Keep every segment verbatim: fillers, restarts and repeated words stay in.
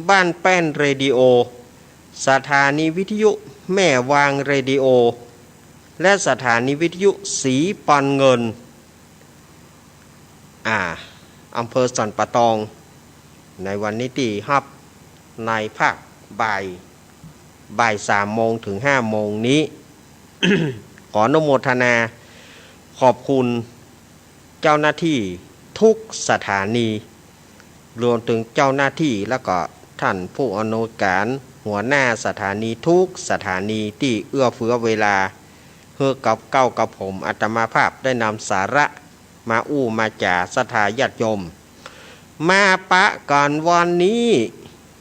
บ้านแป้นเรดิโอ สถานีวิทยุแม่วางเรดิโอ และสถานีวิทยุสีปันเงิน อ่า อำเภอสันป่าตอง ในวันนี้ตี้ฮับในภาคบ่าย บ่ายสามโมงถึงห้าโมงนี้ ขออนุโมทนาขอบคุณเจ้าหน้าตี้ทุกสถานี รวมเถิงเจ้าหน้าตี้แล้วก็ท่านผู้อำนวยก๋านหัวหน้าสถานีทุกสถานีตี้เอื้อเฟื้อเวลา หื้อกับเก้ากับผมอาตมาภาพได้นำสาระมาอู้มาจ๋าศรัทธาญาติโยม มาปะกั๋นวันนี้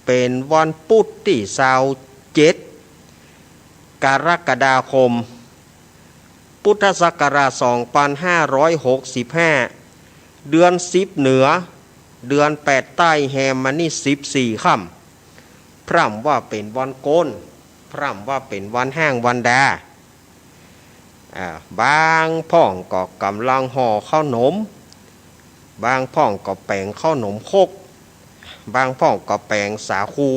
เป๋นวันปุ๊ดตี้ซาวเจ็ด กรกฎาคม พุทธศักราชสองปันห้าร้อยหกสิบห้า เดือนสิบเหนือ เดือนแปดใต้แฮมมานี่สิบสี่ค่ำ พร่ำว่าเป๋นวันโก๊น พร่ำว่าเป๋นวันฮ้างวันดา อ่า บางพ่องก็ก่ำลังห่อข้าวหนม บางพ่องก็แป๋งข้าวหนมครก บางพ่องก็แป๋งสาคู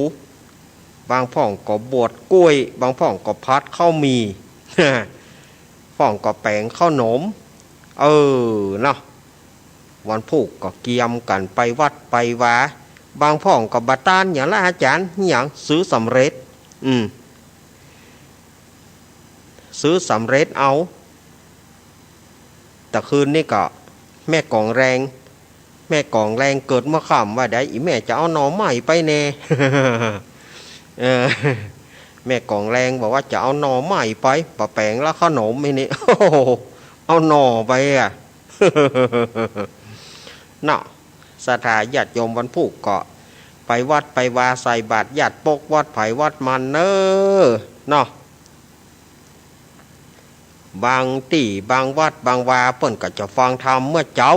บางพ่องก็บวชกล้วย บางพ่องก็ผัดข้าวหมี่ พ่องก็แป๋งข้าวหนม เออ เนาะ วันพูกก็เกียมกั๋นไปวัดไปวา บางพ่องก็บ่ต้านหยังละอาจ๋ารย์ หยัง ซื้อสำเร็จ อืม ซื้อสำเร็จเอา แต่คืนนี้ก็ แม่ก๋องแรง แม่ก๋องแรงเกิดเมื่อค่ำว่าใด อี่แม่จะเอาหน่อไม้ไปแน่ เออ แม่ก๋องแรงบอกว่าจะเอาหน่อไม้ไป บ่แป๋งละข้าวหนมไอ้นี่ โอ้โห เอาหน่อไปอะ เนาะ ศรัทธาญาติโยมวันพูกก็ไปวัดไปวาใส่บาตรญาติปกวัดไผวัดมันเน้อ เนาะ บางตี้บางวัดบางวาเปิ้นก็จะฟังธรรมเมื่อเจ๊า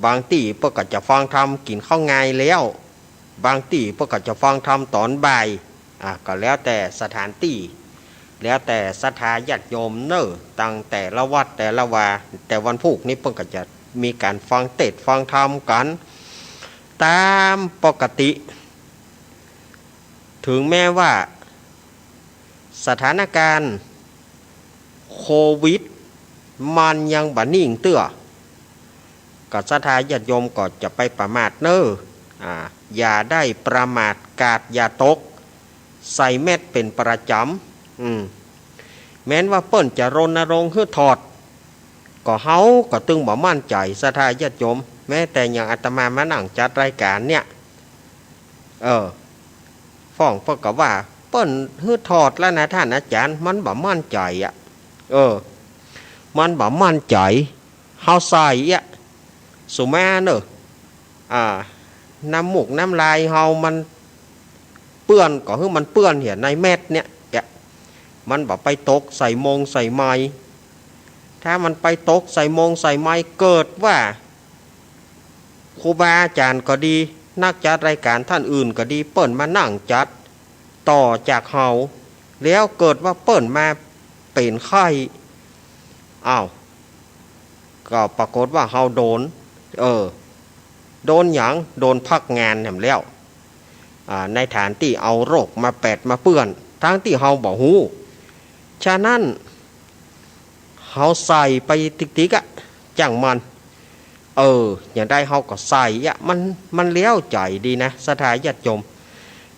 บางตี้เปิ้นก็จะฟังธรรมกิ๋นข้าวงายแล้ว บางตี้เปิ้นก็จะฟังธรรมต๋อนบ่าย อ่ะ ก็แล้วแต่สถานตี้ แล้วแต่ศรัทธาญาติโยมเน้อ ตังแต่ละวัดแต่ละวา แต่วันพูกนี้เปิ้นก็จะมีก๋านฟังเตสน์ฟังธรรมกั๋นต๋ามปกติ เถิงแม้ว่าสถานก๋ารณ์โควิดมันยังบ่นิ่งเตื้อ ก็ศรัทธาญาติโยมก็จะไปประมาทเน้อ อ่า อย่าได้ประมาท กาดอย่าตก ใส่แมสก์เป๋นประจ๋ำ อืม แม้นว่าเปิ้นจะรณรงค์หื้อถอด ก็เฮาก็ตึงบ่มั่นใจ๋ ศรัทธาญาติโยม แม้แต่อย่างอาตมามานั่งจัดรายก๋านเนี่ย เออ พ่องเปิ้นก็ว่า เปิ้นหื้อถอดแล้วนะต้านอาจ๋ารย์ มันบ่มั่นใจ๋อะ เออ มันบ่มั่นใจ๋ เฮาใส่อะ สุมาเนอะ อ่า น้ำมูกน้ำลายเฮามันเปื้อน ก็หื้อมันเปื้อนเหียในแมสก์เนี่ย เนี่ย มันบ่ไปตกใส่มงใส่ไมค์ ถ้ามันไปตกใส่มงใส่ไมค์ เกิดว่าครูบาอาจ๋ารย์ก็ดี นักจัดรายก๋านต้านอื่นก็ดี เปิ้นมานั่งจัดต่อจากเฮา แล้วเกิดว่าเปิ้นมาเป๋นไข้ อ้าว ก็ปรากฏว่าเฮาโดน เออ โดนหยัง โดนพักงานแหมแล้ว อ่า ในฐานตี้เอาโรคมาแปดมาเปื้อน ตึงตี้เฮาบ่ฮู้ ฉะนั้น เฮาใส่ไปติ๊กๆ อะ จ้างมัน เออ อย่างใดเฮาก็ใส่อะ มัน มันแล้วใจ๋ดีนะ ศรัทธาญาติโยม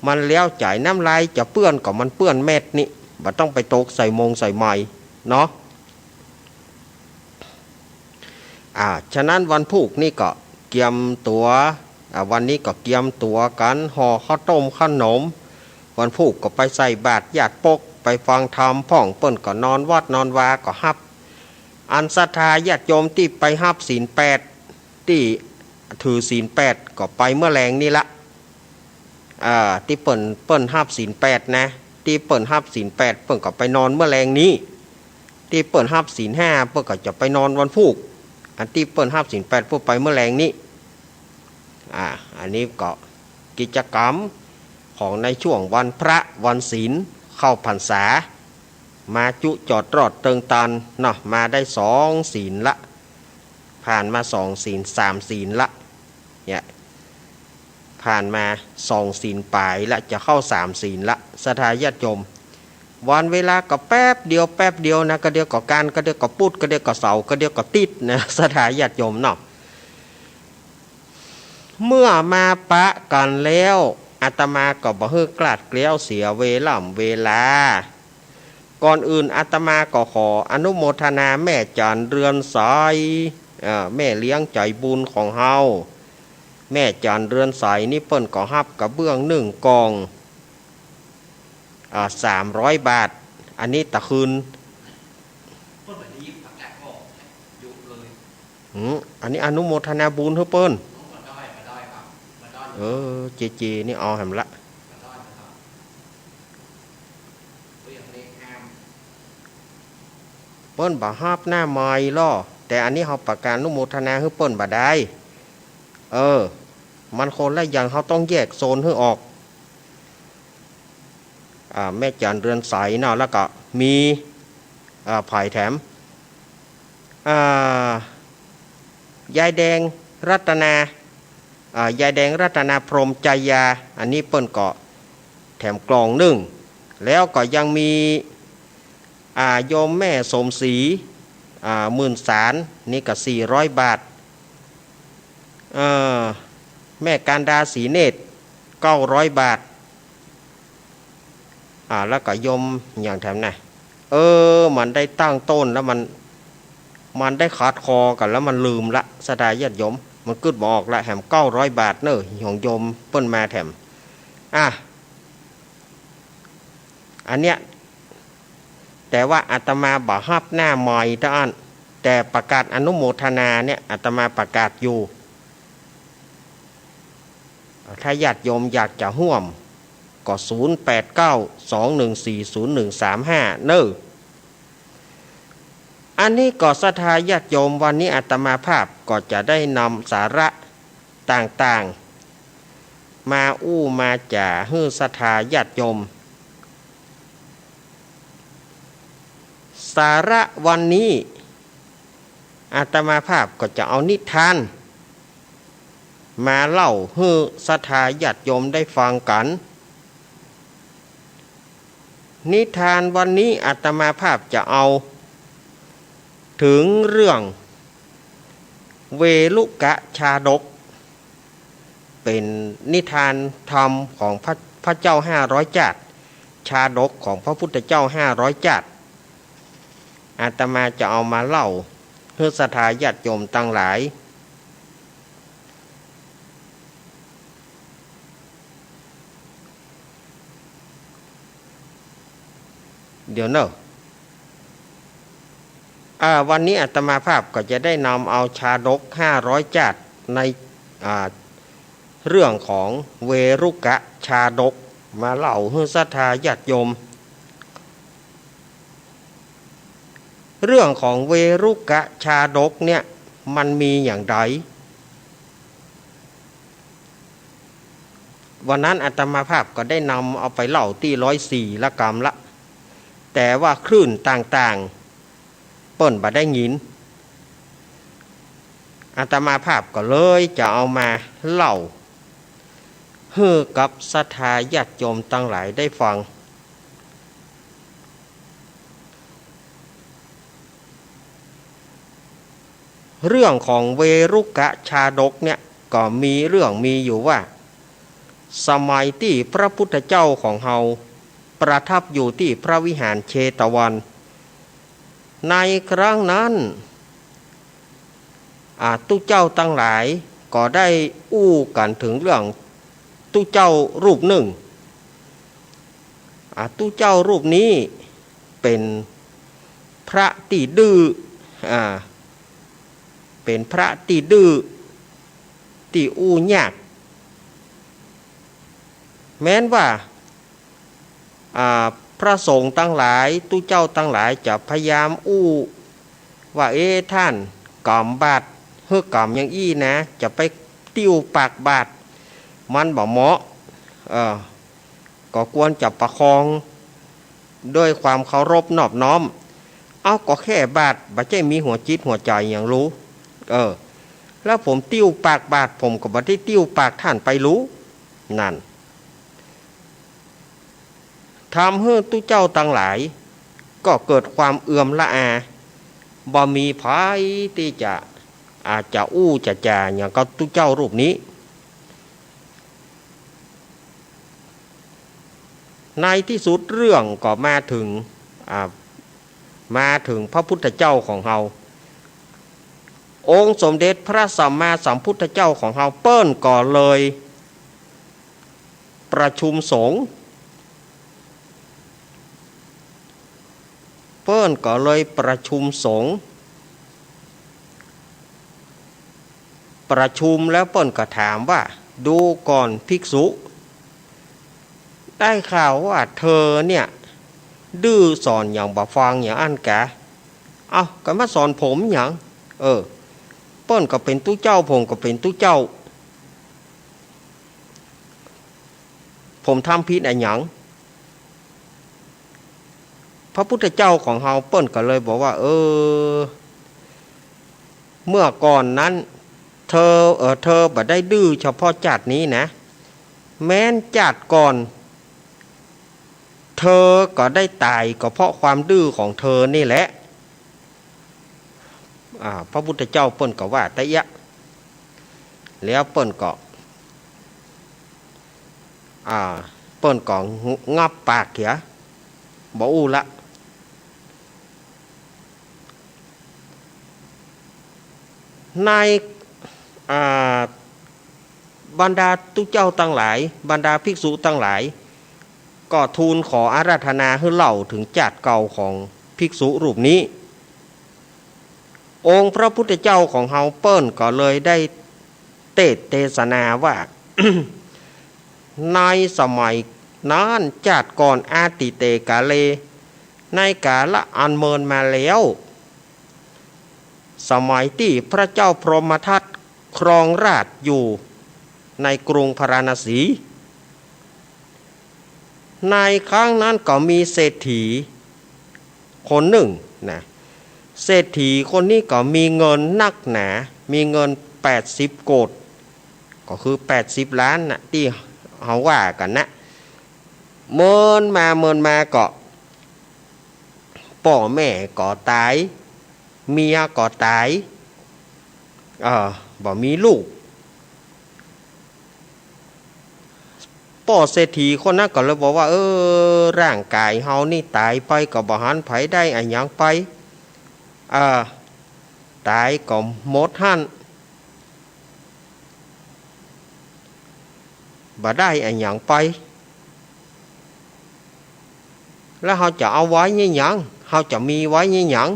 มันแล้วใจ๋ น้ำลายจะเปื้อนก็มันเปื้อนแมสก์นี่ บ่ต้องไปตกใส่มงใส่ไมค์ เนาะ อ่า ฉะนั้นวันพูกนี่ก็เกียมตั๋ว อ่า วันนี้ก็เกียมตั๋วกั๋น ห่อข้าวต้มข้าวหนม วันพูกก็ไปใส่บาตรญาติปก ไปฟังธรรมพ่อง เปิ้นก็นอนวัดนอนวาก็ฮับ อันศรัทธาญาติโยมตี้ไปฮับศีลแปด ตี้ถือศีลแปดก็ไปเมื่อแลงนี่ละ อ่า ตี้เปิ้น เปิ้นฮับศีลแปดนะ ตี้เปิ้นฮับศีลแปด เปิ้นก็ไปนอนเมื่อแลงนี้ ตี้เปิ้นฮับศีลห้า เปิ้นก็จะไปนอนวันพูก อันตี้เปิ้นฮับศีลแปด เปิ้นไปเมื่อแลงนี้ อ่า อันนี้ก็กิจกรรมของในช่วงวันพระวันศีลเข้าพรรษา มาจุจอดรอดเติงตันเนาะ มาได้สองศีลละ ผ่านมาสองศีลสามศีลละ เนี่ย ผ่านมาสองศีลป๋ายละ จะเข้าสามศีลละ ศรัทธาญาติโยม วันเวลาก็แป๊บเดียว แป๊บเดียวนะ กะเดียวก็กัน กะเดียวก็ปุธ กะเดียวก็เสาร์ กะเดียวก็ติ๊ดนะ ศรัทธาญาติโยมเนาะ เมื่อมาปะกั๋นแล้ว อาตมาก็บ่หื้อคลาดเคลี้ยวเสียเวล่ำเวลา ก่อนอื่นอาตมาก็ขออนุโมทนาแม่จั๋นเรือนใส เอ่อ แม่เลี้ยงใจ๋บุญของเฮา แม่จั๋นเรือนใสนี่เปิ้นก็ฮับกระเบื้องนึ่งก่อง อ่า สามร้อยบาท อันนี้ตะคืน อืม อันนี้อนุโมทนาบุญหื้อเปิ้น เออ เจเจ นี่เอาแหมละ เปิ้นบ่ฮับหน้าใหม่ลอ แต่อันนี้เฮาประกาศอนุโมทนาหื้อเปิ้นบ่ได้ เออ มันคนละอย่าง เฮาต้องแยกโซนหื้อออก อ่า แม่จั๋นเรือนใสเนาะ แล้วก็มี อ่า ใผแถม อ่า ยายแดงรัตนา อ่า ยายแดงรัตนาพรหมจายา อันนี้เปิ้นก็แถมกล่องนึ่ง แล้วก็ยังมี อ่า โยมแม่สมศรี อ่า หมื่นสาร นี่ก็สี่ร้อยบาท เอ่อ แม่กันดาศรีเนตร เก้าร้อยบาท อ่า แล้วก็โยมอย่างแถมนะ เออ มันได้ตั้งต้นแล้วมัน มันได้ขัดคอกั๋นแล้วมันลืมละ ศรัทธาญาติโยม มันกึ๊ดบ่ออกละ แถมเก้าร้อยบาทเน่อ ของโยมเปิ้นมาแถม อ่ะ อันเนี้ย แต่ว่าอาตมาบ่ฮับหน้าใหม่เต้าอั้น แต่ประกาศอนุโมทนาเนี่ย อาตมาประกาศอยู่ ถ้าญาติโยมอยากจะฮ่วม ก็ ศูนย์แปดเก้า สองหนึ่งสี่ ศูนย์หนึ่งสามห้า เน่อ อันนี้ก็ศรัทธาญาติโยม วันนี้อาตมาภาพก็จะได้นำสาระต่างๆ มาอู้มาจ๋าหื้อศรัทธาญาติโยม สาระวันนี้ อาตมาภาพก็จะเอานิทาน มาเล่าหื้อศรัทธาญาติโยมได้ฟังกั๋น นิทานวันนี้อาตมาภาพจะเอา เถิงเรื่อง เวรุกะชาดก เป๋นนิทานธรรมของพระ พระเจ้าห้าร้อยจ้าด ชาดกของพระพุทธเจ้าห้าร้อยจ้าด อาตมาจะเอามาเล่าหื้อศรัทธาญาติโยมตังหลาย เดี๋ยวเน่อ อ่า วันนี้อาตมาภาพก็จะได้นำเอาชาดกห้าร้อยจ้าดใน อ่า เรื่องของเวรุกะชาดกมาเล่าหื้อศรัทธาญาติโยม เรื่องของเวรุกะชาดกเนี่ยมันมีอย่างใด วันนั้นอาตมาภาพก็ได้นำเอาไปเล่าตี้ร้อยสี่ละกำละ แต่ว่าคลื่นต่างๆ เปิ้นบ่ได้ยิน อาตมาภาพก็เลยจะเอามาเล่าหื้อกับศรัทธาญาติโยมตังหลายได้ฟัง เรื่องของเวรุกะชาดกเนี่ยก็มีเรื่องมีอยู่ว่า สมัยตี้พระพุทธเจ้าของเฮาประทับอยู่ตี้พระวิหารเชตวัน ในครั้งนั้น อ่า ตุ๊เจ้าตังหลายก็ได้อู้กั๋นเถิงเรื่องตุ๊เจ้ารูปนึ่ง อ่า ตุ๊เจ้ารูปนี้เป๋นพระตี้ดื้อ อ่า เป๋นพระตี้ดื้อ ตี้อู้ยาก แม้นว่า อ่า พระสงฆ์ตังหลาย ตุ๊เจ้าตังหลายจะพยายามอู้ว่า เอ๊ะ ท่านก๋ำบาตรหื้อก๋ำอย่างอี้นะ จะไปติ้วปากบาตร มันบ่เหมาะ เออ ก็ควรจะประคองด้วยความเคารพนอบน้อม เอ้า ก็แค่บาตร บ่ใจ้มีหัวจิตหัวใจ๋หยังลู เออ แล้วผมติ้วปากบาตร ผมก็บ่ได้ติ้วปากท่านไปลู นั่น ทำหื้อตุ๊เจ้าตังหลายก็เกิดความเอือมละอา บ่มีใผตี้จะ อาจจะอู้จะจ๋าหยังกับตุ๊เจ้ารูปนี้ ในตี้สุดเรื่องก็มาเถิง อ่า มาเถิงพระพุทธเจ้าของเฮา องค์สมเด็จพระสัมมาสัมพุทธเจ้าของเฮา เปิ้นก็เลยประชุมสงฆ์ เปิ้นก็เลยประชุมสงฆ์ ประชุมแล้วเปิ้นก็ถามว่า ดูก่อนภิกษุ ได้ข่าวว่าเธอเนี่ย ดื้อสอนหยังบ่ฟังหยังอั้นกา เอ้า ก็มาสอนผมหยัง เออ เปิ้นก็เป๋นตุ๊เจ้า ผมก็เป๋นตุ๊เจ้า ผมทำผิดอะหยัง พระพุทธเจ้าของเฮาเปิ้นก็เลยบอกว่า เออ เมื่อก่อนนั้น เธอ เออ เธอบ่ได้ดื้อเฉพาะจาตินี้นะ แม้นจาติก่อน เธอก็ได้ตายก็เพราะความดื้อของเธอนี่แหละ อ่า พระพุทธเจ้าเปิ้นก็ว่าตะเยียะ แล้วเปิ้นก็ อ่า เปิ้นก็งับปากเหีย บ่อู้ละ ใน อ่า บรรดาตุ๊เจ้าตังหลาย บรรดาภิกษุตังหลาย ก็ทูลขออาราธนาหื้อเล่าเถิงจาติเก่าของภิกษุรูปนี้ องค์พระพุทธเจ้าของเฮาเปิ้นก็เลยได้เตสน์เตสนาว่า ในสมัยนั้น จาติก่อน อาทิเตกาเล ในกาละอันเมินมาแล้ว สมัยตี้พระเจ้าพรหมทัตครองราชอยู่ในกรุงพาราณสี ในครั้งนั้นก็มีเศรษฐีคนนึ่งนะ เศรษฐีคนนี้ก็มีเงินนักหนา มีเงินแปดสิบโกฏ ก็คือแปดสิบล้านน่ะ ตี้เฮาว่ากั๋นนะ เมินมาเมินมาก็ ป้อแม่ก็ต๋าย เมียก็ต๋าย เอ่อ บ่มีลูก ป้อเศรษฐีคนนั้นก็เลยบอกว่า เออ ร่างก๋ายเฮานี่ต๋ายไปก็บ่หันใผได้อะหยังไป เอ่อ ต๋ายก็หมดหั้น บ่ได้อะหยังไป แล้วเฮาจะเอาไว้เยียะหยัง เฮาจะมีไว้เยียะหยัง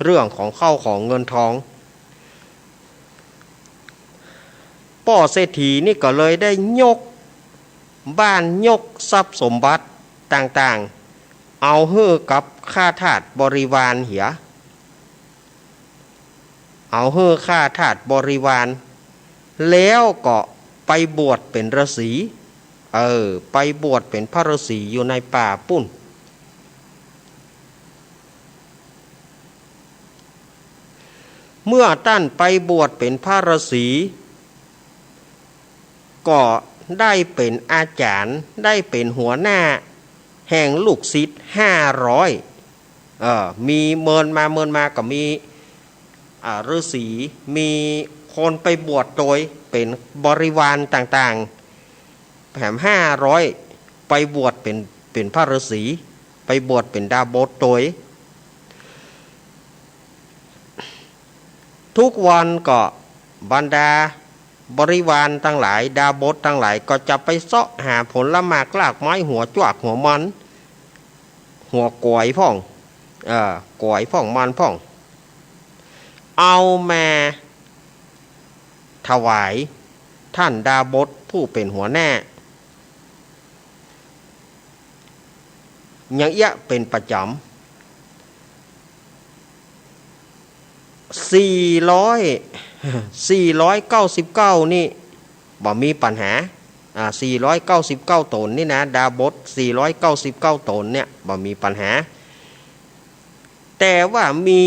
เรื่องของข้าวของเงินทอง ป้อเศรษฐีนี่ก็เลยได้ยกบ้านยกทรัพย์สมบัติต่างๆ เอาหื้อกับข้าทาสบริวารเหีย เอาหื้อข้าทาสบริวาร แล้วก็ไปบวชเป๋นฤๅษี เออ ไปบวชเป๋นพระฤๅษีอยู่ในป่าปู้น เมื่อต้านไปบวชเป๋นพระฤๅษี ก็ได้เป๋นอาจ๋ารย์ ได้เป๋นหัวหน้าแห่งลูกศิษย์ห้าร้อย เอ่อ มีเมินมาเมินมาก็มี อ่า ฤๅษี มีคนไปบวชโตยเป๋นบริวารต่างๆ แหมห้าร้อย ไปบวชเป๋น เป๋นพระฤๅษี ไปบวชเป๋นดาบสโตย ทุกวันก็บรรดาบริวารตังหลาย ดาบสตังหลายก็จะไปเซาะหาผลหมากรากไม้ หัวจวกหัวมัน หัวก๋วยพ่อง เอ่อ ก๋วยพ่องมันพ่อง เอามาถวายต้านดาบสผู้เป๋นหัวหน้า อย่างเอี้ยเป๋นประจ๋ำ สี่ร้อย สี่ร้อยเก้าสิบเก้านี่บ่มีปัญหา อ่า สี่ร้อยเก้าสิบเก้าต๋นนี่นะ ดาบส สี่ร้อยเก้าสิบเก้าต๋นเนี่ยบ่มีปัญหา แต่ว่ามี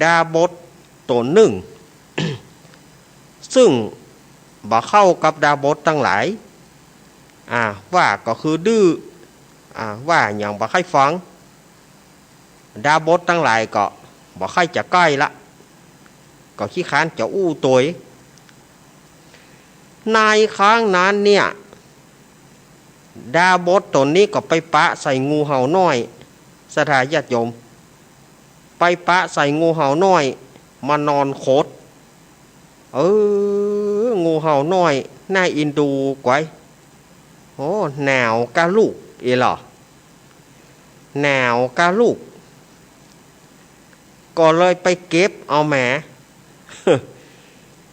ดาบสต๋นนึ่ง ซึ่งบ่เข้ากับดาบสตังหลาย อ่า ว่าก็คือดื้อ อ่า ว่าหยังบ่ใค่ฟัง ดาบสตังหลายก็บ่ใค่จะใก้ละ ก็ขี้คร้านจะอู้ตวย ในครั้งนั้นเนี่ย ดาบสต๋นนี้ก็ไปปะใส่งูเห่าน้อย ศรัทธาญาติโยม ไปปะใส่งูเห่าน้อย มานอนขด เออ งูเห่าน้อย น่าเอ็นดูกวย โอ้ หนาวก้าลูก เอหล่อ หนาวก้าลูก ก็เลยไปเก็บเอาแหม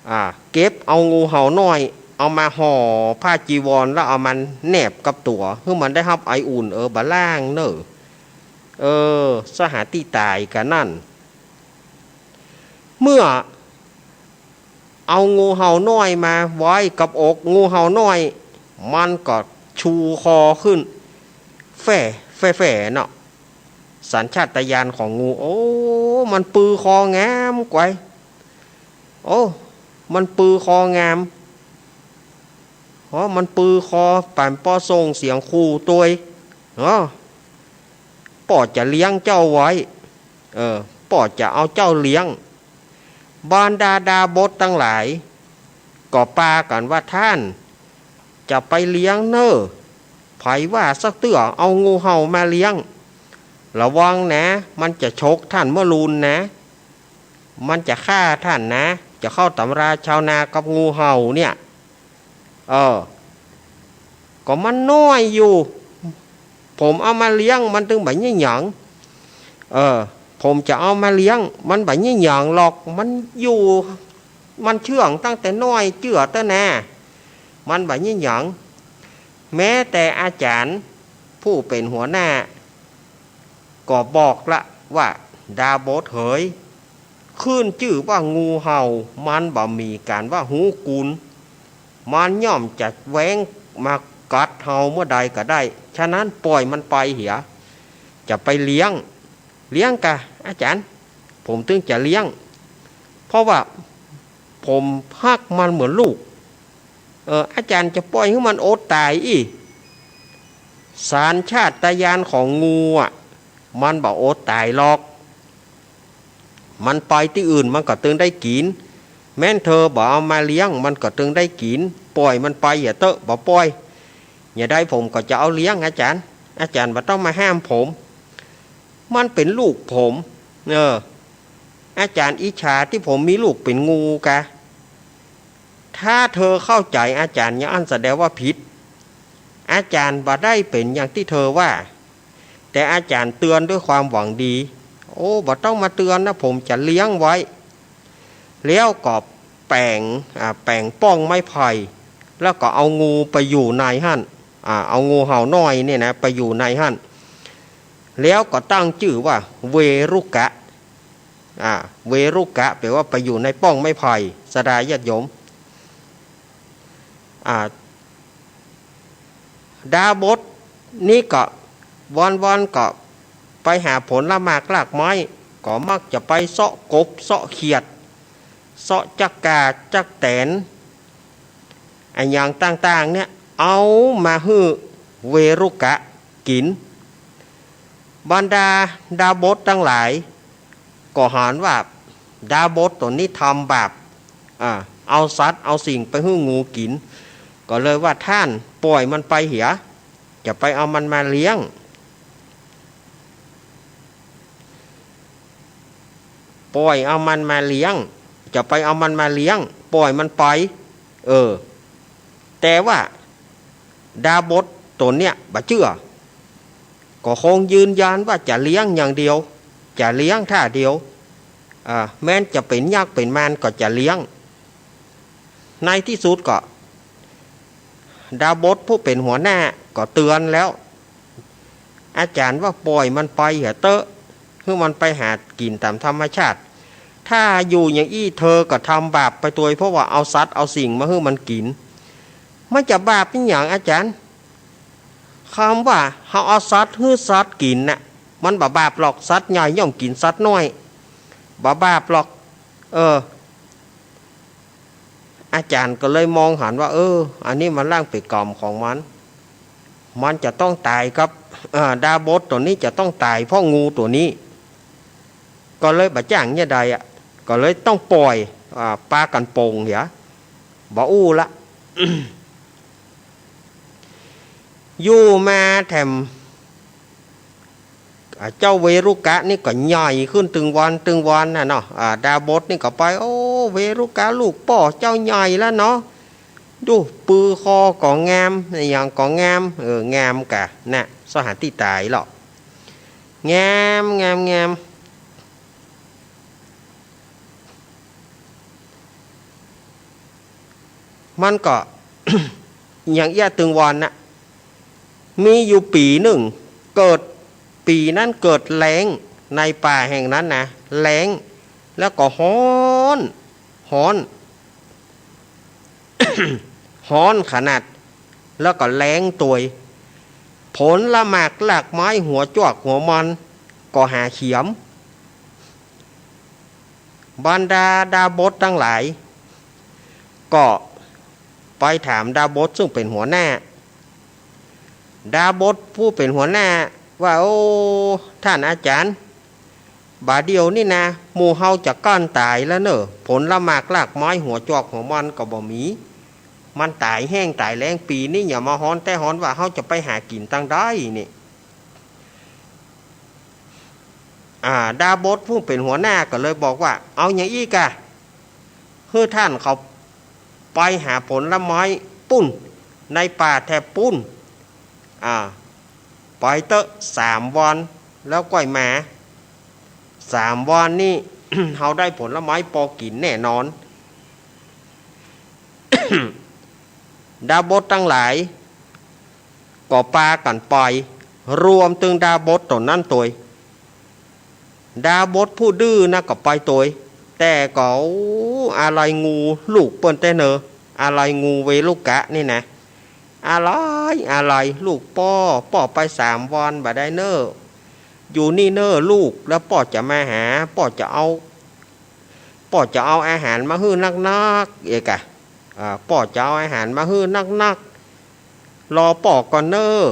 อ่า เก็บเอางูเห่าน้อย เอามาห่อผ้าจีวรแล้วเอามันแนบกับตั๋ว หื้อมันได้ฮับไออุ่น เออ บ่ล้างเน่อ เออ สหาตี้ต๋ายกั๋นนั่น เมื่อเอางูเห่าน้อยมาไว้กับอก งูเห่าน้อย มันก็ชูคอขึ้น แฝ่ แฝ่ แฝ่เนาะ สัญชาตญาณของงู โอ้ มันปือคองามกวย โอ้ มันปือคองาม อ๋อ มันปือคอ ปานป้อส่งเสียงขู่ตวย อ๋อ ป้อจะเลี้ยงเจ้าไว้ เออ ป้อจะเอาเจ้าเลี้ยง บรรดาดาบสตังหลาย ก็ปากั๋นว่า ท่านจะไปเลี้ยงเน่อ ใผว่าสักเตื้อเอางูเห่ามาเลี้ยง ระวังนะ มันจะฉกท่านเมื่อลูนนะ มันจะฆ่าท่านนะ จะเข้าต๋ำราชาวนากับงูเห่าเนี่ย เออ ก็มันน้อยอยู่ ผมเอามาเลี้ยงมันตึงบ่ใหญ่หยัง เออ ผมจะเอามาเลี้ยง มันบ่ใหญ่หยังหรอก มันอยู่ มันเชื่องตั้งแต่น้อยเจื้อเต๊อะนา มันบ่ใหญ่หยัง แม้แต่อาจ๋ารย์ผู้เป๋นหัวหน้า ก็บอกละว่า ดาบสเหย ขึ้นจื้อว่างูเห่า มันบ่มีก๋านว่าฮู้กุณ มันย่อมจะแว้งมากัดเฮาเมื่อใดก็ได้ ฉะนั้นป่อยมันไปเหีย จะไปเลี้ยง เลี้ยงกา อาจ๋ารย์ ผมตึงจะเลี้ยง เพราะว่าผมฮักมันเหมือนลูก เออ อาจ๋ารย์จะป่อยหื้อมันอดต๋ายอี้ สัญชาตญาณของงูอะ มันบ่อดต๋ายหรอก มันไปตี้อื่นมันก็ตึงได้กิ๋น แม้นเธอบ่เอามาเลี้ยงมันก็ตึงได้กิ๋น ป่อยมันไปเหียเต๊อะ บ่ป่อย ยะใดผมก็จะเอาเลี้ยงอาจ๋ารย์ อาจ๋ารย์บ่ต้องมาห้ามผม มันเป๋นลูกผม เออ อาจ๋ารย์อิจฉาตี้ผมมีลูกเป๋นงูกา ถ้าเธอเข้าใจ๋อาจ๋ารย์อย่างอั้นแสดงว่าผิด อาจ๋ารย์บ่ได้เป๋นอย่างตี้เธอว่า แต่อาจ๋ารย์เตือนด้วยความหวังดี โอ้ บ่ต้องมาเตือนนะ ผมจะเลี้ยงไว้ แล้วก็แป๋ง อ่า แป๋งป้องไม้ไผ่ แล้วก็เอางูไปอยู่ในหั้น อ่า เอางูเห่าน้อยเนี่ยนะ ไปอยู่ในหั้น แล้วก็ตั้งจื้อว่าเวรุกะ อ่า เวรุกะ แปลว่าไปอยู่ในป้องไม้ไผ่ ศรัทธาญาติโยม อ่า ดาบสนี่ก็วันๆ ก็ไปหาผลหมากรากไม้ ก็มักจะไปเซาะกบ เซาะเขียด เซาะจั๊กก่าจั๊กแตน อะหยังต่างๆ เนี่ย เอามาหื้อเวรุกะกิ๋น บรรดาดาบสตังหลาย ก็หันว่าดาบสต๋นนี้ทำบาป อ่า เอาสัตว์เอาสิ่งไปหื้องูกิ๋น ก็เลยว่า ท่านป่อยมันไปเหีย จะไปเอามันมาเลี้ยง ป่อยเอามันมาเลี้ยง จะไปเอามันมาเลี้ยง ป่อยมันไป เออ แต่ว่าดาบสต๋นเนี่ยบ่เจื้อ ก็คงยืนยันว่าจะเลี้ยงอย่างเดียว จะเลี้ยงท่าเดียว อ่า แม้นจะเป๋นยักษ์เป๋นมารก็จะเลี้ยง ในตี้สุดก็ ดาบสผู้เป๋นหัวหน้าก็เตือนแล้ว อาจ๋ารย์ว่าป่อยมันไปเหียเต๊อะ หื้อมันไปหากิ๋นต๋ามธรรมชาติ ถ้าอยู่อย่างอี้เธอก็ทำบาปไปตวย เพราะว่าเอาสัตว์เอาสิ่งมาหื้อมันกิ๋น มันจะบาปอะหยังอาจ๋ารย์ คำว่าเฮาเอาสัตว์หื้อสัตว์กิ๋นน่ะ มันบ่บาปหรอก สัตว์ใหญ่ย่อมกิ๋นสัตว์น้อย บ่บาปหรอก เออ อาจ๋ารย์ก็เลยมองหันว่า เออ อันนี้มันล่างเป๋นกรรมของมัน มันจะต้องต๋ายกับ เอ่อ ดาบทตั๋วนี้จะต้องต๋ายเพราะงูตั๋วนี้ ก็เลยบ่จ้างเยียะใดอะ ก็เลยต้องป่อย อ่า ปากั๋นปงเหีย บ่อู้ละ อยู่มาแถม อ่า เจ้าเวรุกะนี่ก็ใหญ่ขึ้นตึงวันตึงวันน่ะเนาะ อ่า ดาบทนี่ก็ไป โอ้ เวรุกะลูกป้อเจ้าใหญ่แล้วเนาะ ดู ปือคอก็งาม อะหยังก็งาม เออ งามกะนะ สหาตี้ต๋ายหรอก งาม งาม งาม มันก็ อะหยังเอี้ยตึงวันน่ะ มีอยู่ปี๋นึ่ง เกิด ปี๋นั้นเกิดแล้ง ในป่าแห่งนั้นนะ แล้ง แล้วก็ฮ้อน ฮ้อน ฮ้อนขนาด แล้วก็แล้งตวย ผลหมากรากไม้หัวจวกหัวมอนก็หาเขียม บรรดาดาบทตังหลาย ก็ไปถามดาบทซึ่งเป๋นหัวหน้า ดาบทผู้เป๋นหัวหน้าว่า โอ้ ท่านอาจ๋ารย์ บ่าเดี่ยวนี่นะ หมู่เฮาจะก้านต๋ายแล้วเน่อ ผลหมากรากไม้หัวจวกหัวมอนก็บ่มี มันต๋ายแห้งต๋ายแล้ง ปี๋นี้เหียมาฮ้อนแต๊ฮ้อนว่า เฮาจะไปหากิ๋นตังใดนี่ อ่า ดาบทผู้เป๋นหัวหน้าก็เลยบอกว่า เอาหยังอี้กะ หื้อท่านเขาไปหาผลไม้ปุ้น ในป่าแถบปุ้น อ่า ไปเต๊อะ สามวัน แล้วก้อยมา สามวันนี่ เฮาได้ผลไม้ปอกิ๋นแน่นอน ดาบทตังหลาย ก็ปากั๋นไป รวมตึงดาบทตั๋วนั้นตวย ดาบทผู้ดื้อนะก็ไปตวย แต่ก็ โอ้ อาลัยงูลูกเปิ้นแต๊เน่อ อาลัยงูเวรุกะนี่นะ อาลัย อาลัย ลูกป้อ ป้อไปสามวันบ่ได้เน่อ อยู่นี่เน่อลูก แล้วป้อจะมาหา ป้อจะเอา ป้อจะเอาอาหารมาหื้อนักๆ เอกะ อ่า ป้อจะเอาอาหารมาหื้อนักๆ รอป้อก่อนเน่อ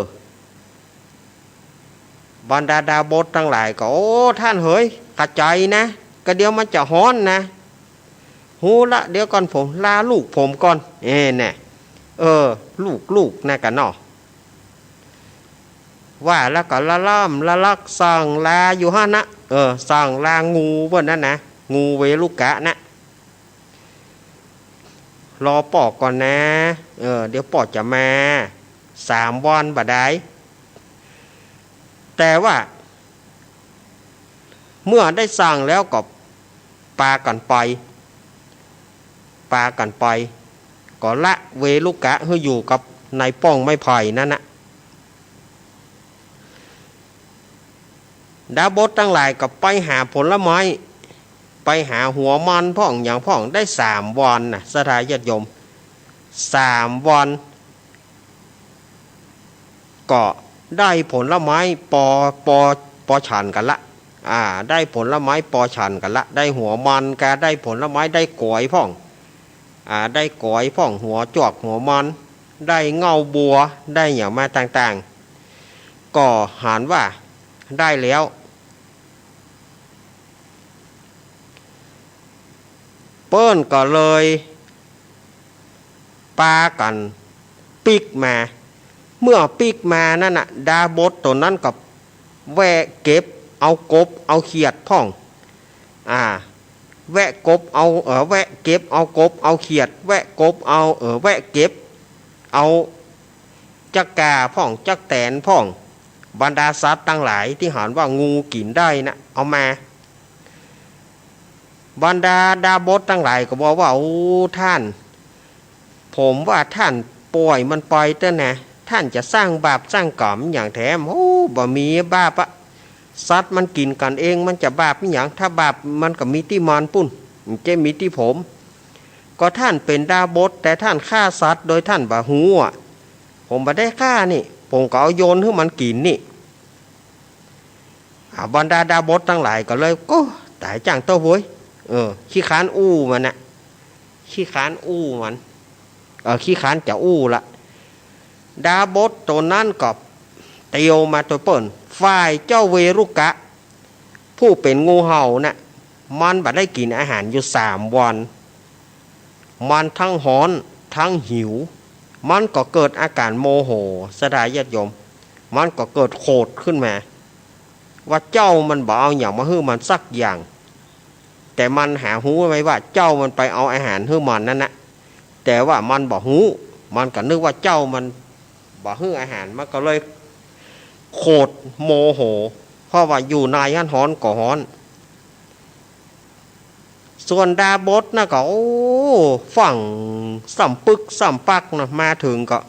บรรดาดาบทตังหลายก็ โอ้ ท่านเหย ขะใจ๋นะ กะเดี๋ยวมันจะฮ้อนนะ ฮู้ละ เดี๋ยวก่อนผมลาลูกผมก่อน เอ้ แน่ เออ ลูกๆ นะกะเนาะ ว่าแล้วก็ละล่ำละลักส่องลาอยู่หั้นนะ เออ ส่องลางูเปิ้นนั้นนะ งูเวรุกะนะ รอป้อก่อนนะ เออ เดี๋ยวป้อจะมา สามวันบ่ได้ แต่ว่า เมื่อได้ส่องแล้วก็ปากั๋นไป ปากั๋นไป ก็ละเวรุกะหื้ออยู่กับในป้องไม้ไผ่นั้นนะ ดาบทตังหลายก็ไปหาผลไม้ ไปหาหัวมอนพ่องหยังพ่อง ได้สามวันนะ ศรัทธาญาติโยม สามวัน ก็ได้ผลไม้ปอ ปอ ปอฉันกั๋นละ อ่า ได้ผลไม้ปอฉันกั๋นละ ได้หัวมอนกา ได้ผลไม้ ได้ก๋วยพ่อง อ่า ได้ก๋วยพ่อง หัวจวกหัวมอน ได้เง้าบัว ได้หยังมาต่างๆ ก็หันว่าได้แล้ว เปิ้นก็เลยปากั๋นปิ๊กมา เมื่อปิ๊กมานั้นน่ะ ดาบทตั๋วนั้นก็แวะเก็บเอากบเอาเขียดพ่อง อ่า แวะกบเอา เอ่อ แวะเก็บเอากบเอาเขียด แวะกบเอา เอ่อ แวะเก็บเอาจั๊กก่าพ่อง จั๊กแตนพ่อง บรรดาสัตว์ตังหลายตี้หันว่างูกิ๋นได้นะ เอามา บรรดาดาบทตังหลายก็บอกว่า โอ้ ท่าน ผมว่าท่านป่อยมันไปเต๊อะนะ ท่านจะสร้างบาปสร้างก๋รรมหยังแถม โอ้ บ่มีบาปอะ สัตว์มันกิ๋นกั๋นเอง มันจะบาปอิหยัง ถ้าบาปมันก็มีตี้มันปุ้น บ่ใจ้มีตี้ผม ก็ท่านเป๋นดาบท แต่ท่านฆ่าสัตว์โดยท่านบ่ฮู้อะ ผมบ่ได้ฆ่านี่ ผมก็เอาโยนหื้อมันกิ๋นนี่ อ่า บรรดาดาบทตังหลายก็เลย โก้ ต๋ายจ้างเต๊อะเว้ย เออ ขี้ค้านอู้มันนะ ขี้ค้านอู้มัน เออ ขี้ค้านจะอู้ละ ดาบสโตนั้นก็เตียวมาตวยเปิ้น ฝ่ายเจ้าเวรุกะ ผู้เป๋นงูเห่าน่ะ มันบ่ได้กิ๋นอาหารอยู่สามวัน มันตึงฮ้อนตึงหิว มันก็เกิดอาก๋านโมโห ศรัทธาญาติโยม มันก็เกิดโขดขึ้นมา ว่าเจ้ามันบ่เอาหยังมาหื้อมันสักอย่าง แต่มันหาฮู้ไหมว่าเจ้ามันไปเอาอาหารหื้อมันนั้นนะ แต่ว่ามันบ่ฮู้ มันก็นึกว่าเจ้ามันบ่หื้ออาหาร มันก็เลยโขดโมโห เพราะว่าอยู่ในหั้นฮ้อนก็ฮ้อน ส่วนดาบสนะก็ โอ้ ฟั่งซ้ำปึกซ้ำปักนะ มาเถิงก็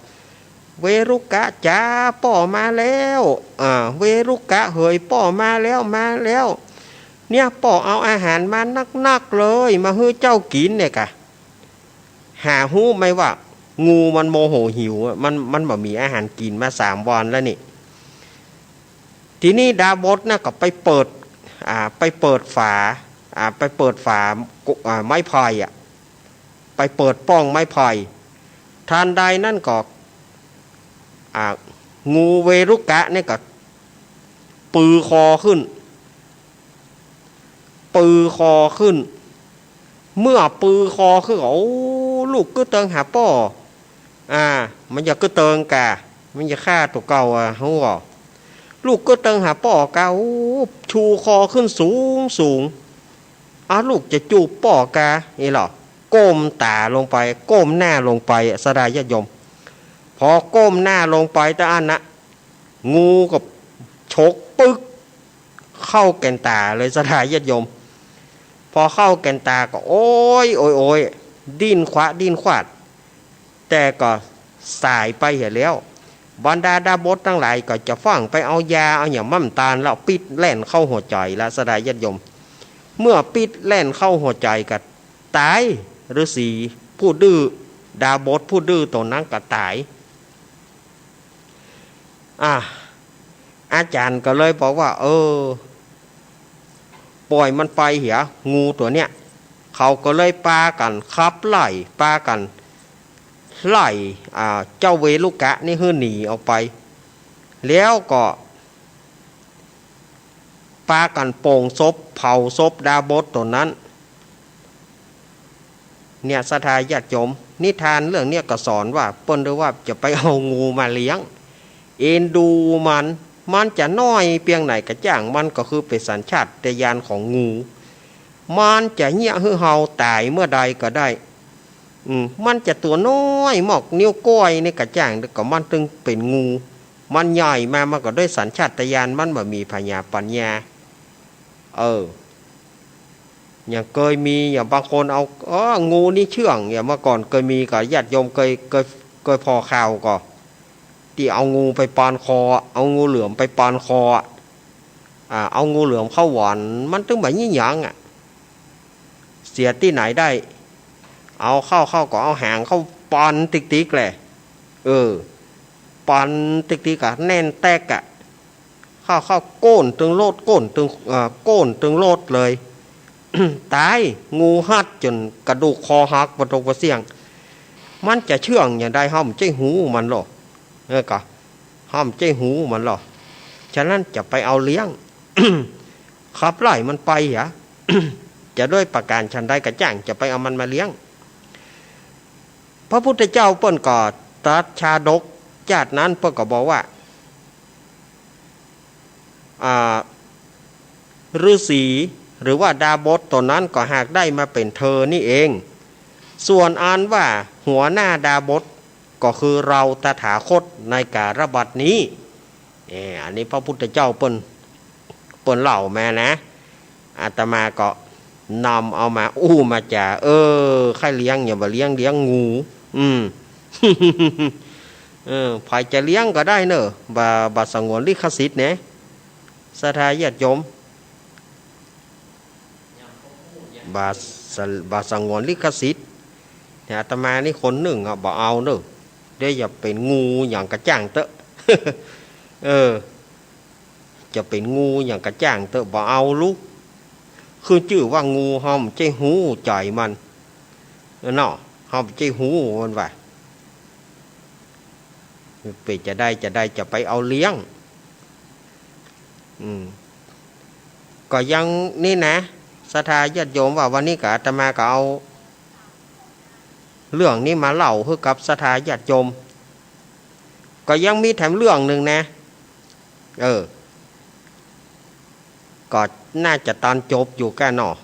เวรุกะจ๋า ป้อมาแล้ว อ่า เวรุกะเหย ป้อมาแล้ว มาแล้ว เนี่ย ป้อเอาอาหารมานักๆ เลย มาหื้อเจ้ากิ๋นเนี่ยก่ะ หาฮู้ไหมว่า งูมันโมโหหิวอะ มัน มันบ่มีอาหารกิ๋นมาสามวันแล้วนี่ ทีนี้ดาบสนะก็ไปเปิด อ่า ไปเปิดฝา อ่า ไปเปิดฝา อ่า ไม้ไผ่อะ ไปเปิดป้องไม้ไผ่ ทันใดนั้นก็ อ่า งูเวรุกะเนี่ยก็ปือคอขึ้น ปือคอขึ้น เมื่อปือคอขึ้นก็ โอ้ ลุกกึ๊ดเติงหาป้อ อ่า มันจะกึ๊ดเติงก่ะ มันจะฆ่าตั๋วเก่าอะ ฮู้บ่ ลุกกึ๊ดเติงหาป้อกา โอ้ ชูคอขึ้นสูงสูง อ้าว ลุกจะจูบป้อกา นี่เหรอ ก้มต๋าลงไป ก้มหน้าลงไป ศรัทธาญาติโยม พอก้มหน้าลงไปเต้าอั้นนะ งูก็ฉกปึ๊ก เข้าแก่นต๋าเลย ศรัทธาญาติโยม พอเข้าแก่นต๋าก็ โอ๊ย โอ๊ย โอ๊ย ดิ้นขวาด ดิ้นขวาด แต่ก็สายไปเหียแล้ว บรรดาดาบสตังหลายก็จะฟั่งไปเอายาเอาหยังมาตานแล้ว พิษแล่นเข้าหัวใจ๋ละ ศรัทธาญาติโยม เมื่อพิษแล่นเข้าหัวใจ๋ก็ต๋าย ฤๅษีผู้ดื้อ ดาบสผู้ดื้อโตนั้นก็ต๋าย อ่ะ อาจ๋ารย์ก็เลยบอกว่า เออ ป่อยมันไปเหีย งูตั๋วเนี้ย เขาก็เลยปากั๋นขับไล่ ปากั๋นไล่ อ่า เจ้าเวรุกะนี่หื้อหนีออกไป แล้วก็ปากั๋นโป๋งศพ เผาศพดาบสตั๋วนั้น เนี่ย ศรัทธาญาติโยม นิทานเรื่องเนี้ยก็สอนว่า เปิ้นได้ว่าจะไปเอางูมาเลี้ยง เอ็นดูมัน มันจะน้อยเปียงไหนก็จ้าง มันก็คือเป๋นสัญชาตญาณของงู มันจะเยียะหื้อเฮาต๋ายเมื่อใดก็ได้ อืม มันจะตั๋วน้อยหมอกนิ้วก้อยนี่ก็จ้าง ก็มันตึงเป๋นงู มันใหญ่มา มันก็ด้วยสัญชาตญาณ มันบ่มีผญาปัญญา เออ อย่างเกยมี อย่างบางคนเอา เออ งูนี่เชื่อง อย่างเมื่อก่อนเกยมี ก็ญาติโยมเกย เกย เกยผ่อข่าวก่อ ตี้เอางูไปปอนคอ เอางูเหลือมไปปอนคอ อ่า เอางูเหลือมเข้าหวอน มันตึงบ่ายี่หยังอะ เสียตี้ไหนได้ เอาเข้า เข้าก็เอาหางเข้าปอนติ๊กๆ แหละ เออ ปอนติ๊กๆ อะ แน่นแต๊กอะ เข้า เข้าโก้นตึงโลด โก้นตึง เอ่อ โก้นตึงโลดเลย ต๋าย งูฮัดจ๋นกระดูกคอหักปะตกปะเสี้ยง มันจะเชื่องอย่างใด เฮาบ่ใจ้ฮู้มันลอ เออ ก็ เฮาบ่ใจ้ฮู้มันลอ ฉะนั้นจะไปเอาเลี้ยง ขับไล่มันไปเหีย จะด้วยประก๋านฉันใดก็จ้าง จะไปเอามันมาเลี้ยง พระพุทธเจ้าเปิ้นก็ตรัสชาดกจาตินั้น เปิ้นก็บอกว่า อ่า ฤๅษี หรือว่าดาบสตั๋วนั้นก็หากได้มาเป๋นเธอนี่เอง ส่วนอันว่าหัวหน้าดาบสก็คือเราตถาคตในกาลบัดนี้ เออ อันนี้พระพุทธเจ้าเปิ้น เปิ้นเล่ามานะ อาตมาก็นำเอามาอู้มาจ๋า เออ ใค่เลี้ยง อย่าบ่าเลี้ยง เลี้ยงงู อืม เออ ใผจะเลี้ยงก็ได้เน่อ บ่า บ่าสงวนลิขสิทธิ์เน่ ศรัทธาญาติโยม บ่าส- บ่าสงวนลิขสิทธิ์ แต่อาตมานี่คนนึ่งอะ บ่เอาเน่อ เดี๋ยวจะเป๋นงูหยังก็จ้างเต๊อะ เออ จะเป๋นงูหยังก็จ้างเต๊อะ บ่เอาลุ ขึ้นจื้อว่างู เฮาบ่ใจ้ฮู้ใจ๋มัน เนาะ เฮาบ่ใจ้ฮู้มันว่า เป๋นจาใดจาใดจะไปเอาเลี้ยง อืม ก็ยังนี่นะ ศรัทธาญาติโยมว่าวันนี้ก็อาตมาก็เอาเรื่องนี้มาเล่าหื้อกับศรัทธาญาติโยม ก็ยังมีแถมเรื่องนึ่งนะ เออ ก็น่าจะตันจบอยู่ก้าเนาะ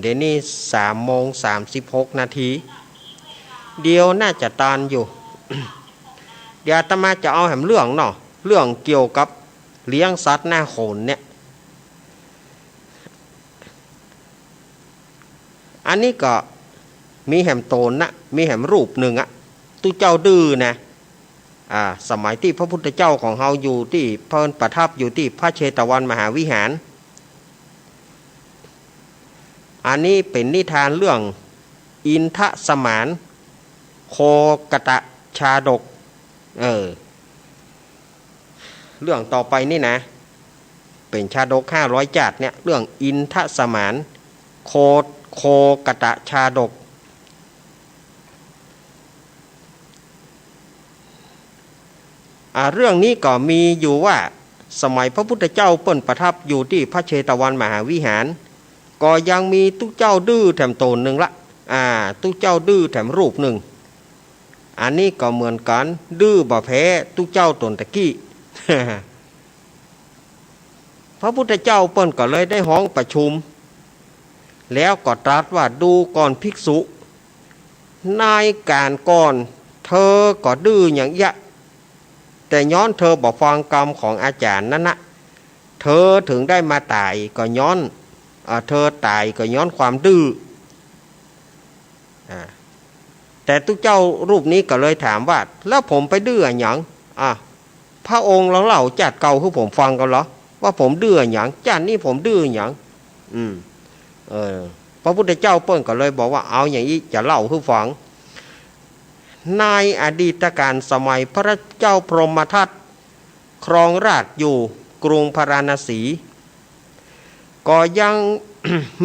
เดี๋ยวนี้สามโมงสามสิบหกนาที เดี๋ยวน่าจะตันอยู่ เดี๋ยวอาตมาจะเอาแหมเรื่องเนาะ เรื่องเกี่ยวกับเลี้ยงสัตว์หน้าโขนเนี่ย อันนี้ก็มีแหมโตนนะ มีแหมรูปนึ่งอะ ตุ๊เจ้าดื้อนะ อ่า สมัยตี้พระพุทธเจ้าของเฮาอยู่ตี้ เปิ้นประทับอยู่ตี้พระเชตวันมหาวิหาร อันนี้เป๋นนิทานเรื่องอินทสมานโคกตชาดก เออ เรื่องต่อไปนี่นะ เป๋นชาดกห้าร้อยจาดเนี่ย เรื่องอินทสมานโค โคกตชาดก อ่า เรื่องนี้ก็มีอยู่ว่า สมัยพระพุทธเจ้าเปิ้นประทับอยู่ตี้พระเชตวันมหาวิหาร ก็ยังมีตุ๊เจ้าดื้อแถมโตนนึ่งละ อ่า ตุ๊เจ้าดื้อแถมรูปนึ่ง อันนี้ก็เหมือนกั๋น ดื้อบ่แพ้ตุ๊เจ้าต๋นตะกี้ พระพุทธเจ้าเปิ้นก็เลยได้ฮ้องประชุม แล้วก็ตรัสว่า ดูก่อนภิกษุ ในก๋านก่อน เธอก็ดื้ออย่างเยียะ แต่ย้อนเธอบ่ฟังกำของอาจ๋ารย์นั้นนะ เธอถึงได้มาต๋ายก็ย้อน อ่า เธอต๋ายก็ย้อนความดื้อ อ่า แต่ตุ๊เจ้ารูปนี้ก็เลยถามว่า แล้วผมไปดื้ออะหยัง อ่า พระองค์ลองเล่าจาติเก่าหื้อผมฟังก่อนลอ ว่าผมดื้ออะหยัง จาตินี้ผมดื้ออะหยัง อืม เออ พระพุทธเจ้าเปิ้นก็เลยบอกว่า เอาอย่างอี้ จะเล่าหื้อฟัง ในอดีตกาลสมัยพระเจ้าพรหมทัตครองราชย์อยู่กรุงพาราณสี ก็ยัง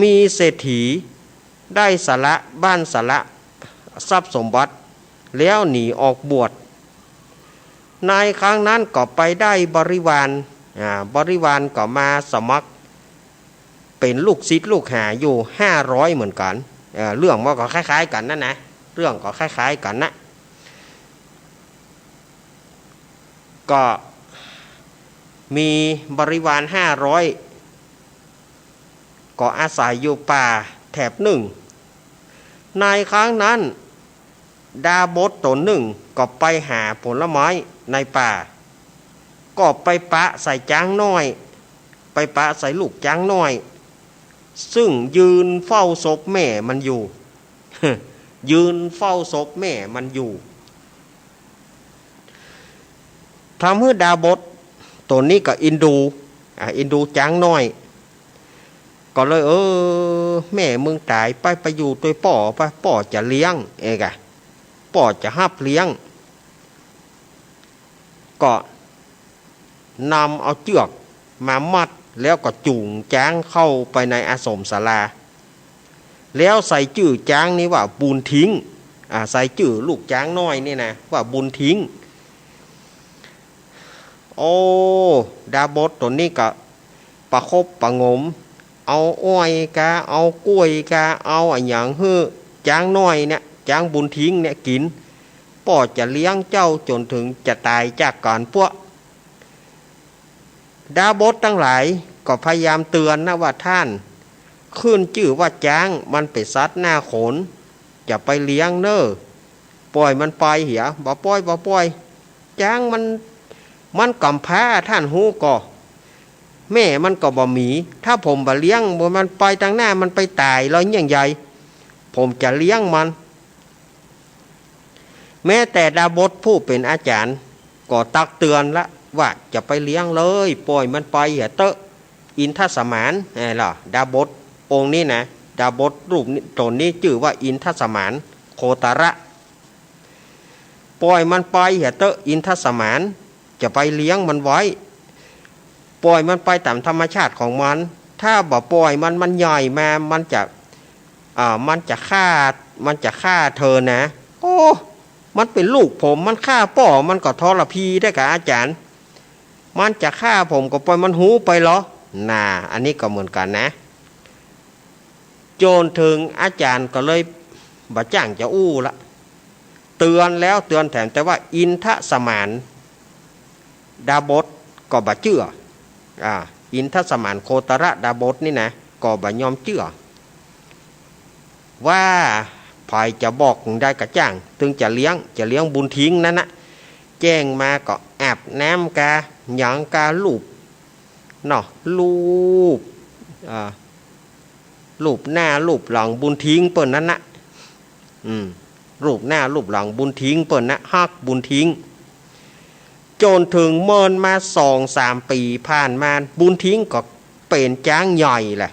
มีเศรษฐีได้สละบ้านสละทรัพย์สมบัติ แล้วหนีออกบวช ในครั้งนั้นก็ไปได้บริวาร อ่า บริวารก็มาสมัครเป๋นลูกศิษย์ลูกหาอยู่ห้าร้อยเหมือนกั๋น เอ่อ เรื่องมันก็คล้ายๆ กั๋นนั่นนะ เรื่องก็คล้ายๆ กั๋นนะ ก็มีบริวารห้าร้อย ก็อาศัยอยู่ป่าแถบนึ่ง ในครั้งนั้น ดาบสต๋นนึ่งก็ไปหาผลไม้ในป่า ก็ไปปะใส่จ๊างน้อย ไปปะใส่ลูกจ๊างน้อย ซึ่งยืนเฝ้าศพแม่มันอยู่ ยืนเฝ้าศพแม่มันอยู่ ทำหื้อดาบสต๋นนี้ก็อินดู อ่า อินดูจ๊างน้อย ก็เลย เออ แม่มึงต๋ายไป ไปอยู่ตวยป้อไป ป้อจะเลี้ยง เอกอะ ป้อจะฮับเลี้ยง ก็นำเอาเจื้อกมามัด แล้วก็จูงจ๊างเข้าไปในอาสมศาลา แล้วใส่จื้อจ๊างนี้ว่าบุญทิ้ง อ่า ใส่จื้อลูกจ๊างน้อยนี่นะ ว่าบุญทิ้ง โอ้ ดาบสต๋นนี้ก็ประคบประหงม เอาอ้อยกา เอากล้วยกา เอาอะหยังหื้อจ๊างน้อยเนี่ย จ๊างบุญทิ้งเนี่ยกิ๋น ป้อจะเลี้ยงเจ้าจ๋นเถิงจะต๋ายจากกั๋นปั๊ว ดาบสตังหลายก็พยายามเตือนนะว่า ท่าน ขึ้นจื้อว่าจ๊างมันเป๋นสัตว์หน้าโขน จะไปเลี้ยงเน่อ ป่อยมันไปเหีย บ่ป่อย บ่ป่อย จ๊างมัน มันก๋ำพร้า ท่านฮู้ก่อ แม่มันก็บ่มี ถ้าผมบ่เลี้ยง บ่มันไปตางหน้า มันไปต๋ายลอยเยี่ยงใย ผมจะเลี้ยงมัน แม้แต่ดาบสผู้เป๋นอาจ๋ารย์ก็ตักเตือนละว่า จะไปเลี้ยงเลย ป่อยมันไปเหียเต๊อะ อินทสมาน ไงล่ะ ดาบสองค์นี้นะ ดาบสรูปนี้ ต๋นนี้จื้อว่าอินทสมาน โคตระ ป่อยมันไปเหียเต๊อะ อินทสมาน จะไปเลี้ยงมันไว้ ป่อยมันไปต๋ามธรรมชาติของมัน ถ้าบ่ป่อยมัน มันใหญ่มา มันจะ อ่า มันจะฆ่า มันจะฆ่าเธอนะ โอ้ มันเป๋นลูกผม มันฆ่าป้อมันก็ทรพีได้ก่ะอาจ๋ารย์ มันจะฆ่าผมก็ปล่อยมันฮูไปเหลอ น่า อันนี้ก็เหมือนกั๋นนะ จ๋นเถิงอาจ๋ารย์ก็เลยบ่จ้างจะอู้ละ เตือนแล้วเตือนแถม แต่ว่าอินทสมานดาบสก็บ่เจื้อ อ่า อินทสมานโคตรดาบสนี่นะ ก็บ่ยอมเจื้อ ว่าใผจะบอกได้กระจ่าง ตึงจะเลี้ยง จะเลี้ยงบุญทิ้งนั้นนะ แจ้งมาก็อาบน้ำกา หยังกา ลูบ เนาะ ลูบ อ่า ลูบหน้าลูบหลังบุญทิ้งเปิ้นนั้นนะ อืม ลูบหน้าลูบหลังบุญทิ้งเปิ้นนะ ฮักบุญทิ้ง จ๋นเถิงเมินมาสองสามปี๋ผ่านมา บุญทิ้งก็เป๋นจ๊างใหญ่แหละ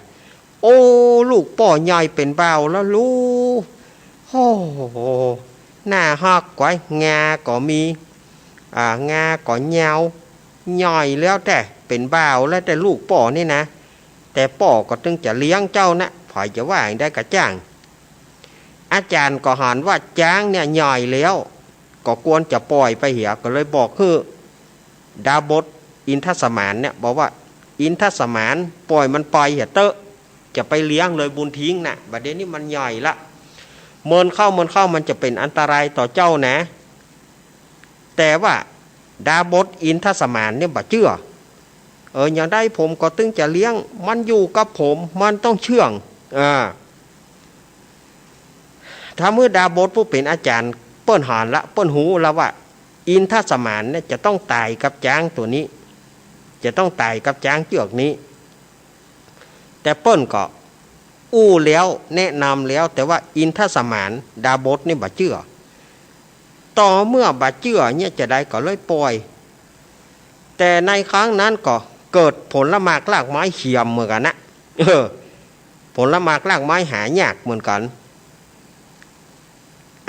โอ้ ลูกป้อใหญ่เป๋นบ่าวแล้วลูก โอ้โห หน้าฮักกว่างาก็มี อ่า งาก็ยาว ใหญ่แล้วแต๊ เป๋นบ่าวแล้วแต๊ลูกป้อนี่นะ แต่ป้อก็ตึงจะเลี้ยงเจ้านะ ใผจะว่าอย่างใดกระจ่าง อาจ๋ารย์ก็หันว่าจ๊างเนี่ยใหญ่แล้ว ก็ควรจะปล่อยไปเหีย ก็เลยบอกหื้อดาบสอินทสมานเนี่ย บอกว่า อินทสมาน ปล่อยมันไปเหียเต๊อะ จะไปเลี้ยงเลยบุญทิ้งน่ะ บ่าเดี่ยวนี้มันใหญ่ละ เมินเข้าเมินเข้ามันจะเป๋นอันตรายต่อเจ้านะ แต่ว่าดาบสอินทสมานเนี่ยบ่เจื้อ เออ อย่างใดผมก็ตึงจะเลี้ยง มันอยู่กับผม มันต้องเชื่อง อ่า ถ้าเมื่อดาบสผู้เป๋นอาจ๋ารย์เปิ้นหันละ เปิ้นฮู้ละว่า อินทสมานเนี่ยจะต้องต๋ายกับจ๊างตั๋วนี้ จะต้องต๋ายกับจ๊างเจื้อกนี้ แต่เปิ้นก็อู้แล้วแนะนำแล้ว แต่ว่าอินทสมานดาบสนี่บ่เจื้อ ต่อเมื่อบ่เจื้อเนี่ยจะใดก็เลยปล่อย แต่ในครั้งนั้นก็เกิดผลหมากรากไม้เขียมเหมือนกั๋นนะ เออ ผลหมากรากไม้หายากเหมือนกั๋น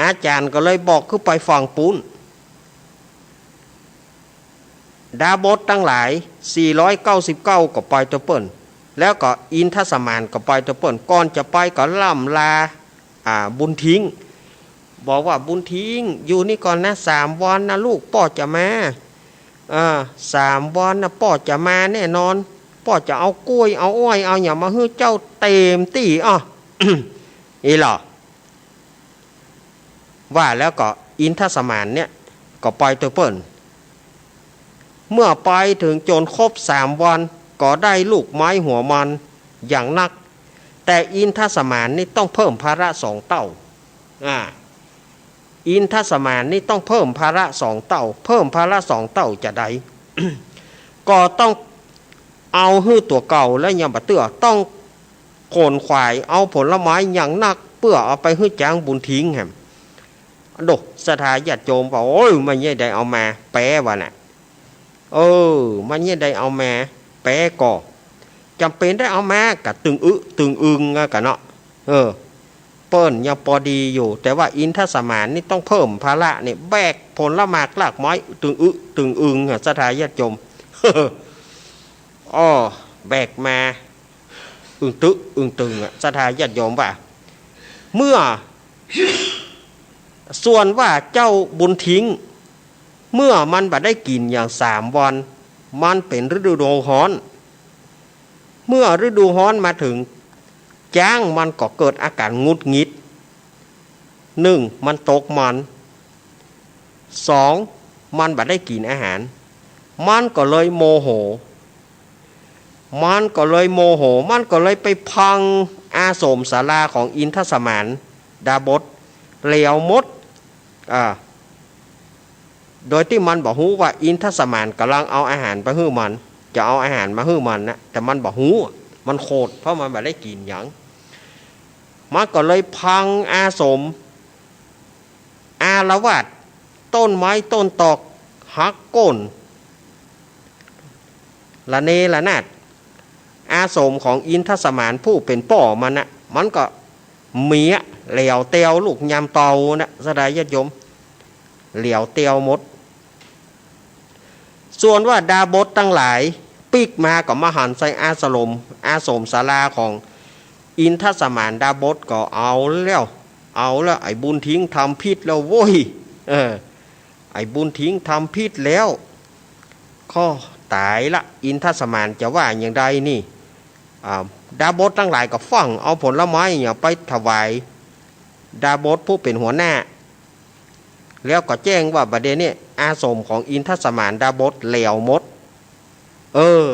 อาจ๋ารย์ก็เลยบอกหื้อไปฝั่งปู๊น ดาบสตังหลาย สี่ร้อยเก้าสิบเก้า ก็ไปตวยเปิ้น แล้วก็อินทสมานก็ไปตวยเปิ้น ก่อนจะไปก็ล่ำลา อ่า บุญทิ้ง บอกว่า บุญทิ้ง อยู่นี่ก่อนนะ สามวันนะลูก ป้อจะมา เออ สามวันนะป้อจะมาแน่นอน ป้อจะเอากล้วย เอาอ้อย เอาหยังมาหื้อเจ้าเต๋มตี้อ้อ อี้หล่อ ว่าแล้วก็อินทสมานเนี่ยก็ไปตวยเปิ้น เมื่อไปเถิงจ๋นครบสามวัน ก็ได้ลูกไม้หัวมันอย่างนัก แต่อินทสมานนี่ต้องเพิ่มภาระสองเต้า อ่า อินทสมานนี่ต้องเพิ่มภาระสองเต้า เพิ่มภาระสองเต้าจะใด ก็ต้องเอาหื้อตั๋วเก่าแล้วยังบ่เตื้อ ต้องขนขวายเอาผลไม้อย่างนัก เปื้อเอาไปหื้อจ๊างบุญทิ้งแหม โด ศรัทธาญาติโยมว่า โอ้ย มันเยียะใดเอามา แป๊ว่าน่ะ เออ มันเยียะใดเอามา แป๊ก็จ๋ำเป๋นได้เอามา กะตึงอึตึงอึงอะกะเนาะ เออ เปิ้นยังปอดีอยู่ แต่ว่าอินทสมานนี่ต้องเพิ่มภาระนี่ แบกผลหมากรากไม้ตึงอึตึงอึงอะ ศรัทธาญาติโยม อ้อ แบกมา อึงตึกอึงตึงอะ ศรัทธาญาติโยมว่า เมื่อ ส่วนว่าเจ้าบุญทิ้ง เมื่อมันบ่ได้กิ๋นอย่างสามวัน มันเป๋นฤดูฮ้อน เมื่อฤดูฮ้อนมาเถิง จ๊างมันก็เกิดอาก๋านหงุดหงิด นึ่ง มันตกมัน สอง มันบ่ได้กิ๋นอาหาร มันก็เลยโมโห มันก็เลยโมโห มันก็เลยไปพังอาสมศาลาของอินทสมานดาบส แหลวหมด อ่า โดยตี้มันบ่ฮู้ว่าอินทสมานก่ำลังเอาอาหารไปหื้อมัน จะเอาอาหารมาหื้อมันนะ แต่มันบ่ฮู้ มันโขด เพราะมันบ่ได้กิ๋นหยัง มันก็เลยพังอาสม อาละวาด ต้นไม้ต้นตอกหักโค่น ระเนระนาด อาสมของอินทสมานผู้เป๋นป้อมันน่ะ มันก็เมียแหลวแตวลูกยามเตาน่ะ ศรัทธาญาติโยม แหลวแตวหมด ส่วนว่าดาบสตังหลายปิ๊กมาก็มาหันใส่อาสม อาสมศาลาของอินทสมานดาบส ก็เอาแล้ว เอาแล้ว ไอ้บุญทิ้งทำผิดแล้วโว้ย เออ ไอ้บุญทิ้งทำผิดแล้ว ก็ต๋ายละ อินทสมานจะว่าอย่างใดนี่ อ่า ดาบสตังหลายก็ฟั่งเอาผลไม้เนี่ยไปถวายดาบสผู้เป๋นหัวหน้า แล้วก็แจ้งว่าบัดเดี๋ยวนี้อาสมของอินทสมานดาบสแหลวหมด เออ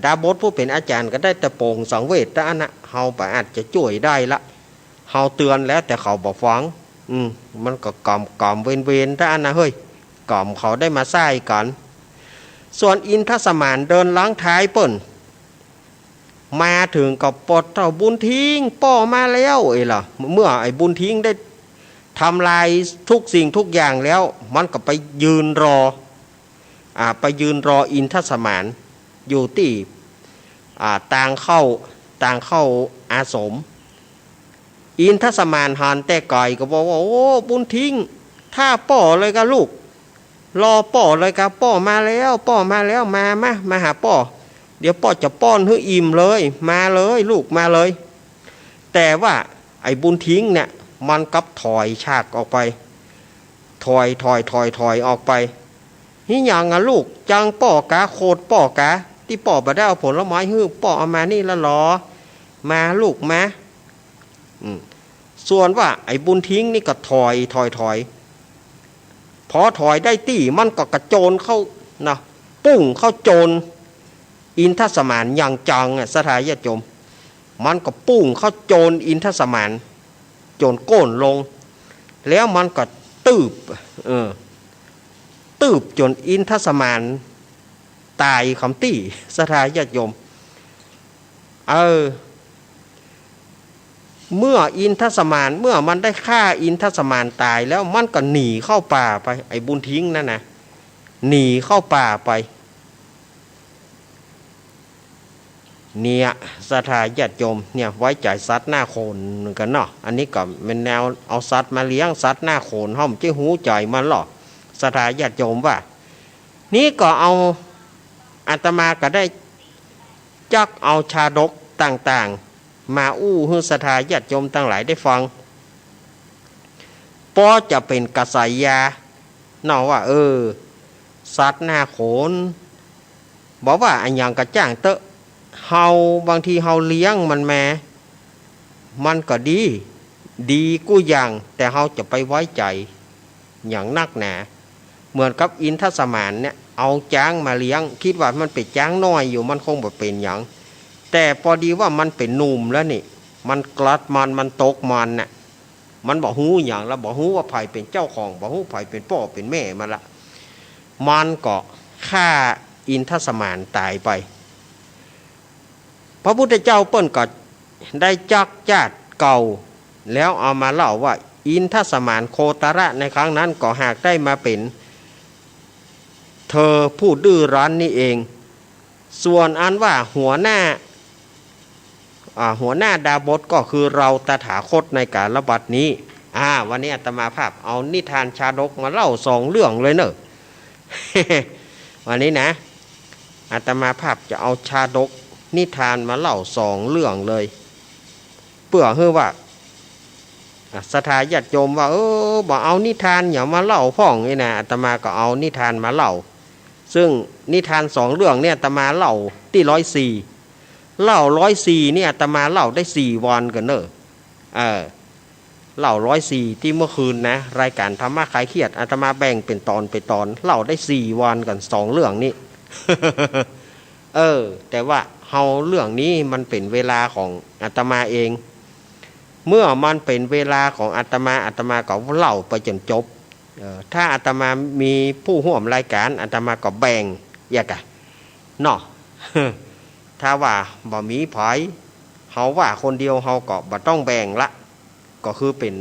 ดาบสผู้เป๋นอาจ๋ารย์ก็ได้แต่โป่งสังเวชเต้าอั้นนะ เฮาบ่อาจจะจ้วยได้ละ เฮาเตื๋อนแล้วแต่เขาบ่ฟัง อืม มันก็กำกำเวนๆเต้าอั้นนะเฮ้ย กำเขาได้มาใส่กั๋น ส่วนอินทสมานเดินหลังท้ายเปิ้น มาเถิงก็ปอดเต้าบุญทิ้งป้อมาแล้ว เอ้ยล่ะ เมื่อไอ้บุญทิ้งได้ทำลายทุกสิ่งทุกอย่างแล้ว มันก็ไปยืนรอ อ่า ไปยืนรออินทสมานอยู่ตี้ อ่า ตางเข้า ตางเข้าอาสม อินทสมานหันแต่ไก๋ก็บอกว่า โอ้ บุญทิ้ง ถ้าป้อเลยกาลูก รอป้อเลยกา ป้อมาแล้ว ป้อมาแล้ว มา มา มาหาป้อ เดี๋ยวป้อจะป้อนหื้ออิ่มเลย มาเลย ลูก มาเลย แต่ว่าไอ้บุญทิ้งเนี่ย มันกลับถอยฉากออกไป ถอย ถอย ถอย ถอยออกไป "หิหยังอะลูก จังป้อกา โขดป้อกา ตี้ป้อบ่ได้เอาผลไม้หื้อ ป้อเอามานี่ละลอ มาลูก มา" อืม ส่วนว่าไอ้บุญทิ้งนี่ก็ถอย ถอย ถอย พอถอยได้ตี้ มันก็กระโจนเข้านะ ปุ้งเข้าโจนอินทสมานอย่างจังอะ ศรัทธาญาติโยม มันก็ปุ้งเข้าโจนอินทสมาน โจนก้นลง แล้วมันก็ตืบ เออ ตืบจ๋นอินทสมานต๋ายคำตี้ ศรัทธาญาติโยม เออ เมื่ออินทสมาน เมื่อมันได้ฆ่าอินทสมานต๋ายแล้ว มันก็หนีเข้าป่าไป ไอ้บุญทิ้งนั่นนะ หนีเข้าป่าไป เนี่ย ศรัทธาญาติโยม เนี่ย ไว้ใจ๋สัตว์หน้าโขนเหมือนกั๋นเนาะ อันนี้ก็แม่นแนวเอาสัตว์มาเลี้ยง สัตว์หน้าโขน เฮาบ่ใจ้ฮู้ใจ๋มันหรอก ศรัทธาญาติโยมว่า นี่ก็เอา อาตมาก็ได้จักเอาชาดกต่างๆ มาอู้หื้อศรัทธาญาติโยมตังหลายได้ฟัง ปอจะเป๋นกระสายยาเนาะว่า เออ สัตว์หน้าโขน บ่ว่าอะหยังก็จ้างเต๊อะ เฮา บางทีเฮาเลี้ยงมันมา มันก็ดี ดีกู้อย่าง แต่เฮาจะไปไว้ใจ๋หยังนักหนา เหมือนกับอินทสมานเนี่ย เอาจ๊างมาเลี้ยง กึ๊ดว่ามันเป๋นจ๊างน้อยอยู่ มันคงบ่เป๋นหยัง แต่ปอดีว่ามันเป๋นหนุ่มแล้วนี่ มันกลัดมัน มันตกมันน่ะ มันบ่ฮู้หยังแล้ว บ่ฮู้ว่าใผเป๋นเจ้าของ บ่ฮู้ใผเป๋นป้อเป๋นแม่มันละ มันก็ฆ่าอินทสมานต๋ายไป พระพุทธเจ้าเปิ้นก็ได้จักจาดเก่า แล้วเอามาเล่าว่า อินทสมานโคตรในครั้งนั้นก็หากได้มาเป๋นเธอผู้ดื้อรั้นนี่เอง ส่วนอันว่าหัวหน้า อ่า หัวหน้าดาบสก็คือเราตถาคตในกาลบัดนี้ อ่า วันนี้อาตมาภาพเอานิทานชาดกมาเล่าสองเรื่องเลยเนอะ วันนี้นะ อาตมาภาพจะเอาชาดกนิทานมาเล่าสองเรื่องเลย เปื้อหื้อว่า อ่ะ ศรัทธาญาติโยมว่า เออ บ่เอานิทานหยังมาเล่าพ่องนี่นะ อาตมาก็เอานิทานมาเล่า ซึ่งนิทานสองเรื่องเนี่ย อาตมาเล่าตี้ร้อยสี่ เล่าร้อยสี่เนี่ย อาตมาเล่าได้สี่วันก่อนเนอะ เออ เล่าร้อยสี่ตี้เมื่อคืนนะ รายการธรรมะคลายเครียด อาตมาแบ่งเป๋นตอนเป๋นตอน เล่าได้สี่วันก่อนสองเรื่องนี้ เออ แต่ว่าเฮาเรื่องนี้มันเป๋นเวลาของอาตมาเอง เมื่อมันเป๋นเวลาของอาตมา อาตมาก็เล่าไปจ๋นจบ เออ ถ้าอาตมามีผู้ฮ่วมรายการ อาตมาก็แบ่งเยียะกะ เนาะ ถ้าว่าบ่มีใผ เฮาว่าคนเดียว เฮาก็บ่ต้องแบ่งละ ก็คือเป๋น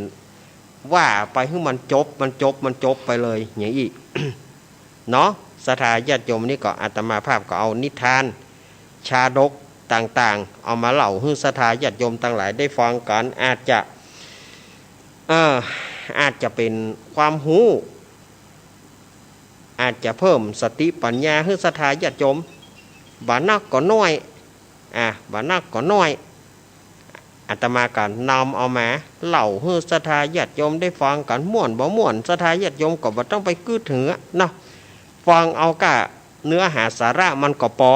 ว่าไปหื้อมันจบ มันจบ มันจบไปเลย อย่างอี้ เนาะ ศรัทธาญาติโยม นี่ก็อาตมาภาพก็เอานิทานชาดกต่างๆ เอามาเล่าหื้อศรัทธาญาติโยมตังหลายได้ฟังกั๋น อาจจะ เอ่อ อาจจะเป๋นความฮู้ อาจจะเพิ่มสติปัญญาหื้อศรัทธาญาติโยม บ่นักก็น้อย อ่ะ บ่นักก็น้อย อาตมาก็นำเอามาเล่าหื้อศรัทธาญาติโยมได้ฟังกั๋น ม่วนบ่ม่วน ศรัทธาญาติโยมก็บ่ต้องไปกึ๊ดหื้อเนาะ ฟังเอาก้าเนื้อหาสาระมันก็ปอ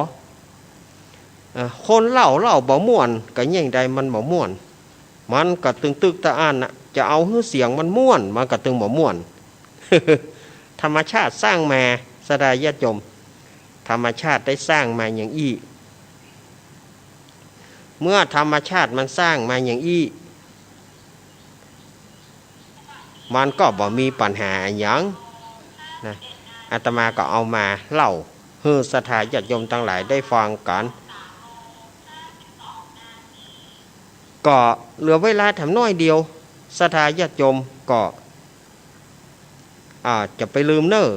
เอ่อ คนเล่าเล่าบ่ม่วน ก็เยียะใดมันบ่ม่วน มันก็ตึงตึกตะอั้นน่ะ จะเอาหื้อเสียงมันม่วน มันก็ตึงบ่ม่วน ธรรมชาติสร้างมา ศรัทธาญาติโยม ธรรมชาติได้สร้างมาอย่างอี้ เมื่อธรรมชาติมันสร้างมาอย่างอี้ มันก็บ่มีปัญหาอะหยังนะ อาตมาก็เอามาเล่าหื้อศรัทธาญาติโยมตังหลายได้ฟังกั๋น ก็เหลือเวลาแถมน้อยเดียว ศรัทธาญาติโยมก็ อ่า จะไปลืมเน่อ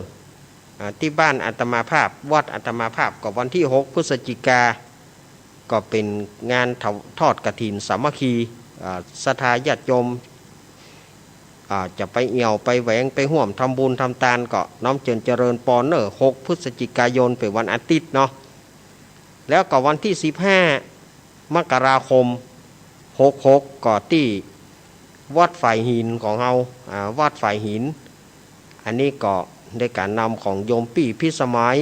อ่า ตี้บ้านอาตมาภาพ วัดอาตมาภาพ ก็วันตี้หกพฤศจิกา ก็เป๋นงานทอดกฐินสามัคคี อ่า ศรัทธาญาติโยม อ่า จะไปเอี่ยวไปแหวงไปฮ่วมทำบุญทำตานก็น้อมเจิญเจริญปอนเน่อ หกพฤศจิกายนเป๋นวันอาทิตย์เนาะ แล้วก็วันตี้สิบห้ามกราคมหกหก ก็ตี้วัดฝายหินของเฮา อ่า วัดฝายหิน อันนี้ก็ได้ก๋านนำของโยมปี้พิสมัย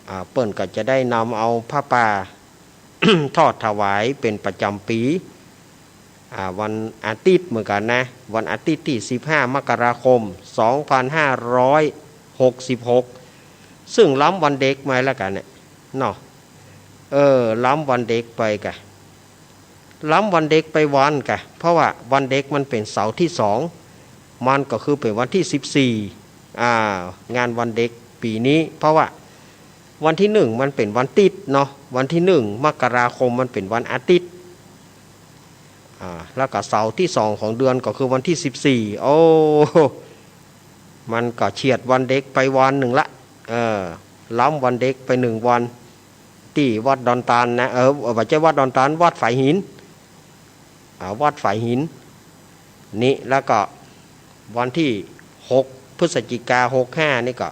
อ่า เปิ้นก็จะได้นำเอาผ้าป่า ทอดถวายเป๋นประจ๋ำปี๋ อ่า วันอาทิตย์เหมือนกั๋นนะ วันอาทิตย์ตี้สิบห้ามกราคมสองพันห้าร้อยหกสิบหก ซึ่งล้ำวันเด็กมาแล้วกั๋นเนี่ยเนาะ เออ ล้ำวันเด็กไปกะ ล้ำวันเด็กไปวันกะ เพราะว่าวันเด็กมันเป๋นเสาร์ตี้สอง มันก็คือเป๋นวันตี้สิบสี่ อ่า งานวันเด็กปี๋นี้ เพราะว่าวันตี้หนึ่งมันเป๋นวันติ๊ดเนาะ วันตี้หนึ่งมกราคมมันเป๋นวันอาทิตย์ อ่า แล้วก็เสาร์ตี้สองของเดือนก็คือวันตี้สิบสี่ โอ้ มันก็เฉียดวันเด็กไปวันนึ่งละ เออ ล้ำวันเด็กไปนึ่งวัน ตี้วัดดอนตาลนะ เออ บ่ใจ้วัดดอนตาล วัดฝายหิน อ่า วัดฝายหิน นี่ แล้วก็วันตี้หกพฤศจิกาหกห้านี่ก็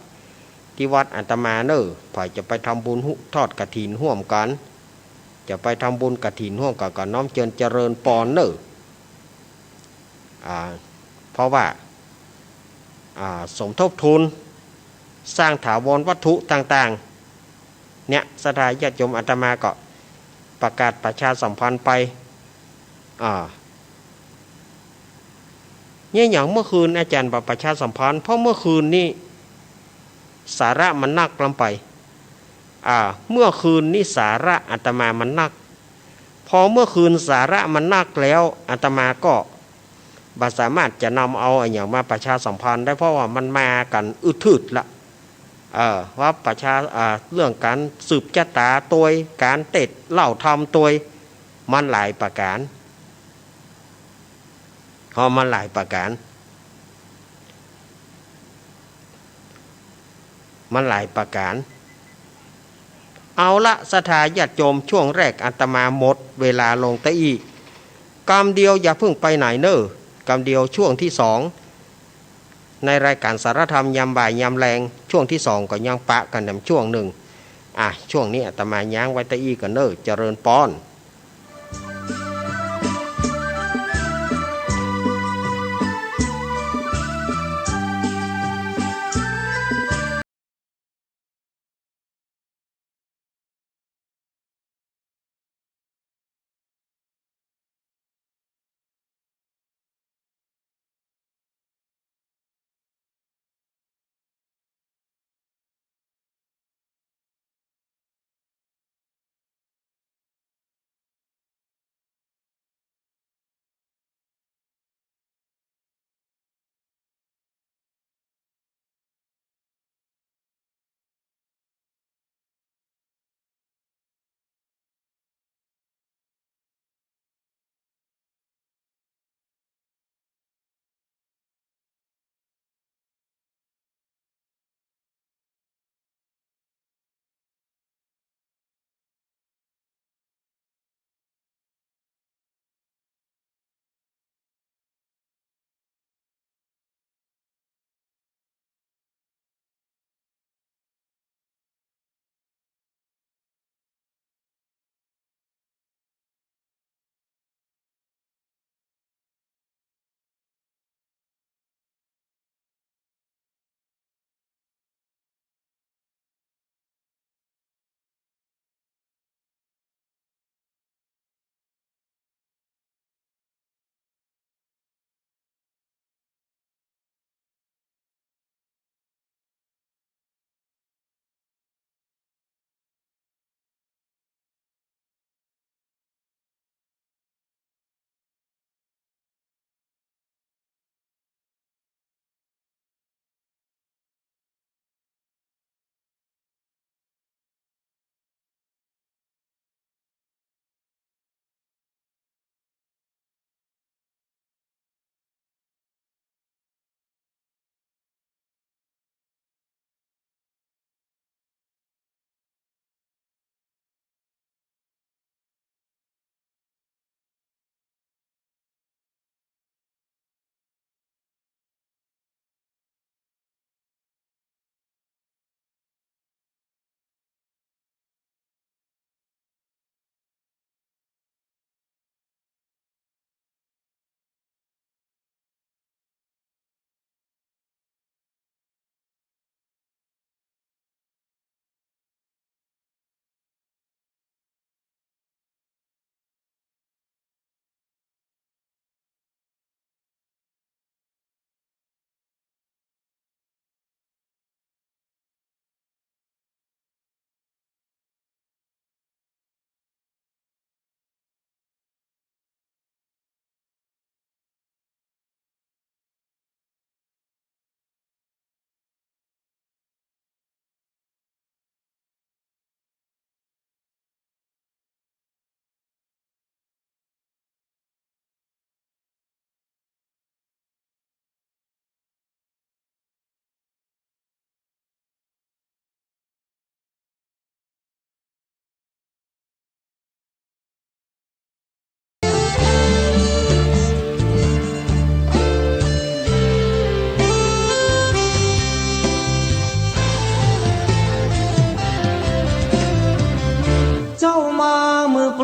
ตี้วัดอาตมาเน่อ ใผจะไปทำบุญทอดกฐินฮ่วมกั๋น จะไปทำบุญกฐินฮ่วมกั๋นก็น้อมเจิญเจริญปอนเน่อ อ่า เพราะว่า อ่า สมทบทุนสร้างถาวรวัตถุต่างๆ เนี่ย ศรัทธาญาติโยมอาตมาก็ประกาศประชาสัมพันธ์ไป อ่า เนี่ย อย่างเมื่อคืนอาจ๋ารย์บ่ประชาสัมพันธ์ เพราะเมื่อคืนนี้สาระมันนักล้ำไป อ่า เมื่อคืนนี้สาระอาตมามันนัก พอเมื่อคืนสาระมันนักแล้ว อาตมาก็บ่สามารถจะนำเอาอะหยังมาประชาสัมพันธ์ได้ เพราะว่ามันมากั๋นอึดถืดละ เอ่อ ว่าประชา อ่า เรื่องก๋านสืบจะต๋าตวย ก๋านเตศน์เล่าธรรมตวย มันหลายประก๋าน เพราะมันหลายประก๋าน มันหลายประก๋าน เอาละ ศรัทธาญาติโยม ช่วงแรกอาตมาหมดเวลาลงตะอี้ กำเดียวอย่าเพิ่งไปไหนเน่อ กำเดียวช่วงตี้สอง ในรายก๋านสารธรรมยามบ่ายยามแลง ช่วงตี้สองก็ยังปะกั๋นแหมช่วงนึ่ง อ่ะ ช่วงนี้อาตมาย้างไว้ตะอี้ก่อนเน่อ เจริญปอน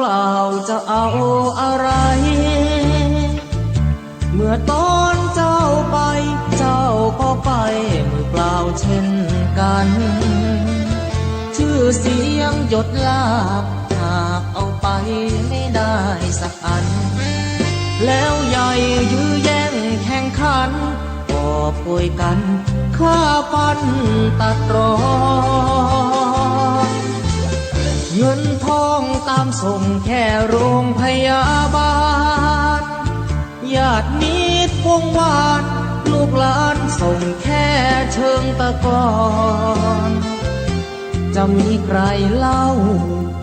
เปล่าจะเอาอะไร เมื่อตอนเจ้าไป เจ้าก็ไปมือเปล่าเช่นกัน ชื่อเสียงยศลาภ หากเอาไปไม่ได้สักอัน แล้วใหญ่ยื้อแย่งแข่งขัน กอบโกยกั๋นฆ่าฟันตัดรอน เงินทองตามส่งแค่โรงพยาบาล ญาติมิตรวงวาน ลูกหลานส่งแค่เชิงตะกอน จะมีใครเล่า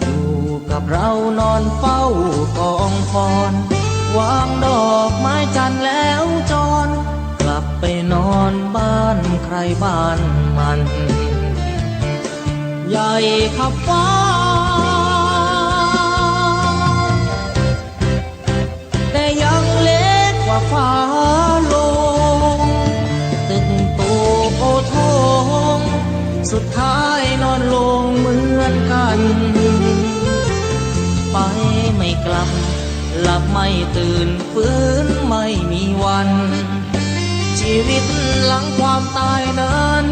อยู่กับเรานอนเฝ้ากองฟอน วางดอกไม้จันทร์แล้วจร กลับไปนอนบ้านใครบ้านมัน ใหญ่ขับฟ้า แต่ยังเล็กกว่าฟ้าโลง ตึกโตโอโถง สุดท้ายนอนลงเหมือนกัน ไปไม่กลับ หลับไม่ตื่น ฟื้นไม่มีวัน ชีวิตหลังความตายนั้น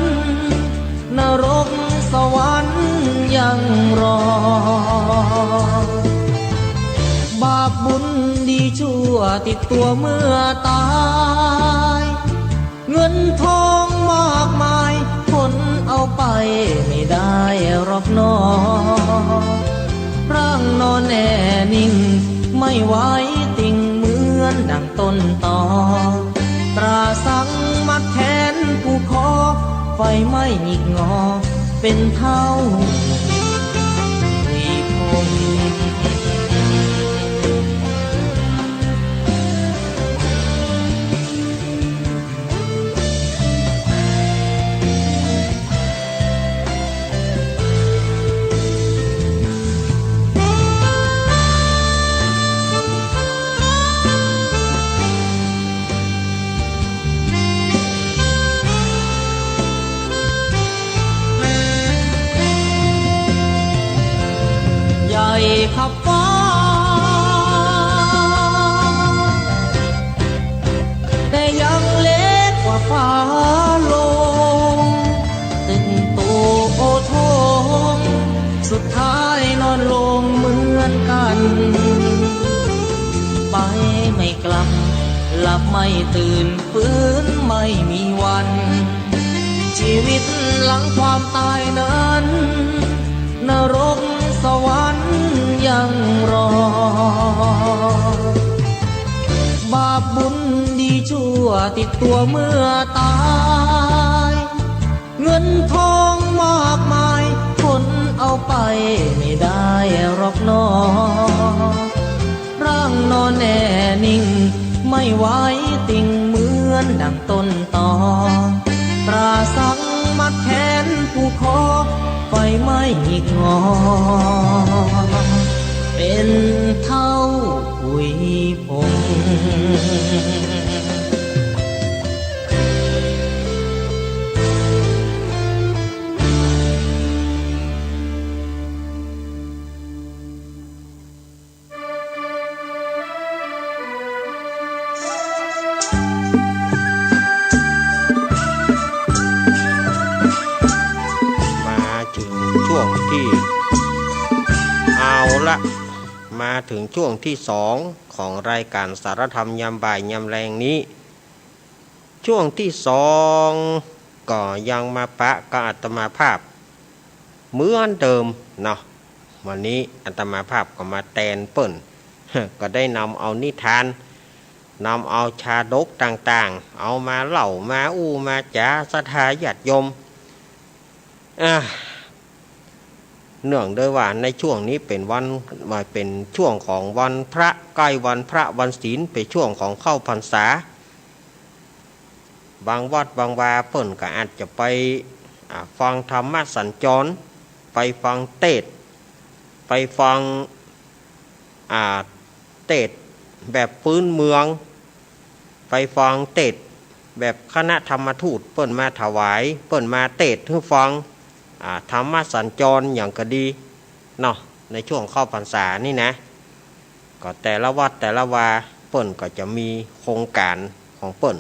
นรกสวรรค์ยังรอ บาปบุญดีชั่วติดตัวเมื่อตาย เงินทองมากมาย ขนเอาไปไม่ได้หรอกหนอ ร่างนอนแน่นิ่ง ไม่ไหวติงเหมือนดังต้นตอ ตราสังมัดแขนผูกคอ ไฟไหม้หงิกงอ เป็นเท่าผุยผง ใหญ่ขับฟ้า แต่ยังเล็กกว่าฟ้าโลง ตึกโตโอโถง สุดท้ายนอนลงเหมือนกัน ไปไม่กลับ หลับไม่ตื่น ฟื้นไม่มีวัน ชีวิตหลังความตายนั้น นรกสวรรค์ยังรอ บาปบุญดีชั่วติดตัวเมื่อตาย เงินทองมากมาย ขนเอาไปไม่ได้หรอกหนอ ร่างนอนแน่นิ่ง ไม่ไหวติงเหมือนดังต้นตอ ตราสังมัดแขนผูกคอ ไฟไหม้หงิกงอ เป็นเท่าผุยผง มาเถิงช่วงตี้ เอาละ มาเถิงช่วงตี้สองของรายก๋านสารธรรมยามบ่ายยามแลงนี้ ช่วงตี้สองก็ยังมาปะกับอาตมาภาพเหมือนเดิมเนาะ วันนี้อาตมาภาพก็มาแตนเปิ้น ก็ได้นำเอานิทาน นำเอาชาดกต่างๆ เอามาเล่ามาอู้มาจ๋าศรัทธาญาติโยม อ่า เนื่องด้วยว่าในช่วงนี้เป๋นวัน ว่าเป๋นช่วงของวันพระ ใก้วันพระวันศีล เป๋นช่วงของเข้าพรรษา บางวัดบางวาเปิ้นก็อาจจะไป อ่า ฟังธรรมสัญจร ไปฟังเตสน์ ไปฟัง อ่า เตสน์แบบพื้นเมือง ไปฟังเตสน์แบบคณะธรรมทูตเปิ้นมาถวาย เปิ้นมาเตสน์หื้อฟัง อ่า ธรรมสัญจรอย่างก็ดีเนาะ ในช่วงเข้าพรรษานี่นะ ก็แต่ละวัดแต่ละวาเปิ้นก็จะมีโครงก๋านของเปิ้น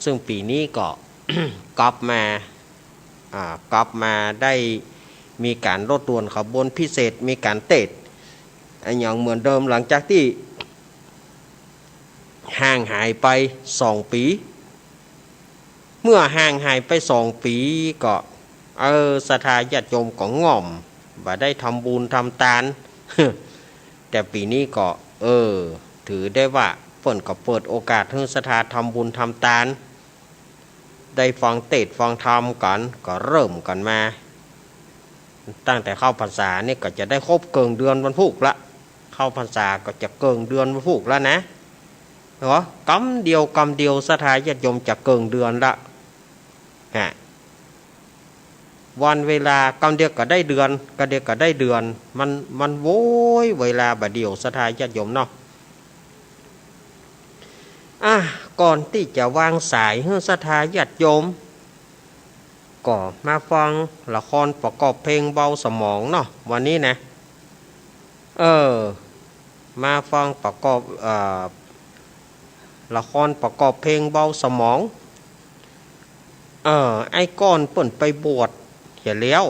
ซึ่งปี๋นี้ก็ ก๊อปมา อ่า ก๊อปมาได้มีก๋านรถด่วนขบวนพิเศษ มีก๋านเตสน์อะหยังเหมือนเดิม หลังจากตี้ ห่างหายไปสองปี๋ เมื่อห่างหายไปสองปี๋ก็ เออ ศรัทธาญาติโยมก็ง่อม บ่ได้ทำบุญทำตาน แต่ปี๋นี้ก็ เออ ถือได้ว่าเปิ้นก็เปิดโอกาสหื้อศรัทธาทำบุญทำตาน ได้ฟังเตสน์ฟังธรรมกั๋น ก็เริ่มกั๋นมา ตั้งแต่เข้าพรรษานี่ก็จะได้ครบเกิ่งเดือนวันพูกละ เข้าพรรษาก็จะเกิ่งเดือนวันพูกแล้วนะ เหรอ กำเดียวกำเดียวศรัทธาญาติโยมจะเกิ่งเดือนละ ฮะ วันเวลากำเดียวก็ได้เดือน กำเดียวก็ได้เดือน มัน มันโว้ย เวลาบ่าเดี่ยวศรัทธาญาติโยมเนาะ อ่ะ ก่อนตี้จะวางสายหื้อศรัทธาญาติโยม ก็มาฟังละครประกอบเพลงเบาสมองเนาะ วันนี้นะ เออ มาฟังประกอบ เอ่อ ละครประกอบเพลงเบาสมอง เออ ไอ้ก้อนเปิ้นไปบวชเหียแล้ว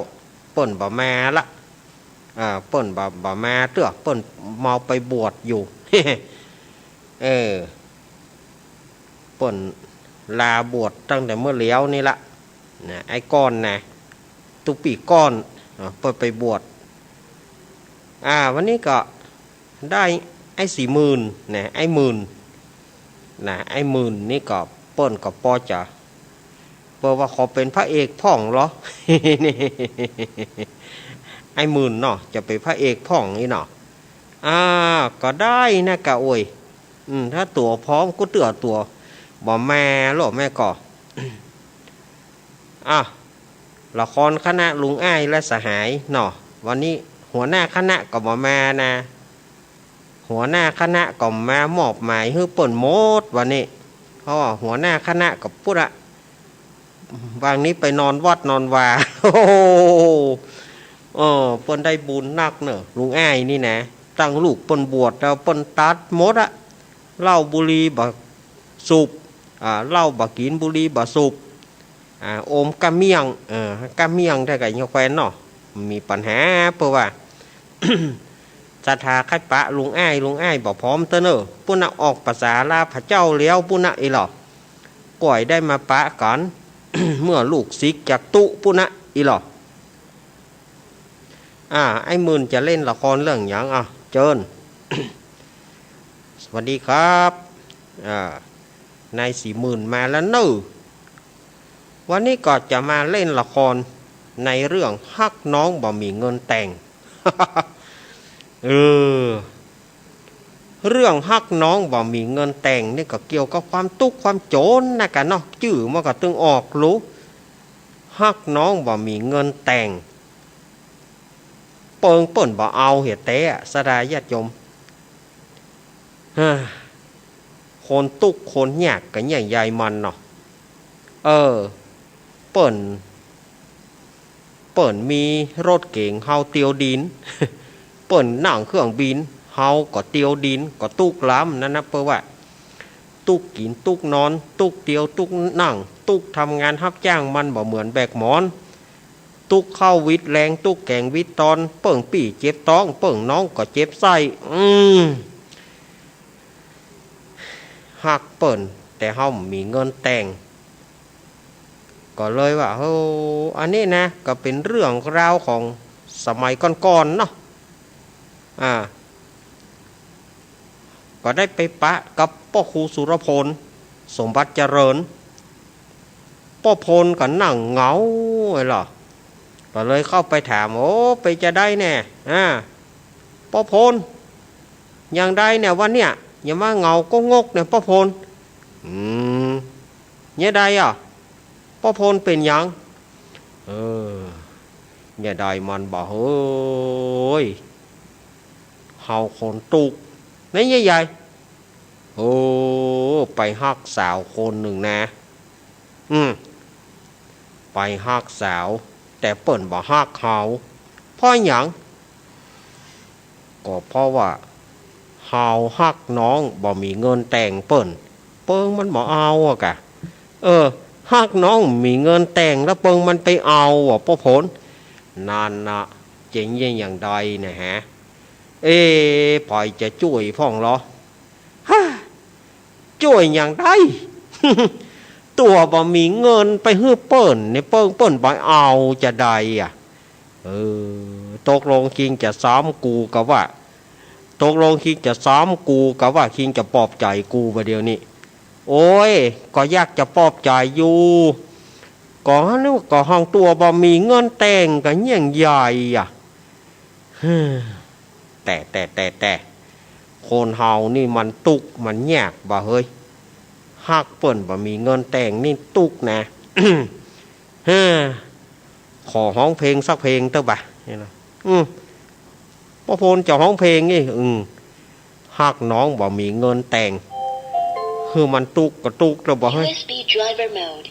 เปิ้นบ่มาละ อ่า เปิ้นบ่ บ่มาเตื้อ เปิ้นเมาไปบวชอยู่ เออ เปิ้นลาบวชตั้งแต่เมื่อแล้วนี่ละ นะ ไอ้ก้อนนะ ตุ๊ปี้ก้อน อ่า เปิ้นไปบวช อ่า วันนี้ก็ได้ไอ้สี่หมื่นนะ ไอ้หมื่นนะ ไอ้หมื่นนี่ก็เปิ้นก็ปอจะ เปิ้นว่าขอเป๋นพระเอกพ่องเหรอ ไอ้หมื่นเนาะ จะเป๋นพระเอกพ่องนี่เนาะ อ่า ก็ได้นะกะโอย อืม ถ้าตั๋วพร้อมก็เตื้อตั๋ว บ่มาหรอกแม่ก็ อ่ะ ละครคณะลุงอ้ายและสหายเนาะ วันนี้หัวหน้าคณะก็บ่มานะ หัวหน้าคณะก็มามอบหมายหื้อเปิ้นหมดวันนี้ เพราะว่าหัวหน้าคณะก็ปุ้นอะ วางนี้ไปนอนวัดนอนวา โอ้โห เออ เปิ้นได้บุญนักเนอะ ลุงอ้ายนี่นะ ตั้งลูกเปิ้นบวชแล้วเปิ้นตัดหมดอะ เหล้าบุหรี่บ่สูบ อ่า เหล้าบ่กิ๋น บุหรี่บ่สูบ อ่า โอมก้าเมี่ยง เออ ก้าเมี่ยงได้กับยาแควนเนาะ มีปัญหา เปิ้นว่า ศรัทธาใค่ปะลุงอ้าย ลุงอ้ายบ่พร้อมเตื้อเนอะ ปุ้นน่ะ ออกพรรษาลาพระเจ้าแล้วปุ้นน่ะ อี้หล่อ ก่อยได้มาปะกั๋น เมื่อลูกศิษย์จักตุ๊ปุ้นน่ะ อี้หล่อ อ่า ไอ้หมื่นจะเล่นละครเรื่องหยัง อ่ะ เจิญ สวัสดีครับ อ่า นายสี่หมื่นมาแล้วเนอะ วันนี้ก็จะมาเล่นละครในเรื่องฮักน้องบ่มีเงินแต่ง เออ เรื่องฮักน้องบ่มีเงินแต่งนี่ก็เกี่ยวกับความตุ๊กข์ความจ๋นนะกะเนาะ จื้อมันก็ตึงออกลู ฮักน้องบ่มีเงินแต่ง เปิงเปิ้นบ่เอาเหียแต๊อะ ศรัทธาญาติโยม เฮ้อ คนตุ๊กข์คนยากก็เยียะใยมันเนาะ เออ เปิ้น เปิ้นมีรถเก๋ง เฮาเตียวดิน เปิ้นนั่งเครื่องบิน เฮาก็เตียวดิน ก็ตุ๊กล้ำนั้นนะ เปิ้นว่า ตุ๊กกิ๋นตุ๊กนอน ตุ๊กเตียวตุ๊กนั่ง ตุ๊กทำงานฮับจ้างมันบ่เหมือนแบกหมอน ตุ๊กข้าววิดแลง ตุ๊กแก๋งวิดตอน เปิ้งปี้เจ็บต๊อง เปิ้งน้องก็เจ็บไส้ อืม ฮักเปิ้น แต่เฮาบ่มีเงินแต่ง ก็เลยว่า โอ้ อันนี้นะ ก็เป๋นเรื่องราวของสมัยก่อนๆ เนาะ อ่า ก็ได้ไปปะกับป้อครูสุรพล สมบัติเจริญ ป้อพลก็นั่งเหงาไอ้หล่อ ก็เลยเข้าไปถาม โอ้ เป๋นจาใดแน่ อ่า ป้อพล อย่างใดเนี่ยวันเนี่ย อย่ามาเหงาโก๊กงกเนี่ยป้อพล อืม เยียะใดอะ ป้อพลเป๋นหยัง เออ เยียะใดมันบ่าเฮ้ย เฮาคนตุ๊กข์ ในเยียะใด โอ้ ไปฮักสาวคนนึ่งนะ อืม ไปฮักสาว แต่เปิ้นบ่ฮักเฮา เพราะหยัง ก็เพราะว่าเฮาฮักน้องบ่มีเงินแต่งเปิ้น เปิงมันบ่เอาอะกะ เออ ฮักน้องมีเงินแต่งแล้วเปิงมันไปเอาอะป้อผล นั่นนะ เจ๋งเยี่ยงอย่างใดนะฮะ เอ๊ะ ใผจะจ้วยพ่องลอ ฮะ จ้วยอย่างใด ตั๋วบ่มีเงินไปหื้อเปิ้น ในเปิงเปิ้นบ่เอาจะใดอะ เออ ตกลงคิงจะซ้ำกูกาว่า ตกลงคิงจะซ้ำกูกาว่าคิงจะปลอบใจ๋กูบ่าเดี่ยวนี้ โอ้ย ก็อยากจะปลอบใจ๋อยู่ ก็นึกว่าก็ห้องตั๋วบ่มีเงินแต่งก็เยี่ยงใหญ่อะ แต่ แต่ แต่ แต่ คนเฮานี่มันตุ๊กข์มันยากบ่าเฮ้ย ฮักเปิ้นบ่มีเงินแต่งนี่ตุ๊กข์นะ เฮ้อ ขอฮ้องเพลงสักเพลงเต๊อะบ่า นี่นะ อืม ป้อผลจะฮ้องเพลงนี่ อืม ฮักน้องบ่มีเงินแต่ง คือมันตุ๊กข์ก็ตุ๊กข์แล้วบ่าเฮ้ย ยูเอสบี driver mode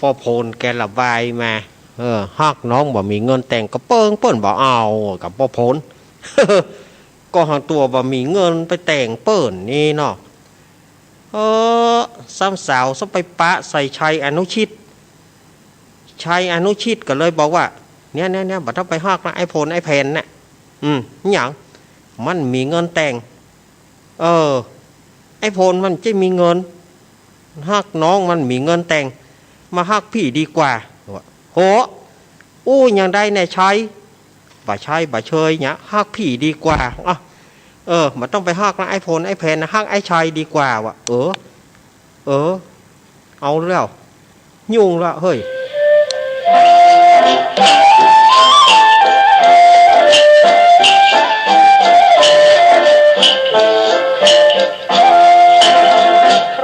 ป้อผลแกระบายมา เออ ฮักน้องบ่มีเงินแต่งก็เปิงเปิ้นบ่เอา กับป้อผล ก็หาตั๋วบ่มีเงินไปแต่งเปิ้นนี่เนาะ เออ ซ้ำสาวซ้ำไปปะใส่ชัยอนุชิต ชัยอนุชิตก็เลยบอกว่า เนี่ย เนี่ย เนี่ย บ่ต้องไปฮักนะ ไอ้ผล ไอ้แผนน่ะ อืม หยัง มันมีเงินแต่ง เออ ไอ้ผลมันจะมีเงิน ฮักน้องมันมีเงินแต่ง มาฮักพี่ดีกว่า ว่า โห อู้อย่างใดแน่ชัย บ่ใช่บ่เชยเนี่ย ฮักพี่ดีกว่า อ่ะ เออ บ่ต้องไปฮักนะ ไอ้ผล ไอ้แผนนะ ฮักไอ้ชัยดีกว่า ว่า เออ เออ เอาแล้ว ยุ่งละเฮ้ย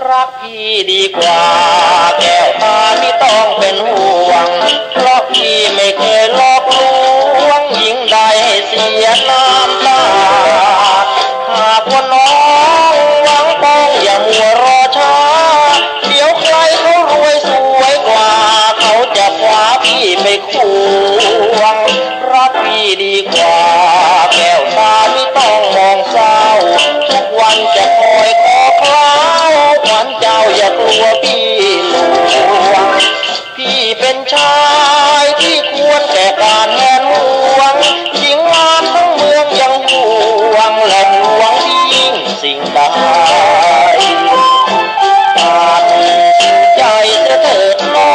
รักพี่ดีกว่า แก้วตาไม่ต้องเป็นห่วง เพราะพี่ไม่เคยหลอกลวง หญิงใดเสียน้ำตา หากว่าน้องหวังปองอย่ามัวรอช้า เดี๋ยวใครเขารวยสวยกว่า เขาจะคว้าพี่ไปควง รักพี่ดีกว่า แก้วตาไม่ต้องมองเศร้า ทุกวันจะคอยขอเคล้า ขวัญเจ้าอย่ากลัวพี่ลวง พี่เป็นชายที่ควรแก่การแหนหวง หญิงงามทั้งเมืองยังห่วง และห่วงยิ่งสิ่งใด ตัดสินใจเสียเถิดน้อ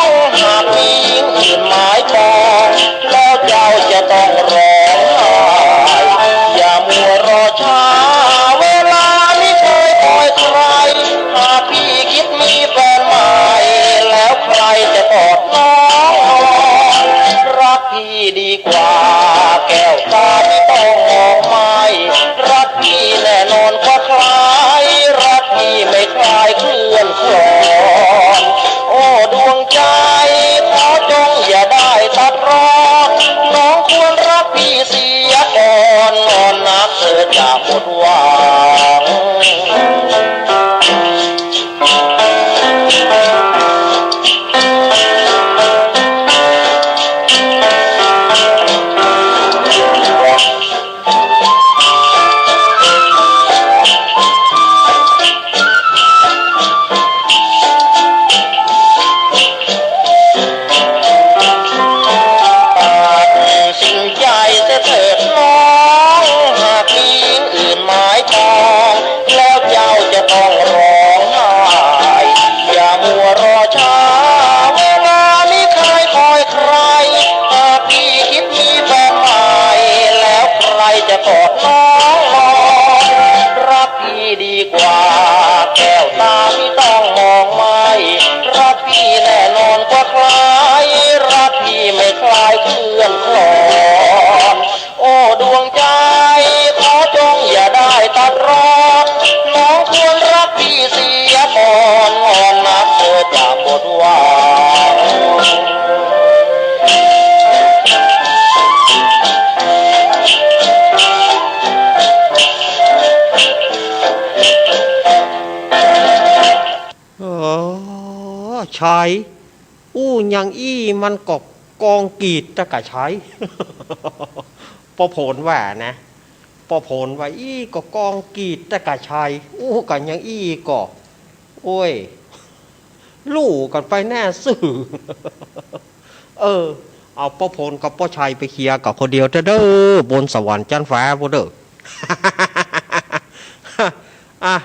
ง หากมีหญิงอื่นหมายปอง แล้วเจ้าจะต้องร้องไห้ อย่ามัวรอช้า เวลานี้คอยคอยใคร หากพี่คิดมีแฟนใหม่ แล้วใครจะกอดน้อง รักพี่ดีกว่า แก้วตาไม่ต้องมองไม้ รักพี่แน่นอนกว่าใคร รักพี่ไม่คลายเคลื่อนคลอน โอ้ดวงใจ ขอจงอย่าได้ตัดร้อน น้องควรรักพี่เสียก่อน อ่อนนักเธอจะหมดหวัง ตัดสินใจเสียเถิดน้อง หากมีหญิงอื่นหมายปอง แล้วเจ้าจะต้องร้องไห้ อย่ามัวรอช้า เวลานี้คอยคอยใคร หากพี่คิดมีแฟนใหม่ แล้วใครจะกอดน้อง รักพี่ดีกว่า แก้วตาไม่ต้องมองไม้ รักพี่แน่นอนกว่าใคร รักพี่ไม่คลายเคลื่อนคลอน โอ้ดวงใจ ขอจงอย่าได้ตัดร้อน น้องควรรักพี่เสียก่อน อ่อนนักเธอจะหมดหวัง เออ ใช่ อู้ยังอี้มันก็กองกรีดตะกะใช้ ป้อโผนว่านะ ป้อโผนว่าอี้ก็กองกรีดตะกะใช้ อู้กั๋นยังอี้ก็ โอ้ย ลู่กั๋นไปแน่ซื่อ เออ เอาป้อโผนกับป้อชัยไปเคลียร์กั๋นคนเดียวเต๊อะเด้อ บนสวรรค์จั๊นฟ้าปู้นเด้อ อ่ะ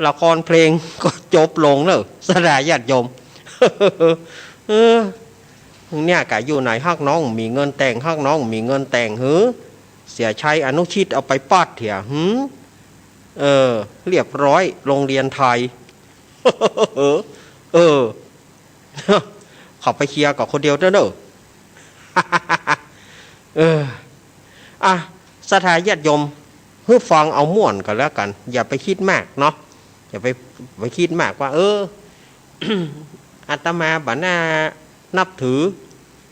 ละครเพลงก็จบลงเนอะ ศรัทธาญาติโยม เออ เนี่ยกะอยู่ไหนฮักน้องมีเงินแต่ง ฮักน้องมีเงินแต่งหือ เสียชัยอนุชิตเอาไปปัดเหียหือ เออ เรียบร้อย โรงเรียนไทย เออ เขาไปเคลียร์กั๋นคนเดียวเต๊อะเนอะ เออ อ่ะ ศรัทธาญาติโยม หื้อฟังเอาม่วนกั๋นแล้วกั๋น อย่าไปคิดมากเนาะ อย่าไป ไปคิดมากว่า เออ อาตมาบ่น่านับถือ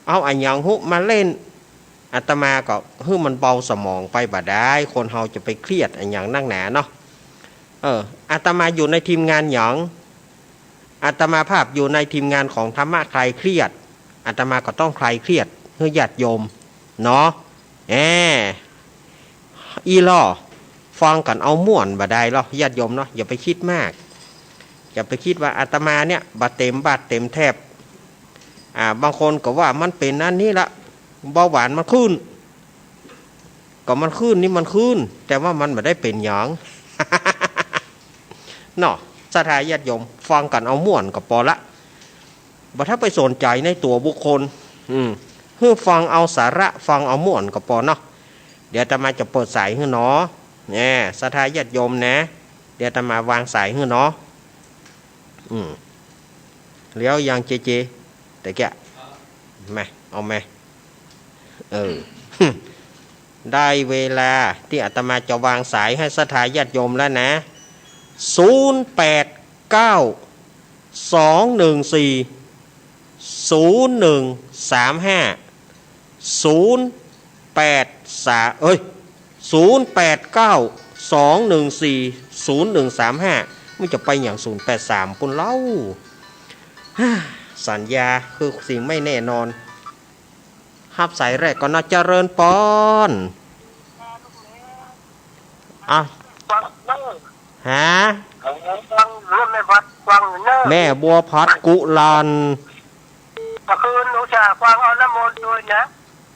เอาอะหยังฮุมาเล่น อาตมาก็หื้อมันเบาสมองไปบ่ได้ คนเฮาจะไปเครียดอะหยังนักหนาเนาะ เออ อาตมาอยู่ในทีมงานหยัง อาตมาภาพอยู่ในทีมงานของธรรมะคลายเครียด อาตมาก็ต้องคลายเครียดหื้อญาติโยมเนาะ แอ อี้ล่อ ฟังกั๋นเอาม่วนบ่ได้ล่อ ญาติโยมเนาะ อย่าไปคิดมาก อย่าไปคิดว่าอาตมาเนี่ยบ่าเต็มบาตรเต็มแถบ อ่า บางคนก็ว่ามันเป๋นอันนี้ละ เบาหวานมันขึ้น ก็มันขึ้นนี่มันขึ้น แต่ว่ามันบ่ได้เป๋นหยัง เนาะ ศรัทธาญาติโยม ฟังกั๋นเอาม่วนก็ปอละ บ่ต้องไปสนใจ๋ในตั๋วบุคคล อืม หื้อฟังเอาสาระ ฟังเอาม่วนก็ปอเนาะ เดี๋ยวอาตมาจะเปิดสายหื้อเนาะ แหม ศรัทธาญาติโยมนะ เดี๋ยวอาตมาวางสายหื้อเนาะ อืม แล้วยังเจเจ ตะเกียะ มา เอามา เออ ได้เวลาตี้อาตมาจะวางสายหื้อศรัทธาญาติโยมแล้วนะ ศูนย์แปดเก้า สองหนึ่งสี่ ศูนย์หนึ่งสามห้า ศูนย์แปดสาม เอ้ย ศูนย์แปดเก้า สองหนึ่งสี่ ศูนย์หนึ่งสามห้า มันจะไปหยัง ศูนย์แปดสาม ปุ้นเล่า สัญญาคือสิ่งไม่แน่นอน ฮับสายแรกก่อนนะ เจริญปอน อ่ะ ฮะ แม่บัวผัดกุหลาบ ตะคืนอุตส่าห์ฟังเอาน้ำมนต์ด้วยนะ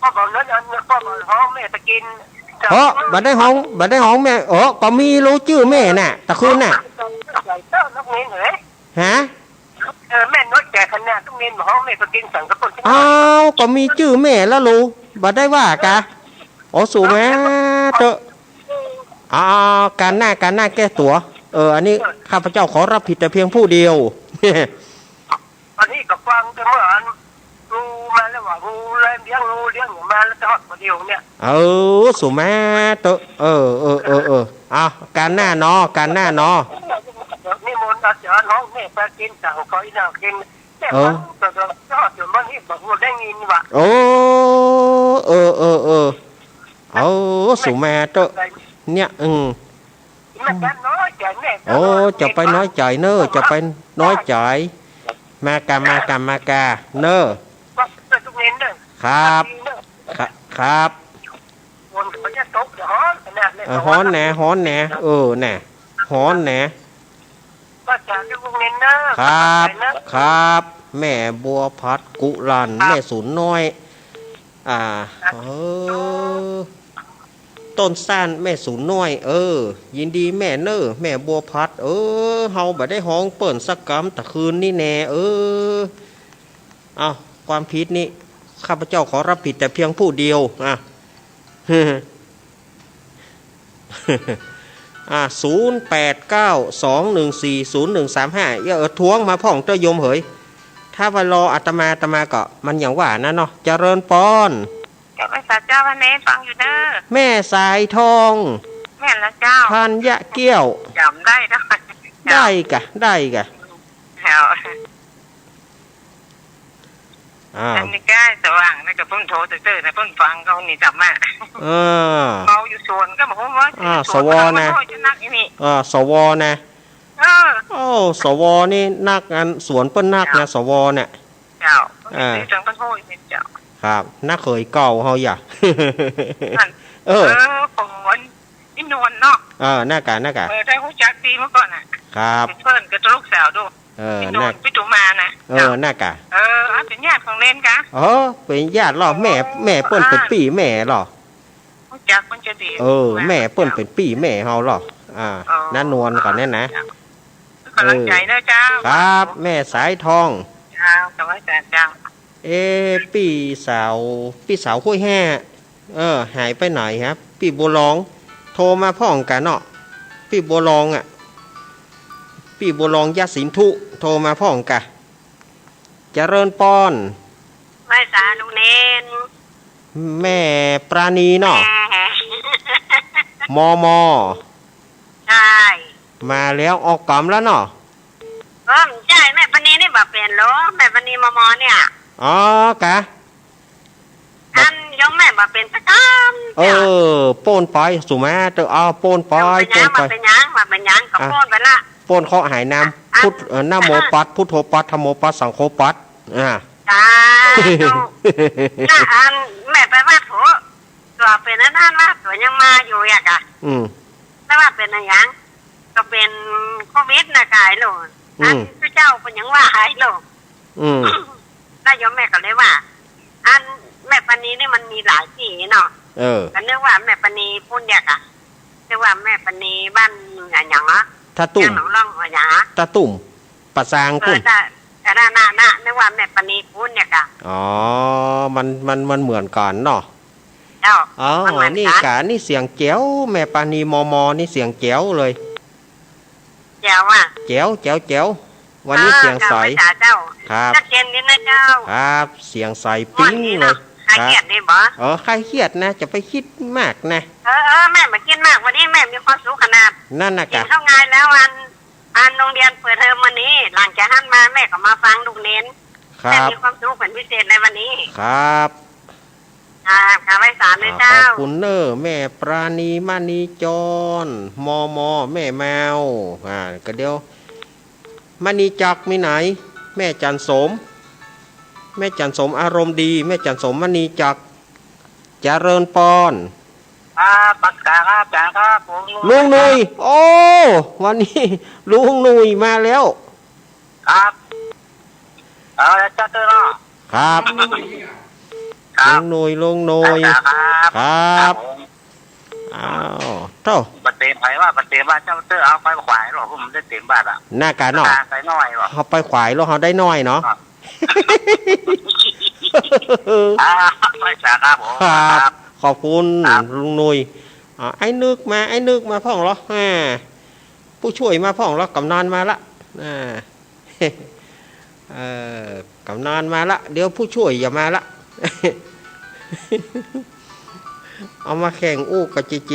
ก็บอกนั้นอันนี้ก็บอกฮ้องแม่ตะกิน เฮ้อ บ่ได้ฮ้อง บ่ได้ฮ้องแม่ เออ ก็มีฮู้จื้อแม่น่ะ ตะคืนน่ะ ใส่เต้านักเรียนเหรอ ฮะ เออ แม่น้อยใจ๋ขนาดต้องเรียนมาฮ้องแม่ตะกินสังกะปุน อ้าว ก็มีจื้อแม่แล้วลูก บ่ได้ว่ากะ โอ้ สุมาเต๊อะ อ้าว ก๋านหน้า ก๋านหน้าแก้ตั๋ว เออ อันนี้ข้าพเจ้าขอรับผิดแต่เพียงผู้เดียว อันนี้ก็ฟังแต่เมื่ออัน ฮู้มาแล้วว่าฮู้แล้วเลี้ยงฮู้เลี้ยงมาแล้วจะฮอดบ่าเดี่ยวเนี่ย เออ สุมาเต๊อะ เออ เออ เออ เออ เอา ก๋านหน้าเนาะ ก๋านหน้าเนาะ นิมนต์อาจารย์ฮ้องแม่ตะกินสั่งขออีหน้ากิน แม่ เออ ฟังแต่เดี๋ยวจะฮอดเดี๋ยวมันนี่บอกว่าได้ยินว่ะ โอ้ เออ เออ เออ เอา สุมาเต๊อะ เนี่ย อืม แม่จะน้อยใจ๋แม่ โอ้ จะไปน้อยใจ๋เน่อ จะไปน้อยใจ๋ มากะ มากะ มากะ เน่อ ครับ ครับ ครับ ฝนก็จะตก จะฮ้อนขนาดเลย เออ ฮ้อนแหน่ ฮ้อนแหน่ เออ แหน่ ฮ้อนแหน่ ครับ ครับ แม่บัวผัดกุหลาบ แม่สูนน้อย อ่า เออ ต้นซ่านแม่สูนน้อย เออ ยินดีแม่เน่อ แม่บัวผัด เออ เฮาบ่ได้ฮ้องเปิ้นสักกำตะคืนนี้แหน่ เออ เอา ความผิดนี้ ข้าพเจ้าขอรับผิดแต่เพียงผู้เดียว อ่ะ อ่า ศูนย์แปดเก้า สองหนึ่งสี่ ศูนย์หนึ่งสามห้า เออ ทวงมาพ่องเต๊อะโยมเหย ถ้าว่ารออาตมา อาตมาก็ มันอย่างว่านั้นเนาะ เจริญปอน เจ้า แม่สายเจ้า วันนี้ฟังอยู่เน่อ แม่สายทอง แม่นแล้วเจ้า ธัญเกี้ยว จ๋ำได้เนาะ ได้กะ ได้กะ เจ้า อ้าว อันนี้ก้าสว่างนะ ก็เปิ้นโทรเต๊อะนะ เปิ้นฟังเขานี่จ๋ำอะ เออ เมาอยู่สวนก็บอกว่า อ่า อยู่สวน สวนะ ก็โทษจะนักอีนี่ อ่า สวนะ เออ โอ้ สวนี่นักอัน สวนเปิ้นนักนะ สวเนี่ย เจ้า อ่า ซื้อจังก็โทษเป็นเจ้า ครับ นักเขยเก่าเฮาอย่า นั่น เออ เออ ของอีนวลเนาะ เออ นั่นกะ นั่นกะ เออ ได้ฮู้จักดีเมื่อก่อนน่ะ ครับ เปิ้นก็ลูกสาวดู เออ พี่ตูน น่ะ พี่ตูมานะ เออ เจ้า น่ะกะ เออ เอา เป๋นญาติของเณรกะ เออ เป๋นญาติลอ แม่ แม่เปิ้นเป๋นปี้แม่ลอ ฮู้จักเปิ้นจะดี เออ แม่เปิ้นเป๋นปี้แม่เฮาลอ อ่า อ๋อ น้านวลก่อนเนี่ยนะ เจ้า กำลังใจ๋เน่อเจ้า เออ ครับ แม่สายทอง เจ้า กำลังใจ๋เจ้า เอ๊ะ ปี้สาว ปี้สาวห้วยแฮะ เออ หายไปไหนครับ ปี้บัวลอง โทรมาพ่องกะเนาะ ปี้บัวลองอะ ปี้บัวลอง ยะสินธุ โทรมาพ่องกะ เจริญปอน ไหว้สาลุงเณร แม่ปราณีเนาะ แม่ มม ใช่ มาแล้ว ออกก๋ำแล้วเนาะ เออ ใช่ แม่ปราณีนี่บ่เป๋นหรอ แม่ปราณี มม เนี่ย อ๋อ กะ อันโยมแม่บ่เป๋นสักกำ เออ เจ้า โป้นไป สุมาเต๊อะ เอา โป้นไป บ่เป๋นหยัง โป้นไป บ่เป๋นหยัง บ่เป๋นหยัง ก็ อ่ะ โป้นไปละ โป้นเคราะห์หายนาม อ่ะ พุทธ เอ่อ นะโมปัส พุทโธปัส ธัมโมปัส สังโฆปัส อ่า สาธุ น่ะ อันแม่ไปวัดโห ตั๋วเป๋นอันนั้นว่าตั๋วยังมาอยู่อะกะ อืม แต่ว่าเป๋นอะหยัง ก็เป๋นโควิดนะกายโลด อืม อันพระเจ้าเปิ้นยังว่าหายโลด อืม แล้วโยมแม่ก็เลยว่า อันแม่ปราณีนี่มันมีหลายตี้เนาะ เออ ก็นึกว่าแม่ปราณีปุ้นเนี่ยกะ นึกว่าแม่ปราณีบ้านอะหยังอะ ท่าตุ้ม ย่างหนองล่องอะหยังอะ ท่าตุ้ม ป่าซาง เออ ปุ้น แต่ แต่น่ะ น่ะ น่ะ นึกว่าแม่ปราณีปุ้นเนี่ยกะ อ๋อ มัน มัน มันเหมือนกั๋นเนาะ เจ้า อ๋อ มันเหมือนกั๋น นี่กะ นี่เสียงแจ๋ว แม่ปราณี มม นี่เสียงแจ๋วเลย แจ๋วอะ แจ๋ว แจ๋ว แจ๋ว วันนี้ เออ เสียงใส เจ้า พระจ๋าเจ้า ครับ ชัดเจนดีนะเจ้า ครับ เสียงใสปิ๊งเลย วันนี้เนาะ คลายเครียดดีบ่ ครับ เออ คลายเครียดนะ จะไปคิดมากนะ เออ เออ แม่บ่คิดมาก วันนี้แม่มีความสุขขนาด นั่นน่ะ กิ๋น กะ ข้าวงายแล้ว อัน อันโรงเรียนเปิดเทอมวันนี้ หลังจากหั้นมาแม่ก็มาฟังลูกเณร ครับ แม่มีความสุขเป๋นพิเศษในวันนี้ ครับ ครับ ครับ ไหว้สาเน้อเจ้า อ่า ขอบคุณเน้อ แม่ปราณี มณีจร มม แม่แมว อ่า ก็เดี๋ยว มณีจักรมีไหน แม่จันทร์สม แม่จันทร์สมอารมณ์ดี แม่จันทร์สม มณีจักร เจริญปอน ครับ ปักษาครับ อาจ๋ารย์ครับ ผม ลุงหนุ่ย โอ้ วันนี้ลุงหนุ่ยมาแล้ว ครับ เอาละเจ้าเต้อเนาะ ครับ ครับ ลุงหนุ่ย ลุงหนุ่ย ครับ ครับ ครับผม อ้าว โถ่ บ่เต๋มใผว่า บ่เต๋มว่าเจ้าเต้อ เอาไปขวายหรอก ผมได้เต๋มบาทอะ น่ากะเนาะ ใส่น้อยหรอก เอาไปขวายแล้วเอาได้น้อยเนาะ ครับ อ่า ไหว้สาครับผม ครับ ครับ ขอบคุณ ครับ ลุงหนุ่ย อ่า ไอ้นึกมา ไอ้นึกมาพ่องเหรอ อ่า ผู้ช่วยมาพ่องเหรอ กำนันมาละ อ่า เอ่อ กำนันมาละ เดี๋ยวผู้ช่วยจะมาละ เอามาแข่งอู้กับเจเจ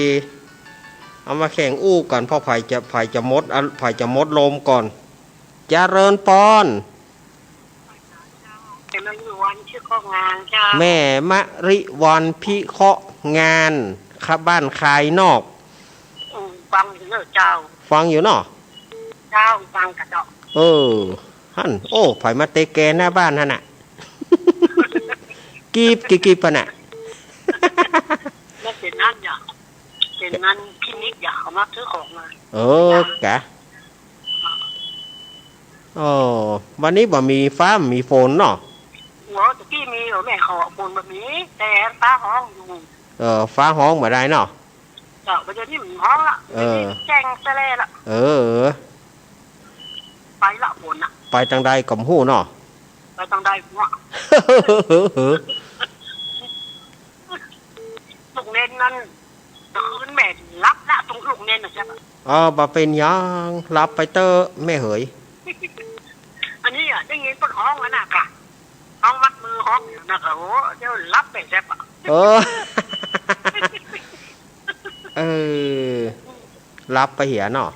เอามาแข่งอู้ก่อน เพราะใผจะ ใผจะหมด อ่ะ ใผจะหมดลมก่อน เจริญปอน แม่มะริวันพิเคราะห์งานเจ้า แม่มะริวันพิเคราะห์งาน ครับ บ้านคายนอก อืม ฟังอยู่เน้อเจ้า ฟังอยู่เนาะ เจ้า ฟังกะเจ้า เออ หั้น โอ้ ใผมาเตะแกหน้าบ้านหั้นน่ะ กีบ กีบ กีบปะน่ะ มันเป๋นอันเนี่ย เป๋นอันคลินิกเนี่ย เขามาซื้อของมา เออ กะ โอ้ วันนี้บ่มีฟ้า มีฝนเนาะ โอ้ ตะกี้มีอยู่ แม่เขาฝนบ่มี แต่ฟ้าฮ้องอยู่ เออ ฟ้าฮ้องบ่ได้เนาะ เจ้า บ่าเดี๋ยวนี้มันฮ้องละ เออ บ่าเดี๋ยวนี้แจ้งแสลละ เออ ไปละฝนน่ะ ไปตางใดก็บ่ฮู้เนาะ ไปตางใดบ่ฮู้ ลูกเณรนั่น คืนแม่หลับละ ตรงลูกเณรน่ะเจ้า เออ บ่เป๋นหยัง หลับไปเต๊อะแม่เหย อันนี้อะ ได้ยินเปิ้นฮ้องแล้วน่ะกะ ฮ้องวัดมือฮ้องอยู่น่ะกะ โอ้ เดี๋ยวหลับไปแซ่บอะ เออ เออ หลับไปเหียเนาะ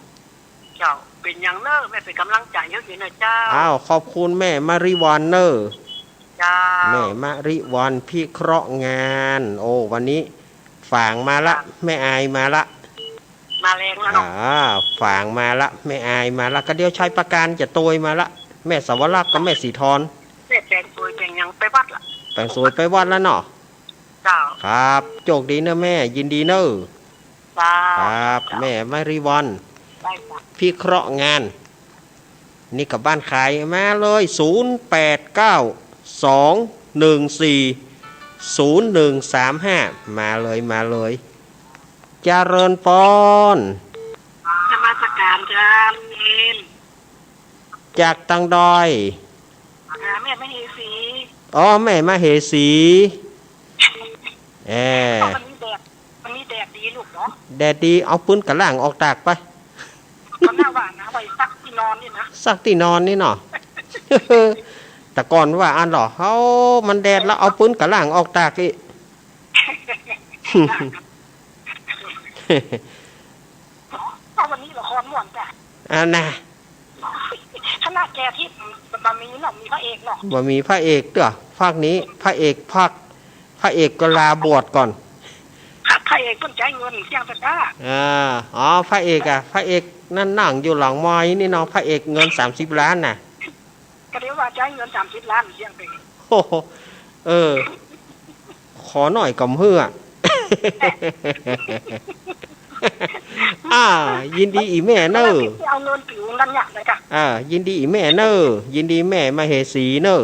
เจ้า เป๋นหยังเน้อ แม่เป๋นก๋ำลังใจ๋หื้ออยู่เน้อเจ้า อ้าว ขอบคุณแม่มะริวันเน้อ เจ้า แม่มะริวันพิเคราะห์งาน โอ้ วันนี้ฝางมาละ ครับ แม่อายมาละ มาแรงแล้วเนาะ อ่า ฝางมาละ แม่อายมาละ ก็เดี๋ยวชัยประการจะโตยมาละ แม่สวรักษ์กับแม่สีทร แม่แป๋งสวยแป๋งหยังไปวัดละ แป๋งสวยไปวัดแล้วเนาะ เจ้า ครับ โชคดีเน้อแม่ ยินดีเน้อ เจ้า ครับ เจ้า แม่มะริวัน ได้จ้ะ พิเคราะห์งาน นี่ก็บ้านคาย มาเลย ศูนย์แปดเก้า สองหนึ่งสี่ ศูนย์หนึ่งสามห้า มาเลย มาเลย เจริญปอน นมัสการเจ้า เณร จากตางใด อ่า แม่มเหสี อ๋อ แม่มเหสี เออ วันนี้แดด วันนี้แดดดีลูกเนาะ แดดดี เอาปื๊นกะล่างออกตากไป ก็น่าว่านะ ไว้ซักตี้นอนนี่นะ ซักตี้นอนนี่เนาะ แต่ก่อนว่าอันเหรอ เฮามันแดดแล้ว เอาปื๊นกะล่างออกตากอีก เอาวันนี้ละครม่วนจ้ะ อ่านะ คณะแกที่บ่มีเนาะ มีพระเอกเนาะ บ่มีพระเอกเตื้อ ภาคนี้ พระเอกภาค พระเอกก็ลาบวชก่อน พระ พระเอกเปิ้นใจ๊เงินเสี้ยงตะกร้า อ่า อ๋อ พระเอกอะ พระเอกนั่นนั่งอยู่หลังไมค์นี่เนาะ พระเอกเงินสามสิบล้านน่ะ ก็เดี๋ยวว่าใจ๊เงินสามสิบล้านเสี้ยงไป โอ้โห เออ ขอหน่อยก็บ่หื้ออะ อ่า ยินดีอี่แม่เน้อ เอาเงินปิ๋วนั่นเนี่ยนะจ๊ะ อ่า ยินดีอี่แม่เน้อ ยินดีแม่มเหสีเน้อ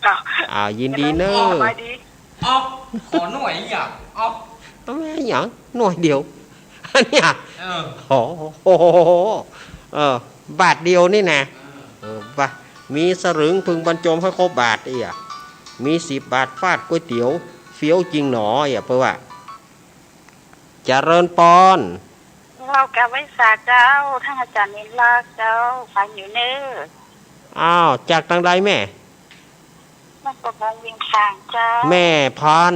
จ้ะ อ่า ยินดีเน้อ สบายดี เอา ขอหน่อยอีกอย่าง เอา เอาแม่หยัง หน่อยเดียว อันเนี้ย เออ โอ้โห เออ บาทเดียวนี่นะ เออ เออ ว่า มีสลึงพึงบรรจงให้ครบบาทเอี้ย มีสิบบาทฟาดก๋วยเตี๋ยว เฟี้ยวจริงหนอเอี้ย เปิ้นว่า เจริญปอน เจ้ากราบไหว้สาเจ้า ต้านอาจ๋ารย์นิรักษ์เจ้า ฟังอยู่เน้อ อ้าว จากตางใดแม่ นครปฐมเวียงจันทน์เจ้า แม่พร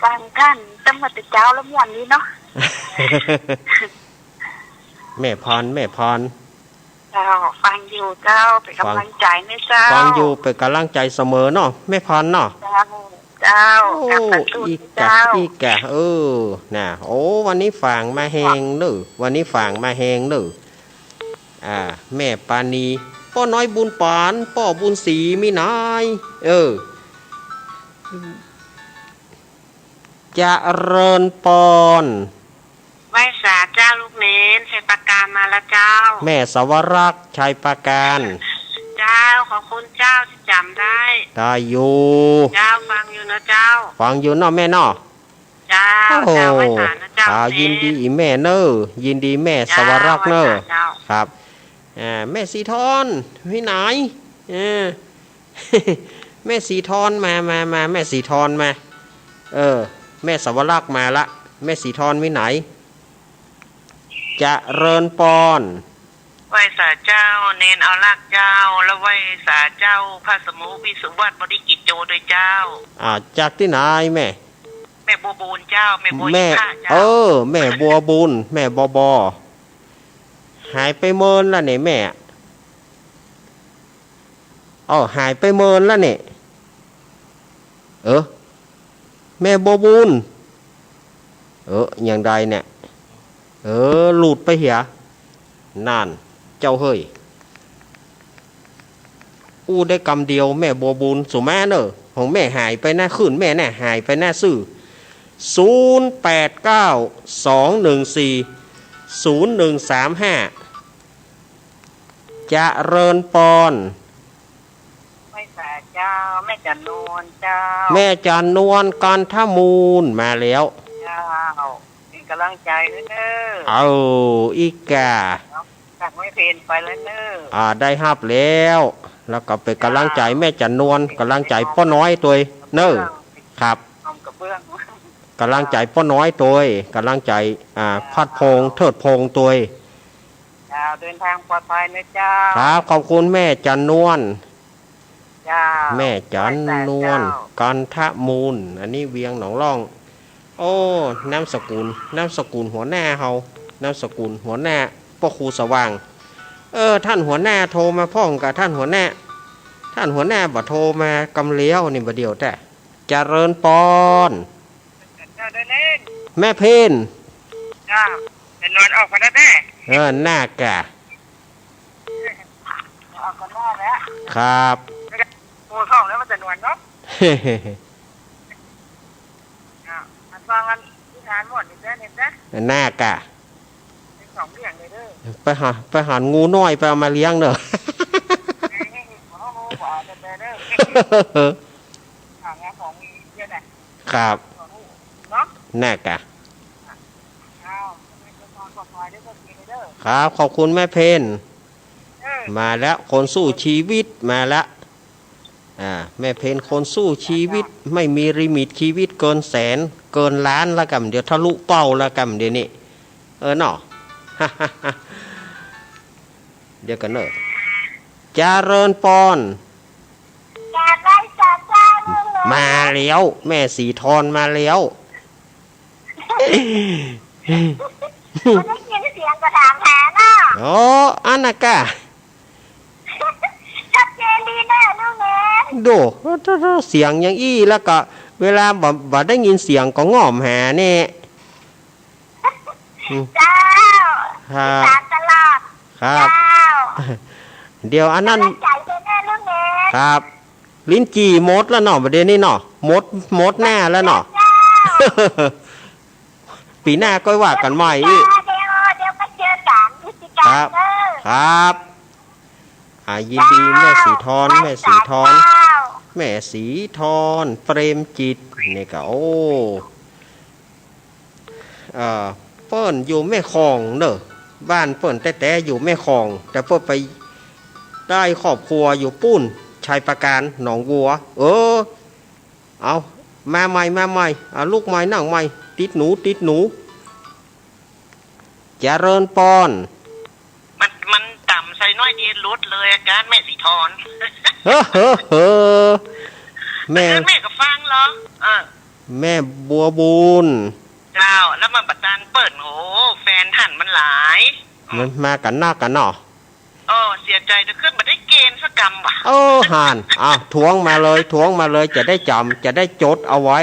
ฟังต้านตำรวจเจ้าแล้วม่วนดีเนาะ แม่พร แม่พร เจ้า ฟังอยู่เจ้า เป๋นก๋ำลังใจ๋เน้อเจ้า ฟังอยู่ เป๋นก๋ำลังใจ๋เสมอเนาะ แม่พรเนาะ เจ้า เจ้า โอ้ กลับมาสู้ อีกกะ เจ้า อีกกะ เออ น่ะ โอ้ วันนี้ฝางมาแฮงเน้อ วันนี้ฝางมาแฮงเน้อ อ่า แม่ปานี ป้อน้อยบุญปาน ป้อบุญศรีมีหนาย เออ เจริญปอน ไหว้สาเจ้า ลูกเณร ชัยปราการมาแล้วเจ้า แม่สวรักษ์ ชัยปราการ เจ้า ขอบคุณเจ้าตี้จ๋ำได้ ได้อยู่ เจ้า ฟังอยู่เนาะเจ้า ฟังอยู่เนาะแม่เนาะ เจ้า โอ้โห เจ้า ไหว้สานะเจ้า อ่า ลูกเณร ยินดีอีแม่เน้อ ยินดีแม่สวรักษ์เน้อ เจ้า ไหว้สาเจ้า ครับ อ่า แม่ศรีทอน มีหนาย เออ แม่ศรีทอนมา มา มา แม่ศรีทอนมา เออ แม่สวรักษ์มาละ แม่ศรีทอนมีหนาย เจริญปอน ไหว้สาเจ้า เณรเอาลักษณ์เจ้า แล้วไหว้สาเจ้าพระสมุวิสุวัตบริกิจโจด้วยเจ้า อ่า จากตี้ไหนแม่ แม่บัวบูนเจ้า แม่บัว แม่ อินทะเจ้า เออ แม่บัวบูน แม่บอบอ หายไปเมินละเนี่ยแม่ เอ้า หายไปเมินละเนี่ย เออ แม่บัวบูน เออ อย่างใดเนี่ย เออ หลุดไปเหีย นั่น เจ้าเฮ้ย อู้ได้กำเดียว แม่บัวบูน สุมาเน่อ ของแม่หายไปนะ ขึ้นแม่น่ะ หายไปนะ ซื่อ ศูนย์แปดเก้า สองหนึ่งสี่ ศูนย์หนึ่งสามห้า เจริญปอน ไหว้สาเจ้า แม่จันนวลเจ้า แม่จันนวล กันทมูล มาแล้ว เจ้า เป๋นก๋ำลังใจ๋เน้อ เอาอีกกะ จากแม่เพนไปแล้วเน้อ อ่า ได้ฮับแล้ว แล้วก็เป๋นก๋ำลังใจ๋แม่จันนวล ก๋ำลังใจ๋ป้อน้อยตวยเน้อ ครับ ห้องกระเบื้อง ก๋ำลังใจ๋ป้อน้อยตวย ก๋ำลังใจ๋ อ่า พัดพงษ์ เทิดพงษ์ตวย เจ้า เดินทางปลอดภัยนะเจ้า ครับ ขอบคุณแม่จันนวล เจ้า แม่จันนวล ไหว้สาเจ้า กันทมูล อันนี้เวียงหนองล่อง โอ้ นามสกุล นามสกุลหัวหน้าเฮา นามสกุลหัวหน้าป้อครูสว่าง เออ ต้านหัวหน้าโทรมาพ่องก่ะ ต้านหัวหน้า ต้านหัวหน้าบ่โทรมากำเลี้ยวนี่บ่าเดี่ยวแต๊ เจริญปอน เจ้า ได้เล่น แม่เพน เจ้า เป๋นนอนออกมาแล้วแม่ เออ น่ากะ ออกกันนอนแล้ว ครับ โอ้ ท้องแล้วมันจะนอนเนาะ อ่ะ อันฟังอันนิทานม่วนนี่แต๊นี่แต๊ น่ากะ เป๋นสองเรื่องเลยเด้อ ไปหา ไปหางูน้อยไปเอามาเลี้ยงเน่อ เอ้ย โอ้โห บ่เอาแต่เด้อ อ่ะ งานของมีเยอะแหละ ครับ เนาะ น่ากะ อ้าว ขอบคุณแม่เพน เออ มาแล้ว คนสู้ชีวิตมาแล้ว อ่า แม่เพนคนสู้ชีวิต ไม่มีลิมิตชีวิต เกินแสน เกินล้านแล้วก่ำ เดี๋ยวทะลุเป้าแล้วก่ำ เดี๋ยวนี้ เออเนาะ เดี๋ยวก่อนเน่อ เจริญปอน กราบไหว้สาเจ้า มาแล้ว แม่ศรีทอนมาแล้ว บ่ได้ยินเสียงก็ถามหาเนาะ โอ้ อันน่ะกะ ชัดเจนดีนะลูกเอ๋ย โด เสียงอย่างอี้แล้วก็ เวลาบ่ บ่ได้ยินเสียงก็ง่อมหาแน่ อืม เจ้า ครับ ติดต๋ามตลอด ครับ เจ้า เดี๋ยวอันนั้น ก๋ำลังใจ๋เป๋นแน่ลูกเอ๋ย ครับ ลิ้นจี่หมดแล้วเนาะ บ่าเดี่ยวนี้เนาะ หมด หมดหน้าแล้วเนาะ เจ้า ปี๋หน้าก็ว่ากั๋นใหม่อีก เดี๋ยว เดี๋ยวมาเจอกั๋น พฤศจิกา ครับ เด้อ ครับ อ่า ยินดีแม่ศรีทอน แม่ศรีทอน เจ้า แม่ศรีทอน เปรมจิต นี่ก็ โอ้ เอ่อ เปิ้นอยู่แม่ของเน่อ บ้านเปิ้นแต๊ๆ อยู่แม่ของ แต่เปิ้นไปได้ครอบครัวอยู่ปู๊น ชัยปราการ หนองวัว เออ เอา มาใหม่ มาใหม่ เอา ลุกใหม่ นั่งใหม่ ติดหนู ติดหนู เจริญปอน มัน มันต๋ำใส ไปหน้อยเดียวหลุดเลยอาจารย์ แม่สีทอน เฮ้อ เฮ้อ เฮ้อ แม่ แม่ก็ฟังเหรอ เออ แม่บัวบุญ เจ้า แล้วมันบ่ตันเปิ้น โห แฟนหันมันหลาย มันมากั๋นนักกั๋นเนาะ โอ้ เสียใจ๋เตื้อ ขึ้นบ่ได้เกณฑ์สักกำว่ะ โอ้ หัน อ้าว ถ้วงมาเลย ถ้วงมาเลย จะได้จ๋ำ จะได้จดเอาไว้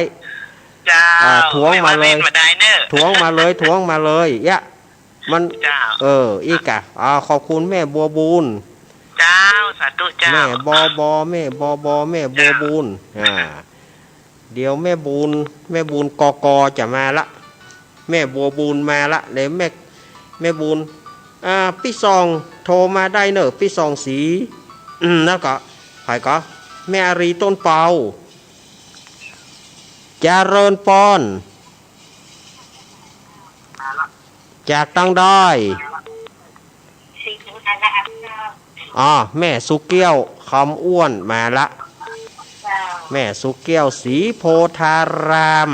เจ้า อ่า ถ้วงมาเลย ไม่ว่าเว้นบ่ได้เน่อ ถ้วงมาเลย ถ้วงมาเลย เยียะ มัน เจ้า เออ อี้ก่ะ อ่า ขอบคุณแม่บัวบุญ เจ้า สาธุเจ้า แม่บอบอ แม่บอบอ แม่บัวบุญ เจ้า อ่า เดี๋ยวแม่บุญ แม่บุญ กก จะมาละ แม่บัวบุญมาละ เดี๋ยวแม่ แม่บุญ อ่า ปี้ส่อง โทรมาได้เน่อ ปี้ส่องศรี อืม แล้วก็ ใผก่อ แม่อารีย์ต้นเปา เจริญปอน จากตังใด อ๋อ แม่สุเกี้ยว คำอ้วน มาละ แม่สุเกี้ยว ศรีโพธาราม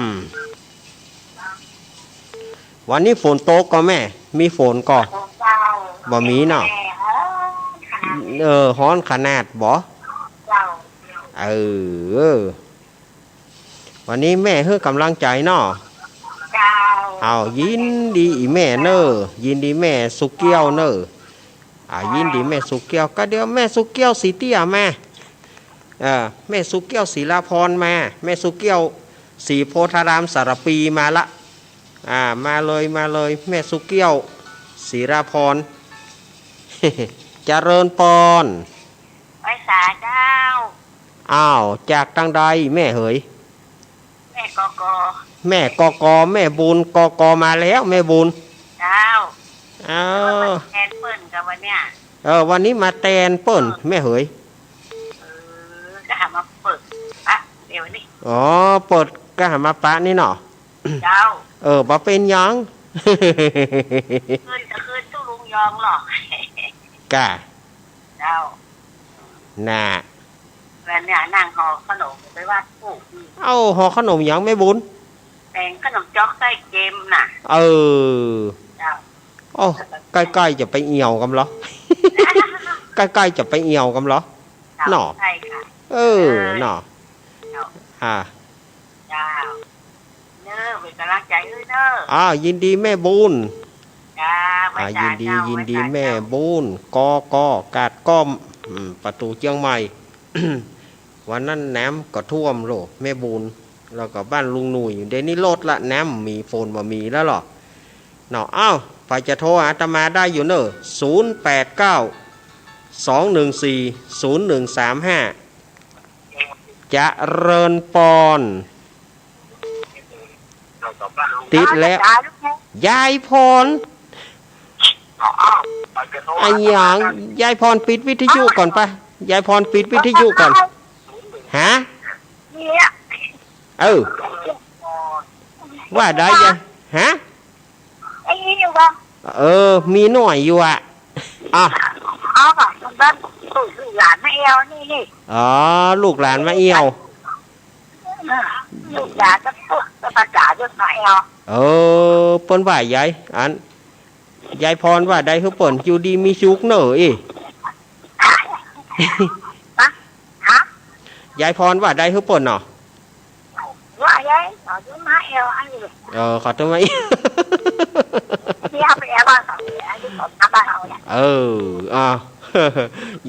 วันนี้ฝนตกก่อแม่ มีฝนก่อ บ่มีเนาะ เออ ฮ้อนขนาดบ่ เออ วันนี้แม่หื้อกำลังใจ๋เนาะ เจ้า เอา ยินดีอีแม่เน่อ ยินดีแม่สุเกี้ยวเน่อ อ่า ยินดีแม่สุเกี้ยว ก็เดี๋ยวแม่สุเกี้ยวศรีเตี้ยมา เออ แม่สุเกี้ยวศรีลาพรมา แม่สุเกี้ยวศรีโพธารามสารภีมาละ อ่า มาเลย มาเลย แม่สุเกี้ยวศรีลาพร เจริญปอน ไหว้สาเจ้า อ้าว จากตังใดแม่เหย แม่กก แม่กก แม่บุญ กก มาแล้ว แม่บุญ เจ้า เออ แทนเปิ้นกับวันเนี้ย เออ วันนี้มาแตนเปิ้น เออ แม่เหย เออ ก็หามาเปิดปะเดี๋ยวนี้ อ๋อ เปิดก็หามาปะนี่เนาะ เจ้า เออ บ่เป๋นหยัง คืนจะคืนตู้ลุงยองหรอก ก่ะ เจ้า น่ะ วันเนี้ยนั่งห่อขนมไปวัดปู่ เอ้า ห่อขนมหยังแม่บุญ แป้งขนมจ๊อกไส้เค็มน่ะ เออ เจ้า โอ้ ใก้ๆ จะไปเอี่ยวกำเหรอ ใก้ๆ จะไปเอี่ยวกำเหรอ เจ้า เนาะ ใช่ค่ะ เออ เออ เนาะ เจ้า อ่า เจ้า เน้อ เป๋นก๋ำลังใจ๋หื้อเน้อ อ่า ยินดีแม่บุญ จ้า ไหว้ อ่า สา ยินดี เจ้า ยินดี ไหว้สา แม่ เจ้า บุญ กก กาดก้อม อืม ประตู๋เจียงใหม่ วันนั้นน้ำก็ท่วมโลก แม่บุญ แล้วก็บ้านลุงหนุ่ย เดี๋ยวนี้ลดละ น้ำมี ฝนบ่มีแล้วหรอ เนาะ เอ้า ใผจะโทรหาอาตมาได้อยู่เน้อ ศูนย์แปดเก้า สองหนึ่งสี่ ศูนย์หนึ่งสามห้า เจริญปอน ติดแล้ว ยายพร อะหยัง ยายพรปิดวิทยุก่อนปะ ยายพรปิดวิทยุก่อน ฮะ เนี่ย เออ ว่าได้ยาย ฮะ ไอ้นี่อยู่บ่ เออ มีหน่อยอยู่อะ อ่ะ เอาบ่ะ มันบ้านลูกหลานมาแอวนี่นี่ อ๋อ ลูกหลานมาเอี่ยว เออ ลูกหลานจะพูดจะภาษาเรื่องมาแอว เออ เปิ้นว่ายาย อัน ยายพรว่าได้หื้อเปิ้น อยู่ดีมีสุขเน้ออี้ ฮะ ฮะ ยายพรว่าได้หื้อเปิ้นเนาะ ว่าไง เขาจะมาแอวอันนี้ เออ เขาจะมา ที่เอาไปแอวบ้านเขาเนี่ย อันนี้เขาทำบ้านเขาเนี่ย เออ อ่ะ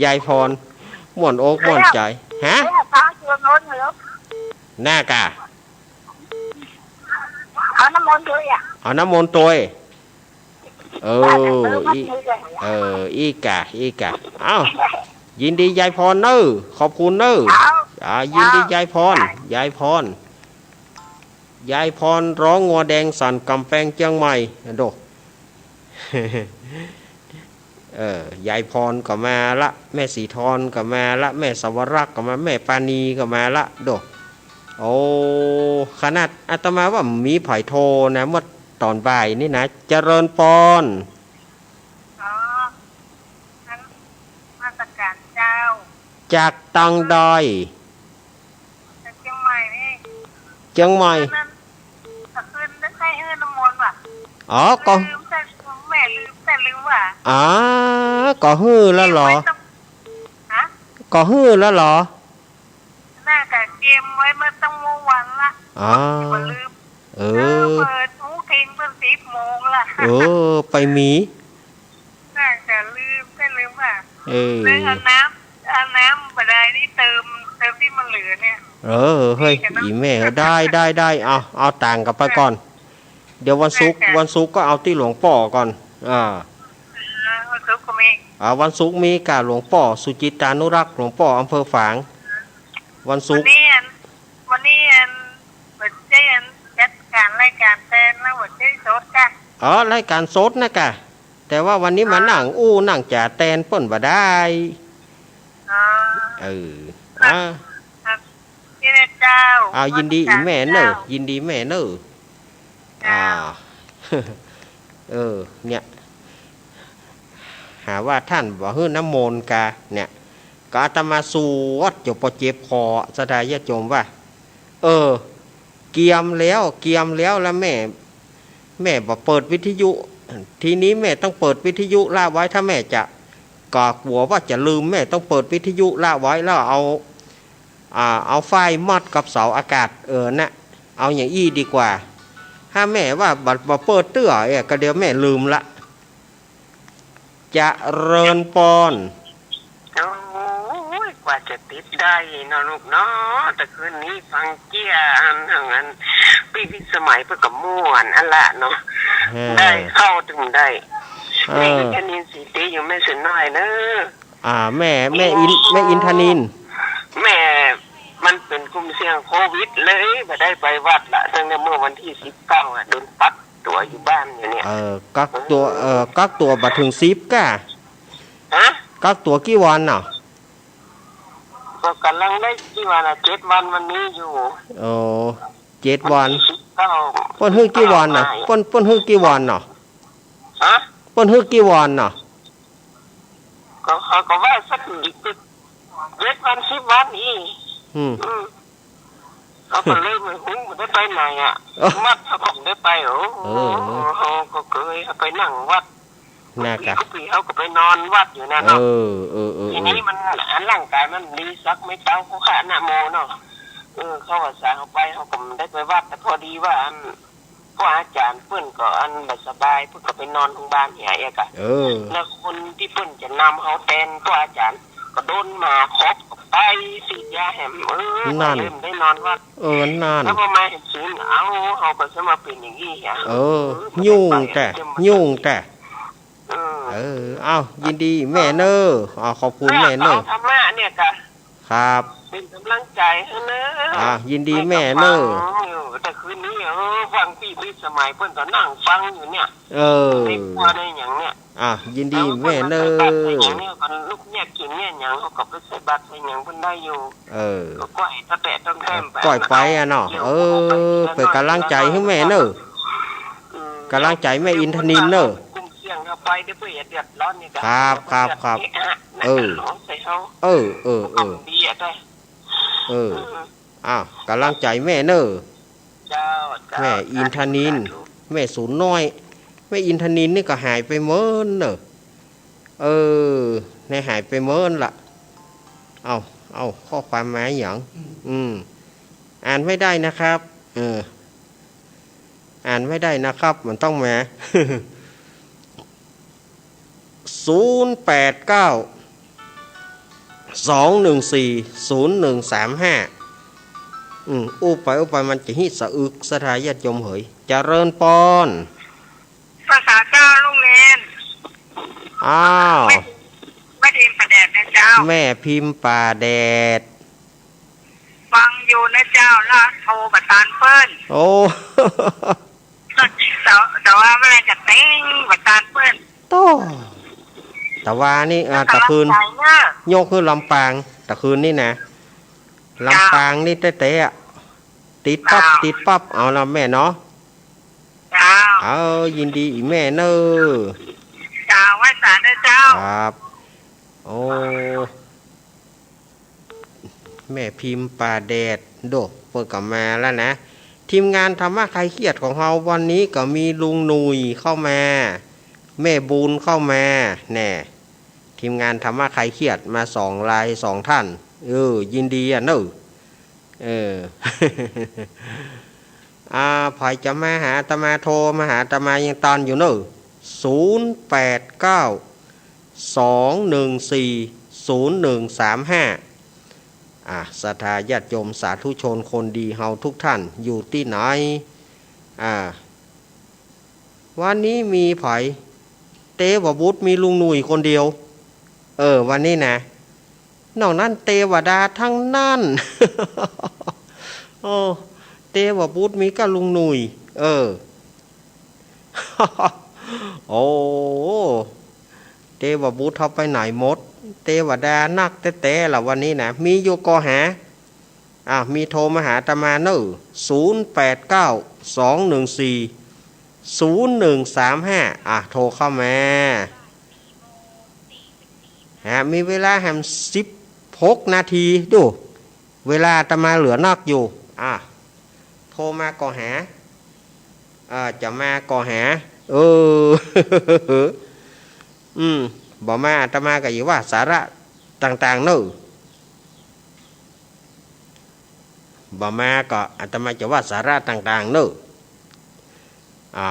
ยายพร ม่วนอกม่วนใจ๋ ฮะ แล้วเขาชวนโน้นเหรอ น่ากะ เอาน้ำมนต์ด้วยอ่ะ เอาน้ำมนต์ตวย เออ อี เออ อี้กะ อี้กะ เอ้า ยินดียายพรเน้อ ขอบคุณเน้อ เจ้า อ่า ยินดียายพร ยายพร ยายพรร้องงัวแดงสั่นก๋ำแปงเจียงใหม่ โด เออ ยายพรก็มาละ แม่สีทอนก็มาละ แม่สวรักษ์ก็มา แม่ปานีก็มาละ โด โอ้ ขนาดอาตมาว่ามีใผโทรนะ เมื่อต๋อนบ่ายนี่นะ เจริญปอน อ๋อ นมัสก๋านเจ้า จากตังใด จากเจียงใหม่นี่ เจียงใหม่ วันนั้น ตะคืนนึกใค่หื้อน้ำมนต์ว่ะ อ๋อ ก็ ลืมแต่ แม่ลืมแต่ลืมว่ะ อ๋อ ก็หื้อแล้วเหรอ เตรียมไว้ตั้ง ฮะ ก็หื้อแล้วเหรอ น่าจะเตรียมไว้เมื่อตั้งเมื่อวันละ อ๋อ บ่ลืม เออ เออ เปิดหูเพ็งเปิ้นสิบโมงละ เออ ไปมี น่าจะลืม ใค่ลืมอ่ะ เออ เลยเอาน้ำ เอาน้ำบ่าดาลนี่เติม เติมตี้มันเหลือเนี่ย เออ เฮ้ย ดีกันเนาะ อีแม่ ได้ ได้ ได้ เอา เอาตั๋งกลับไปก่อน เดี๋ยววันศุกร์ ได้จ้ะ วันศุกร์ก็เอาตี้หลวงป้อก่อน อ่า อ่า วันศุกร์ก็มี อ่า วันศุกร์มีก้า หลวงป้อสุจิตตานุรักษ์ หลวงป้ออำเภอฝาง วันศุกร์ วันนี้อัน วันนี้อัน บ่ใจ้อัน จัดก๋านรายก๋านแตนแล้ว บ่ใจ้สดก้า อ๋อ รายก๋านสดนะก้า แต่ว่าวันนี้มา อ๋อ นั่งอู้นั่งจ๋าแตนเปิ้นบ่ได้ อ๋อ เออ ครับ อ่า ครับ นี่แหละเจ้า อ่า ยินดีอีแม่เน่อ เจ้า ยินดีแม่เน่อ เจ้า อ่า เออ เนี่ย หาว่าต้านบ่หื้อน้ำมนต์กา เนี่ย ก็อาตมาสวดอยู่ปอเจ็บคอ ศรัทธาญาติโยมว่า เออ เกียมแล้ว เกียมแล้ว แล้วแม่ แม่บ่เปิดวิทยุ ทีนี้แม่ต้องเปิดวิทยุละไว้ ถ้าแม่จะ ก็กั๋วว่าจะลืม แม่ต้องเปิดวิทยุละไว้ แล้วเอา อ่า เอาฝ้ายมัดกับเสาอากาศ เออ น่ะ เอาอย่างอี้ดีกว่า ถ้าแม่ว่าบ่ บ่เปิดเตื้อ เออ ก็เดี๋ยวแม่ลืมละ เจริญปอน โอ้ย กว่าจะติดได้เนาะลูกเนาะ แต่คืนนี้ฟังเกี้ยอัน อัน ปี้พิสมัยเปิ้นก็ม่วนอันละเนาะ เออ ได้เข้าตึงได้ เออ แม่อินทนินสีตี้อยู่แม่เสือน้อยเนอะ อ่า แม่ แม่อิน แม่อินทนิน แม่ มันเป๋นกลุ่มเสี่ยงโควิดเลย บ่ได้ไปวัดละ ตั้งแต่เมื่อวันตี้สิบเก้าอะ โดนกักตั๋วอยู่บ้านอยู่เนี่ย เออ กักตั๋ว เออ กักตั๋วบ่เถิงสิบก้า ฮะ กักตั๋วกี่วันน่ะ ก็ก่ำลังได้กี่วันอะ เจ็ดวันวันนี้อยู่ โอ้ เจ็ดวัน วันตี้สิบเก้า เปิ้นหื้อกี่วันน่ะ เปิ้น เปิ้นหื้อกี่วันน่ะ ฮะ เปิ้นหื้อกี่วันน่ะ ก็เขาก็ว่าสักเจ็ดวันสิบวันอี้ อืม อืม เขาก็เลยบ่ฮู้บ่ได้ไปไหนอะ เออ วัดเขาก็บ่ได้ไป โอ้ เออ เขาก็เกยไปนั่งวัด น่ะกะ กุฏิเขาก็ไปนอนวัดอยู่นั่นเนาะ เออ เออ เออ ทีนี้มัน อันร่างก๋ายมันดีสักไม่เต้าเขาขะนะโมเนาะ เออ เขาว่าสาเขาไป เขาก็บ่ได้ไปวัด แต่พอดีว่าอัน พระอาจ๋ารย์เปิ้นก็อันบ่สบาย เปิ้นก็ไปนอนโฮงบาลเหียเอกอะ เออ แล้วคนตี้เปิ้นจะนำเขาแตนพระอาจ๋ารย์ ก็โดนหมาคอบก็ไปสีดยาแหม เออ นั่น ก็เลยบ่ได้นอนวัด เออ นั่น แล้วพอมาเห็นศีล เอ้า เขาก็จะมาเป๋นอย่างอี้อะ เออ เออ ยุ่งแต่ บ่ได้ไป ยุ่งแต่ เออ เออ เอ้า ยินดีแม่เน่อ อ่า ขอบคุณแม่เน่อ เอาธรรมะเนี่ยกะ ครับ เป๋นก๋ำลังใจ๋หื้อเน่อ อ่า ยินดีแม่เน่อ ให้กับฟังอยู่ แต่คืนนี้ เออ ฟังปี้พิสมัยเปิ้นก็นั่งฟังอยู่เนี่ย เออ ในครัวในหยังเนี่ย อ่า ยินดีแม่เน่อ แล้วเปิ้นมาใส่บาตรใส่หยังเนี่ย ก็ลุกเนี่ยกิ๋นเนี่ยหยัง เขาก็ไปใส่บาตรใส่หยังเปิ้นได้อยู่ เออ ก็ก้อยตะแตะต้องแต้มไป ก้อยไปอะเนาะ เออ เป๋นก๋ำลังใจ๋หื้อแม่เน่อ อืม ก๋ำลังใจ๋แม่อินทนินเน่อ กลุ่มเสี่ยงเข้าไป เดี๋ยวเปิ้นจะเดือดร้อนเนี่ย ครับ ครับ ครับ เอะอะ เออ ใส่เขา เออ เออ เออ ดีอะ เออ อืม อ้าว ก๋ำลังใจ๋แม่เน่อ เจ้า เจ้า แม่อินทนิน สาธุ แม่สูนน้อย แม่อินทนินนี่ก็หายไปเมินเน่อ เออ เนี่ยหายไปเมินละ เอ้า เอ้า ข้อความมาหยัง อืม อ่านไม่ได้นะครับ เออ อ่านไม่ได้นะครับ มันต้องมา ศูนย์แปดเก้า สองหนึ่งสี่ ศูนย์หนึ่งสามห้า อืม อู้ไปอู้ไปมันจะฮิสะอึก ศรัทธาญาติโยมเหย เจริญปอน ภาษาเจ้าลุงเณร อ้าว แม่ แม่พิมพ์ป่าแดดนะเจ้า แม่พิมพ์ป่าแดด ฟังอยู่นะเจ้า แล้วโทรบ่ตานเปิ้น โอ้ แต่ แต่ว่าเมื่อไหร่จะเต็งบ่ตานเปิ้น โต้ แต่ว่านี่ อ่า ตะคืน ก๋ำลังใจ๋เน่อ ยกหื้อลำปาง ตะคืนนี่นะ เจ้า ลำปางนี่แต๊ๆ อะ ติดปั๊บ เจ้า ติดปั๊บ เอาละแม่เนาะ เจ้า เออ ยินดีอีแม่เน่อ เจ้า ไหว้สาเน่อเจ้า ครับ โอ้ แม่พิมพ์ป่าแดด โด เปิ้นก็มาแล้วนะ ทีมงานธรรมะคลายเครียดของเราวันนี้ก็มีลุงหนุ่ยเข้ามา แม่บุญเข้ามาแน่ ทีมงานธรรมะคลายเครียดมาสองรายสองท่าน เออ ยินดีอะเนอะ เออ อ่า ใผจะมาหาอาตมา โทรมาหาอาตมายังตันอยู่เนอะ ศูนย์แปดเก้า สองหนึ่งสี่ ศูนย์หนึ่งสามห้า อ่า ศรัทธาญาติโยมสาธุชนคนดีเฮาทุกท่านอยู่ตี้ไหน อ่า วันนี้มีใผ เตวบุตรมีลุงหนุ่ยคนเดียว เออ วันนี้นะ นอกนั้นเตวดาทั้งนั้น โอ้ เตวบุตรมีก้าลุงหนุ่ย เออ โอ้ เตวบุตรเฮาไปไหนหมด เตวดานักแต๊ๆ ละวันนี้นะ มีอยู่ก็หา อ่ะ มีโทรมาหาอาตมาเนอะ ศูนย์แปดเก้า สองหนึ่งสี่ ศูนย์หนึ่งสามห้า อ่ะ โทรเข้ามา ฮะ มีเวลาแหมสิบหกนาที ดู เวลาอาตมาเหลือนักอยู่ อ่ะ โทรมาก็หา อ่า จะมาก็หา เออ อืม บ่มาอาตมาก็อย่าว่าสาระต่างๆ เนอะ บ่มาก็อาตมาจะว่าสาระต่างๆ เนอะ อ่า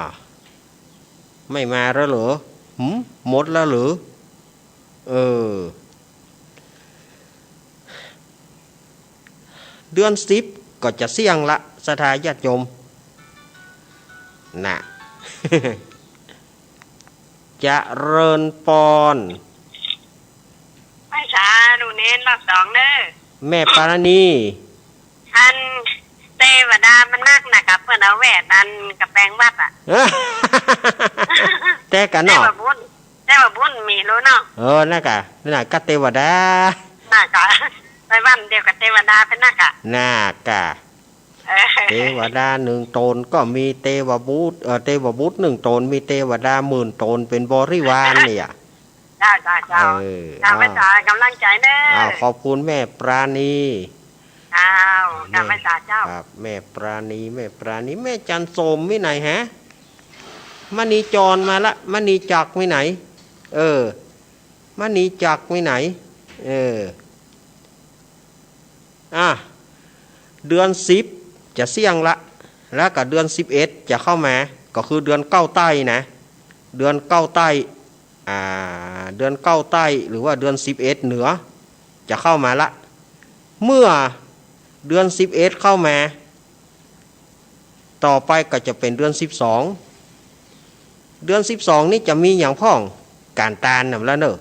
ไม่มาแล้วเหรอ หืม หมดแล้วเหรอ เออ เดือนสิบก็จะเสี้ยงละ ศรัทธาญาติโยม น่ะ เจริญปอน ไหว้สาหลวงเณรรอบสองเนอะ แม่ปาราณี อันเตวดามันนักนะกะ เปิ้นเอาแหวนอันกะแปงวัดอะ แต่กะเนาะ เตวบุญ เตวบุญมีรู้เนาะ เออ นั่นกะ นั่นกะเตวดา น่ากะ ไปวันเดียวกับเตวดาไปนักอะ น่ากะ เออ เตวดาหนึ่งตนก็มีเตวบุตร เอ่อ เตวบุตรหนึ่งตน มีเตวดาหมื่นตนเป็นบริวารเนี่ย เจ้า เจ้า เจ้า เออ เจ้า อ้าว ไหว้สากำลังใจ๋เนอะ อ้าว ขอบคุณแม่ปราณี เจ้า เจ้า แม่ ไหว้สาเจ้า ครับ แม่ปราณี แม่ปราณี แม่จันทร์สมมีไหนฮะ มณีจรมาละ มณีจักรมีไหน เออ มณีจักรมีไหน เออ อ่ะ เดือนสิบจะเสี้ยงละ แล้วก็เดือนสิบเอ็ดจะเข้ามา ก็คือเดือนเก๊าใต้นะ เดือนเก๊าใต้ อ่า เดือนเก๊าใต้ หรือว่าเดือนสิบเอ็ดเหนือ จะเข้ามาละ เมื่อเดือนสิบเอ็ดเข้ามา ต่อไปก็จะเป๋นเดือนสิบสอง เดือนสิบสองนี่จะมีหยังพ่อง ก๋านตานนั่นละเนอะ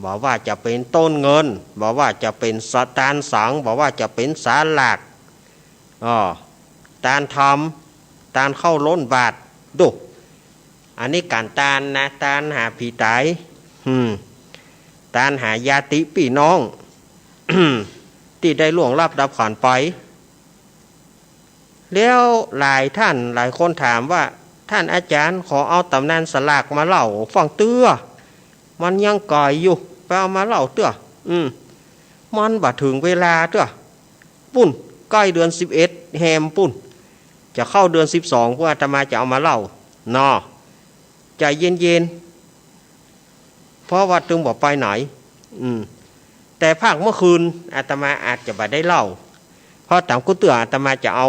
บ่ว่าจะเป๋นต้นเงิน บ่ว่าจะเป๋นสะ ตานสัง บ่ว่าจะเป๋นสาหลาก อ้อ ตานธรรม ตานข้าวล้นบาตร ดู อันนี้ก๋านตานนะ ตานหาผีต๋าย อืม ตานหาญาติปี้น้อง ตี้ได้ล่วงลับดับขันไป แล้วหลายท่านหลายคนถามว่า "ท่านอาจ๋ารย์ ขอเอาต๋ำนานสลากมาเล่าฟังเตื้อ มันยังไก๋อยู่ ไปเอามาเล่าเตื้อ อืม มันบ่เถิงเวลาเตื้อ ปุ้น ใก้เดือนสิบเอ็ดแฮมปุ้น จะเข้าเดือนสิบสอง พวกอาตมาจะเอามาเล่า เนาะ ใจ๋เย็นๆ เพราะว่าตึงบ่ไปไหน อืม แต่ภาคเมื่อคืนอาตมาอาจจะบ่ได้เล่า เพราะต๋ามกู้เตื้ออาตมาจะเอา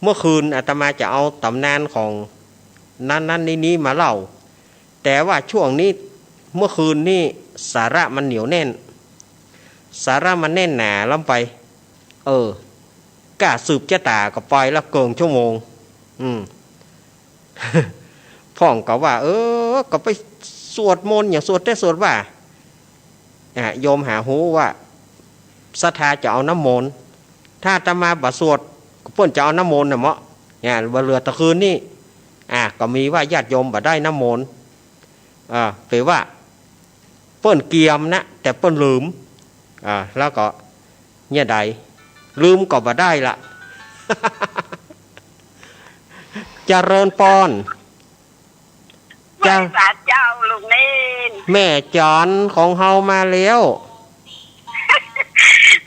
เมื่อคืนอาตมาจะเอาต๋ำนานของนั้นๆ นี้ๆ มาเล่า แต่ว่าช่วงนี้ เมื่อคืนนี้สาระมันเหนียวแน่น สาระมันแน่นหนาล้ำไป เออ ก้าสืบจะต๋าก็ไปละเกิ่งชั่วโมง อืม พ่องก็ว่า เออ ก็ไปสวดมนต์อย่างสวดแต่สวดว่า อ่ะ โยมหาฮู้ว่าศรัทธาจะเอาน้ำมนต์ ถ้าอาตมาบ่สวด เปิ้นจะเอาน้ำมนต์น่ะเมาะ เนี่ย บ่เหลือแต่คืนนี้ อ่ะ ก็มีว่าญาติโยมบ่ได้น้ำมนต์ อ่า แป๋ว่า เปิ้นเกียมนะ แต่เปิ้นลืม อ่า แล้วก็ เนี่ยใด ลืมก็บ่ได้ละ เจริญปอน ไหว้สาเจ้าลุงเณร แม่จ๋อนของเฮามาแล้ว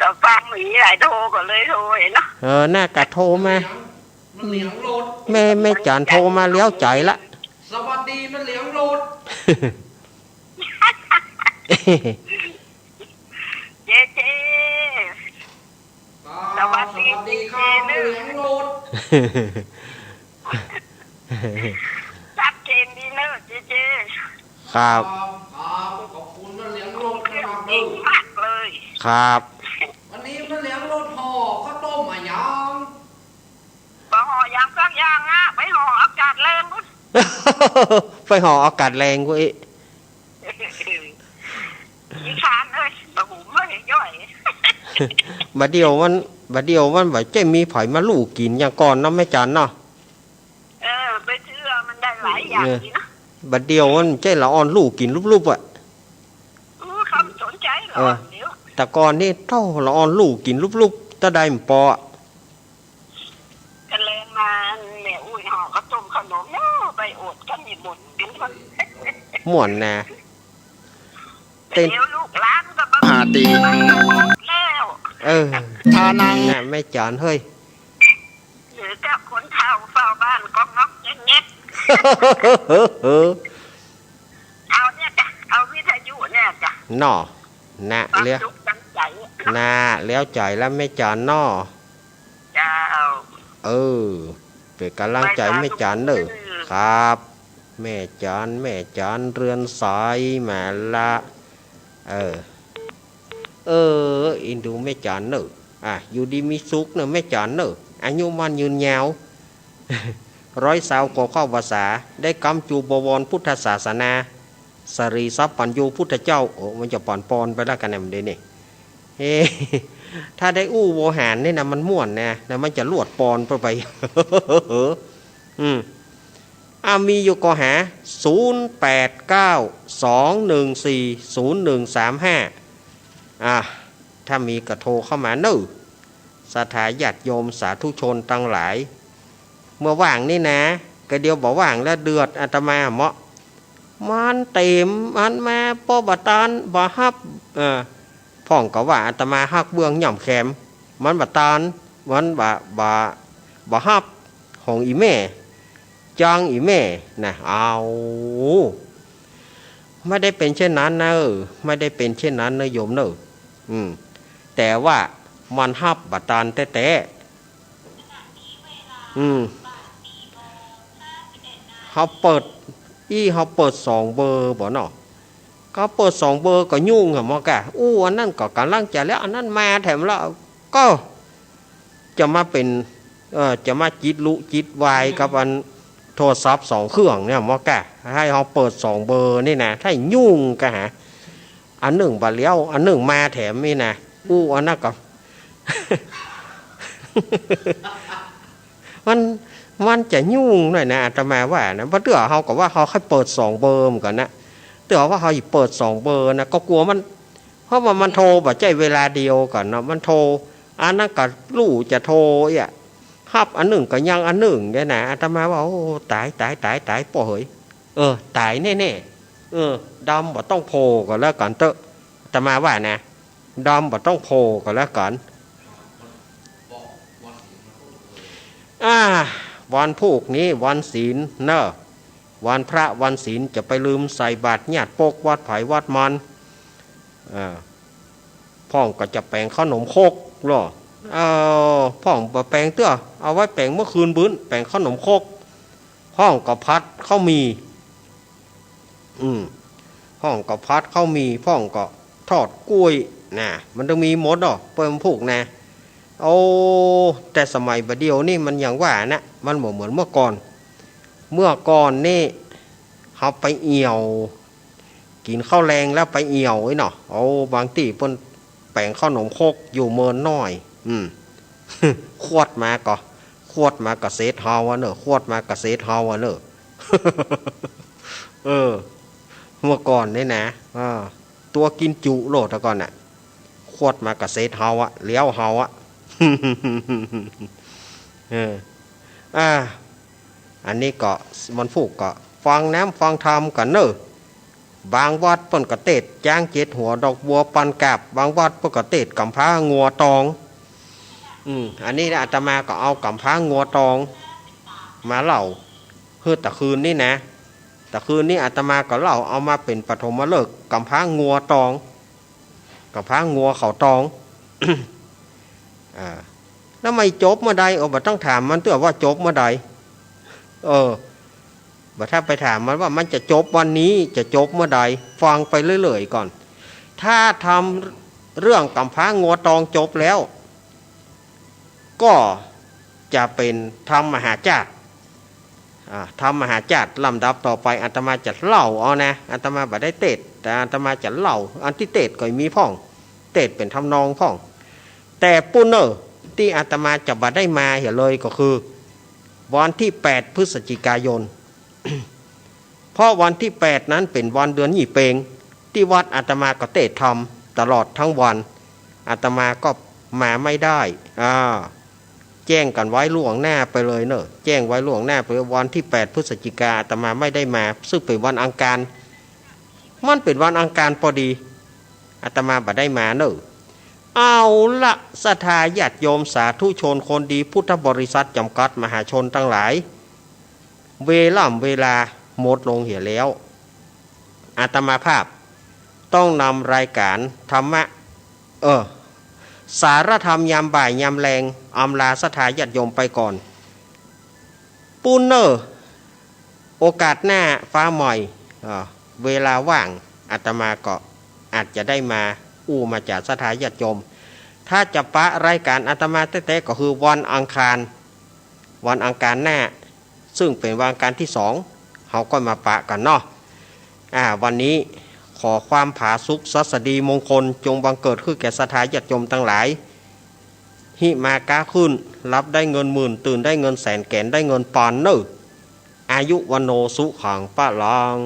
ก็ฟังมีหลายโทรก็เลยโทรเนาะ เออ น่ากะโทรมา แม่ แม่จ๋อนโทรมาแล้วใจ๋ละ สวัสดีแม่เหลียงโลด เจเจ ครับ สวัสดี สวัสดีครับ เจเจเนอะ แม่เหลียงโลด ชัดเจนดีเนอะ เจเจ ครับ ครับ ขอบคุณแม่เหลียงโลดมากเลย ครับ วันนี้แม่เหลียงโลดห่อข้าวต้มมายัง บ่ห่ออย่างสักอย่างอะ ไปห่ออากาศแรงพุ้น ไปห่ออากาศแรงพุ้น อีสานเอ้ย บ่หุงเอ้ย ย่อย บ่าเดี่ยวมัน บ่าเดี่ยวมันบ่ใจ้มีใผมาลู่กิ๋นอย่างก่อนเนาะแม่จันเนาะ เออ ไปซื้อมันได้หลายอย่างดีนะ บ่าเดี่ยวมันใจ้ละอ่อนลู่กิ๋นลุบๆ อะ อู้ เขาบ่สนใจ๋ละอ่อน เออ เดี๋ยว แต่ก่อนนี่โธ่ละอ่อนลู่กิ๋นลุบๆ ตะใดมันปออะ กะแลงมาแม่อุ้ยห่อข้าวต้มข้าวหนมเนาะ ไปอดกั๋นนี่ม่วนกั๋น ม่วนนะ เดี๋ยวลูกหลานก็บ่ หาตี แล้ว เออ ทานัง น่ะแม่จันเฮ้ย เหลือแต่คนเฒ่าเฝ้าบ้านก็งอกแงก เอาเนี่ยจ้ะ เอาวิทยุเนี่ยจ้ะ เนาะ น่ะ ฟัง แล้ว สุขดังใจ๋ น่ะ แล้วใจ๋แล้วแม่จันเนาะ เจ้า เออ เป๋นก๋ำลังใจ๋แม่จันเน่อ ครับ แม่จัน แม่จันเรือนสายมาละ เออ เออ เอ็นดูแม่จันเน่อ อ่ะ อยู่ดีมีสุขเน่อแม่จันเน่อ อายุมั่นยืนยาว ร้อยซาวกว่าเข้าพรรษา ได้กำจูบวรพุทธศาสนา สรีสัพพัญญูพุทธเจ้า โอ้ มันจะปั๋นปอนไปแล้วกั๋นเนี่ย มันเดี๋ยวนี้ เฮ้ ถ้าได้อู้โวหารนี่นะ มันม่วนนะ แล้วมันจะลวดปอนไปไป อืม อ่ะ มีอยู่ก็หา ศูนย์แปดเก้า สองหนึ่งสี่ ศูนย์หนึ่งสามห้า อ่ะ ถ้ามีก็โทรเข้ามาเน่อ ศรัทธาญาติโยมสาธุชนตังหลาย เมื่อว่างนี่นะ ก็เดี๋ยวบ่ว่างแล้วเดือดอาตมาเหมาะ มันเต็ม มันมาป้อบ่ตัน บ่ฮับ เออ พ่องก็ว่าอาตมาฮักเบื้องย่ำแขม มันบ่ตัน มันบ่ บ่ บ่ฮับ ของอี่แม่ จังอี่แม่นะ เอา ไม่ได้เป๋นเช่นนั้นเน่อ ไม่ได้เป๋นเช่นนั้นเน่อโยมเน่อ อืม แต่ว่ามันฮับบ่ตันแต๊ๆ อืม เฮาเปิด อี้ เฮาเปิดสองเบอร์บ่เนาะ ก็เปิดสองเบอร์ก็ยุ่งอะหมอกะ อู้ อันนั้นก็ก๋ำลังจะแล้ว อันนั้นมาแถมแล้ว ก็จะมาเป๋น เอ่อ จะมาจิดลุจิดวายกับอันโทรศัพท์สองเครื่องเนี่ยหมอกะ หื้อเฮาเปิดสองเบอร์นี่นะ ถ้ายุ่งกะหา อันนึ่งบ่าเลี้ยว อันนึ่งมาแถมนี่นะ อู้ อันนั้นก็ มัน มันจะยุ่งหน่อยนะ อาตมาว่านะ เพราะเตื้อเฮาก็ว่าเฮาใค่เปิดสองเบอร์เหมือนกั๋นนะ เตื้อว่าเฮาจะเปิดสองเบอร์นะ ก็กั๋วมัน เพราะว่ามันโทรบ่ใจ้เวลาเดียวกั๋นเนาะ มันโทร อันนั้นก็ลู่จะโทรเอี้ย ฮับอันนึ่งก็ยังอันนึ่งเนี่ยนะ อาตมาว่า โอ้ ต๋าย ต๋าย ต๋าย ต๋าย ป้อเหย เออ ต๋ายแน่ๆ เออ ดำบ่ต้องโผล่ก็แล้วกั๋นเต๊อะ อาตมาว่านะ ดำบ่ต้องโผล่ก็แล้วกั๋น อ่า วันพูกนี้วันศีลเนอะ วันพระวันศีลจะไปลืมใส่บาตรญาติปกวัดไผวัดมัน อ่า พ่องก็จะแป๋งข้าวหนมครกเนาะ เอ่อ พ่องบ่แป๋งเตื้อ เอาไว้แป๋งเมื่อคืนบื้น แป๋งข้าวหนมครก พ่องก็ผัดข้าวหมี่ อืม พ่องก็ผัดข้าวหมี่ พ่องก็ทอดก้วยนะ มันต้องมีหมดเนาะ เปิ้นพูกนะ โอ้ แต่สมัยบ่าเดี่ยวนี่มันอย่างว่านะ มันบ่เหมือนเมื่อก่อน เมื่อก่อนนี่ เฮาไปเอี่ยว กิ๋นข้าวแลงแล้วไปเอี่ยวไอ้เนาะ โอ้ บางตี้เปิ้นแป๋งข้าวหนมครกอยู่เมินน้อย อืม ขวดมาก็ ขวดมาก็เศษเฮาอะเนอะ ขวดมาก็เศษเฮาอะเนอะ เออ เมื่อก่อนนี่นะ อ่า ตั๋วกิ๋นจุโลดแต่ก่อนน่ะ ขวดมาก็เศษเฮาอะ เลี้ยวเฮาอะ เออ อ่า อันนี้ก็วันพูกก็ฟังน้ำฟังธรรมกั๋นเนอะ บางวัดเปิ้นก็เตศน์จ๊างเจ็ดหัวดอกบัวปันกาบ บางวัดเปิ้นก็เตศน์ก๋ำพร้างัวตอง อืม อันนี้อาตมาก็เอาก๋ำพร้างัวตองมาเล่า หื้อตะคืนนี่นะ แต่คืนนี้อาตมาก็เล่าเอามาเป๋นปฐมฤกษ์ ก๋ำพร้างัวตอง ก๋ำพร้างัวเขาตอง อ่า แล้วมันจะจบเมื่อใด เออ บ่ต้องถามมันเตื้อว่าจบเมื่อใด เออ บ่ถ้าไปถามมันว่ามันจะจบวันนี้ จะจบเมื่อใด ฟังไปเรื่อยๆ ก่อน ถ้าธรรมเรื่องก๋ำพร้างัวตองจบแล้ว ก็จะเป๋นธรรมมหาจ้าด อ่า ธรรมมหาจ้าดลำดับต่อไป อาตมาจะเล่าเอานะ อาตมาบ่ได้เตสน์ แต่อาตมาจะเล่า อันตี้เตสน์ก็มีพ่อง เตสน์เป๋นทำนองพ่อง แต่ปู้เน่อ ตี้อาตมาจะบ่ได้มาเหียเลยก็คือ วันตี้แปดพฤศจิกายน เพราะวันตี้แปดนั้นเป๋นวันเดือนยี่เปง ตี้วัดอาตมาก็เตสน์ธรรมตลอดทั้งวัน อาตมาก็มาไม่ได้ อ่า แจ้งกั๋นไว้ล่วงหน้าไปเลยเน่อ แจ้งไว้ล่วงหน้าไป วันตี้แปดพฤศจิกาอาตมาไม่ได้มา ซึ่งเป๋นวันอังคาร มันเป๋นวันอังคารพอดี อาตมาบ่ได้มาเน่อ เอาละ ศรัทธาญาติโยมสาธุชนคนดีพุทธบริษัทจำกัดมหาชนตังหลาย เวล่ำเวลาหมดลงเหียแล้ว อาตมาภาพต้องนำรายก๋านธรรมะ เออ สารธรรมยามบ่ายยามแลง อำลาศรัทธาญาติโยมไปก่อน ปู้เน่อ โอกาสหน้าฟ้าใหม่ เอ่อ เวลาว่าง อาตมาก็อาจจะได้มาอู้มาจ๋าศรัทธาญาติโยม ถ้าจะปะรายก๋านอาตมาแต๊ๆ ก็คือวันอังคาร วันอังคารหน้า ซึ่งเป๋นวันอังคารตี้สอง เฮาก็มาปะกั๋นเนาะ อ่า วันนี้ขอความผาสุกศัสดีมงคลจงบังเกิดขึ้นแก่ศรัทธาญาติโยมตังหลาย หิมาก๊าขึ้น หลับได้เงินหมื่น ตื่นได้เงินแสน แก๋นได้เงินปานเน่อ อายุ วัณโณ สุขัง พลัง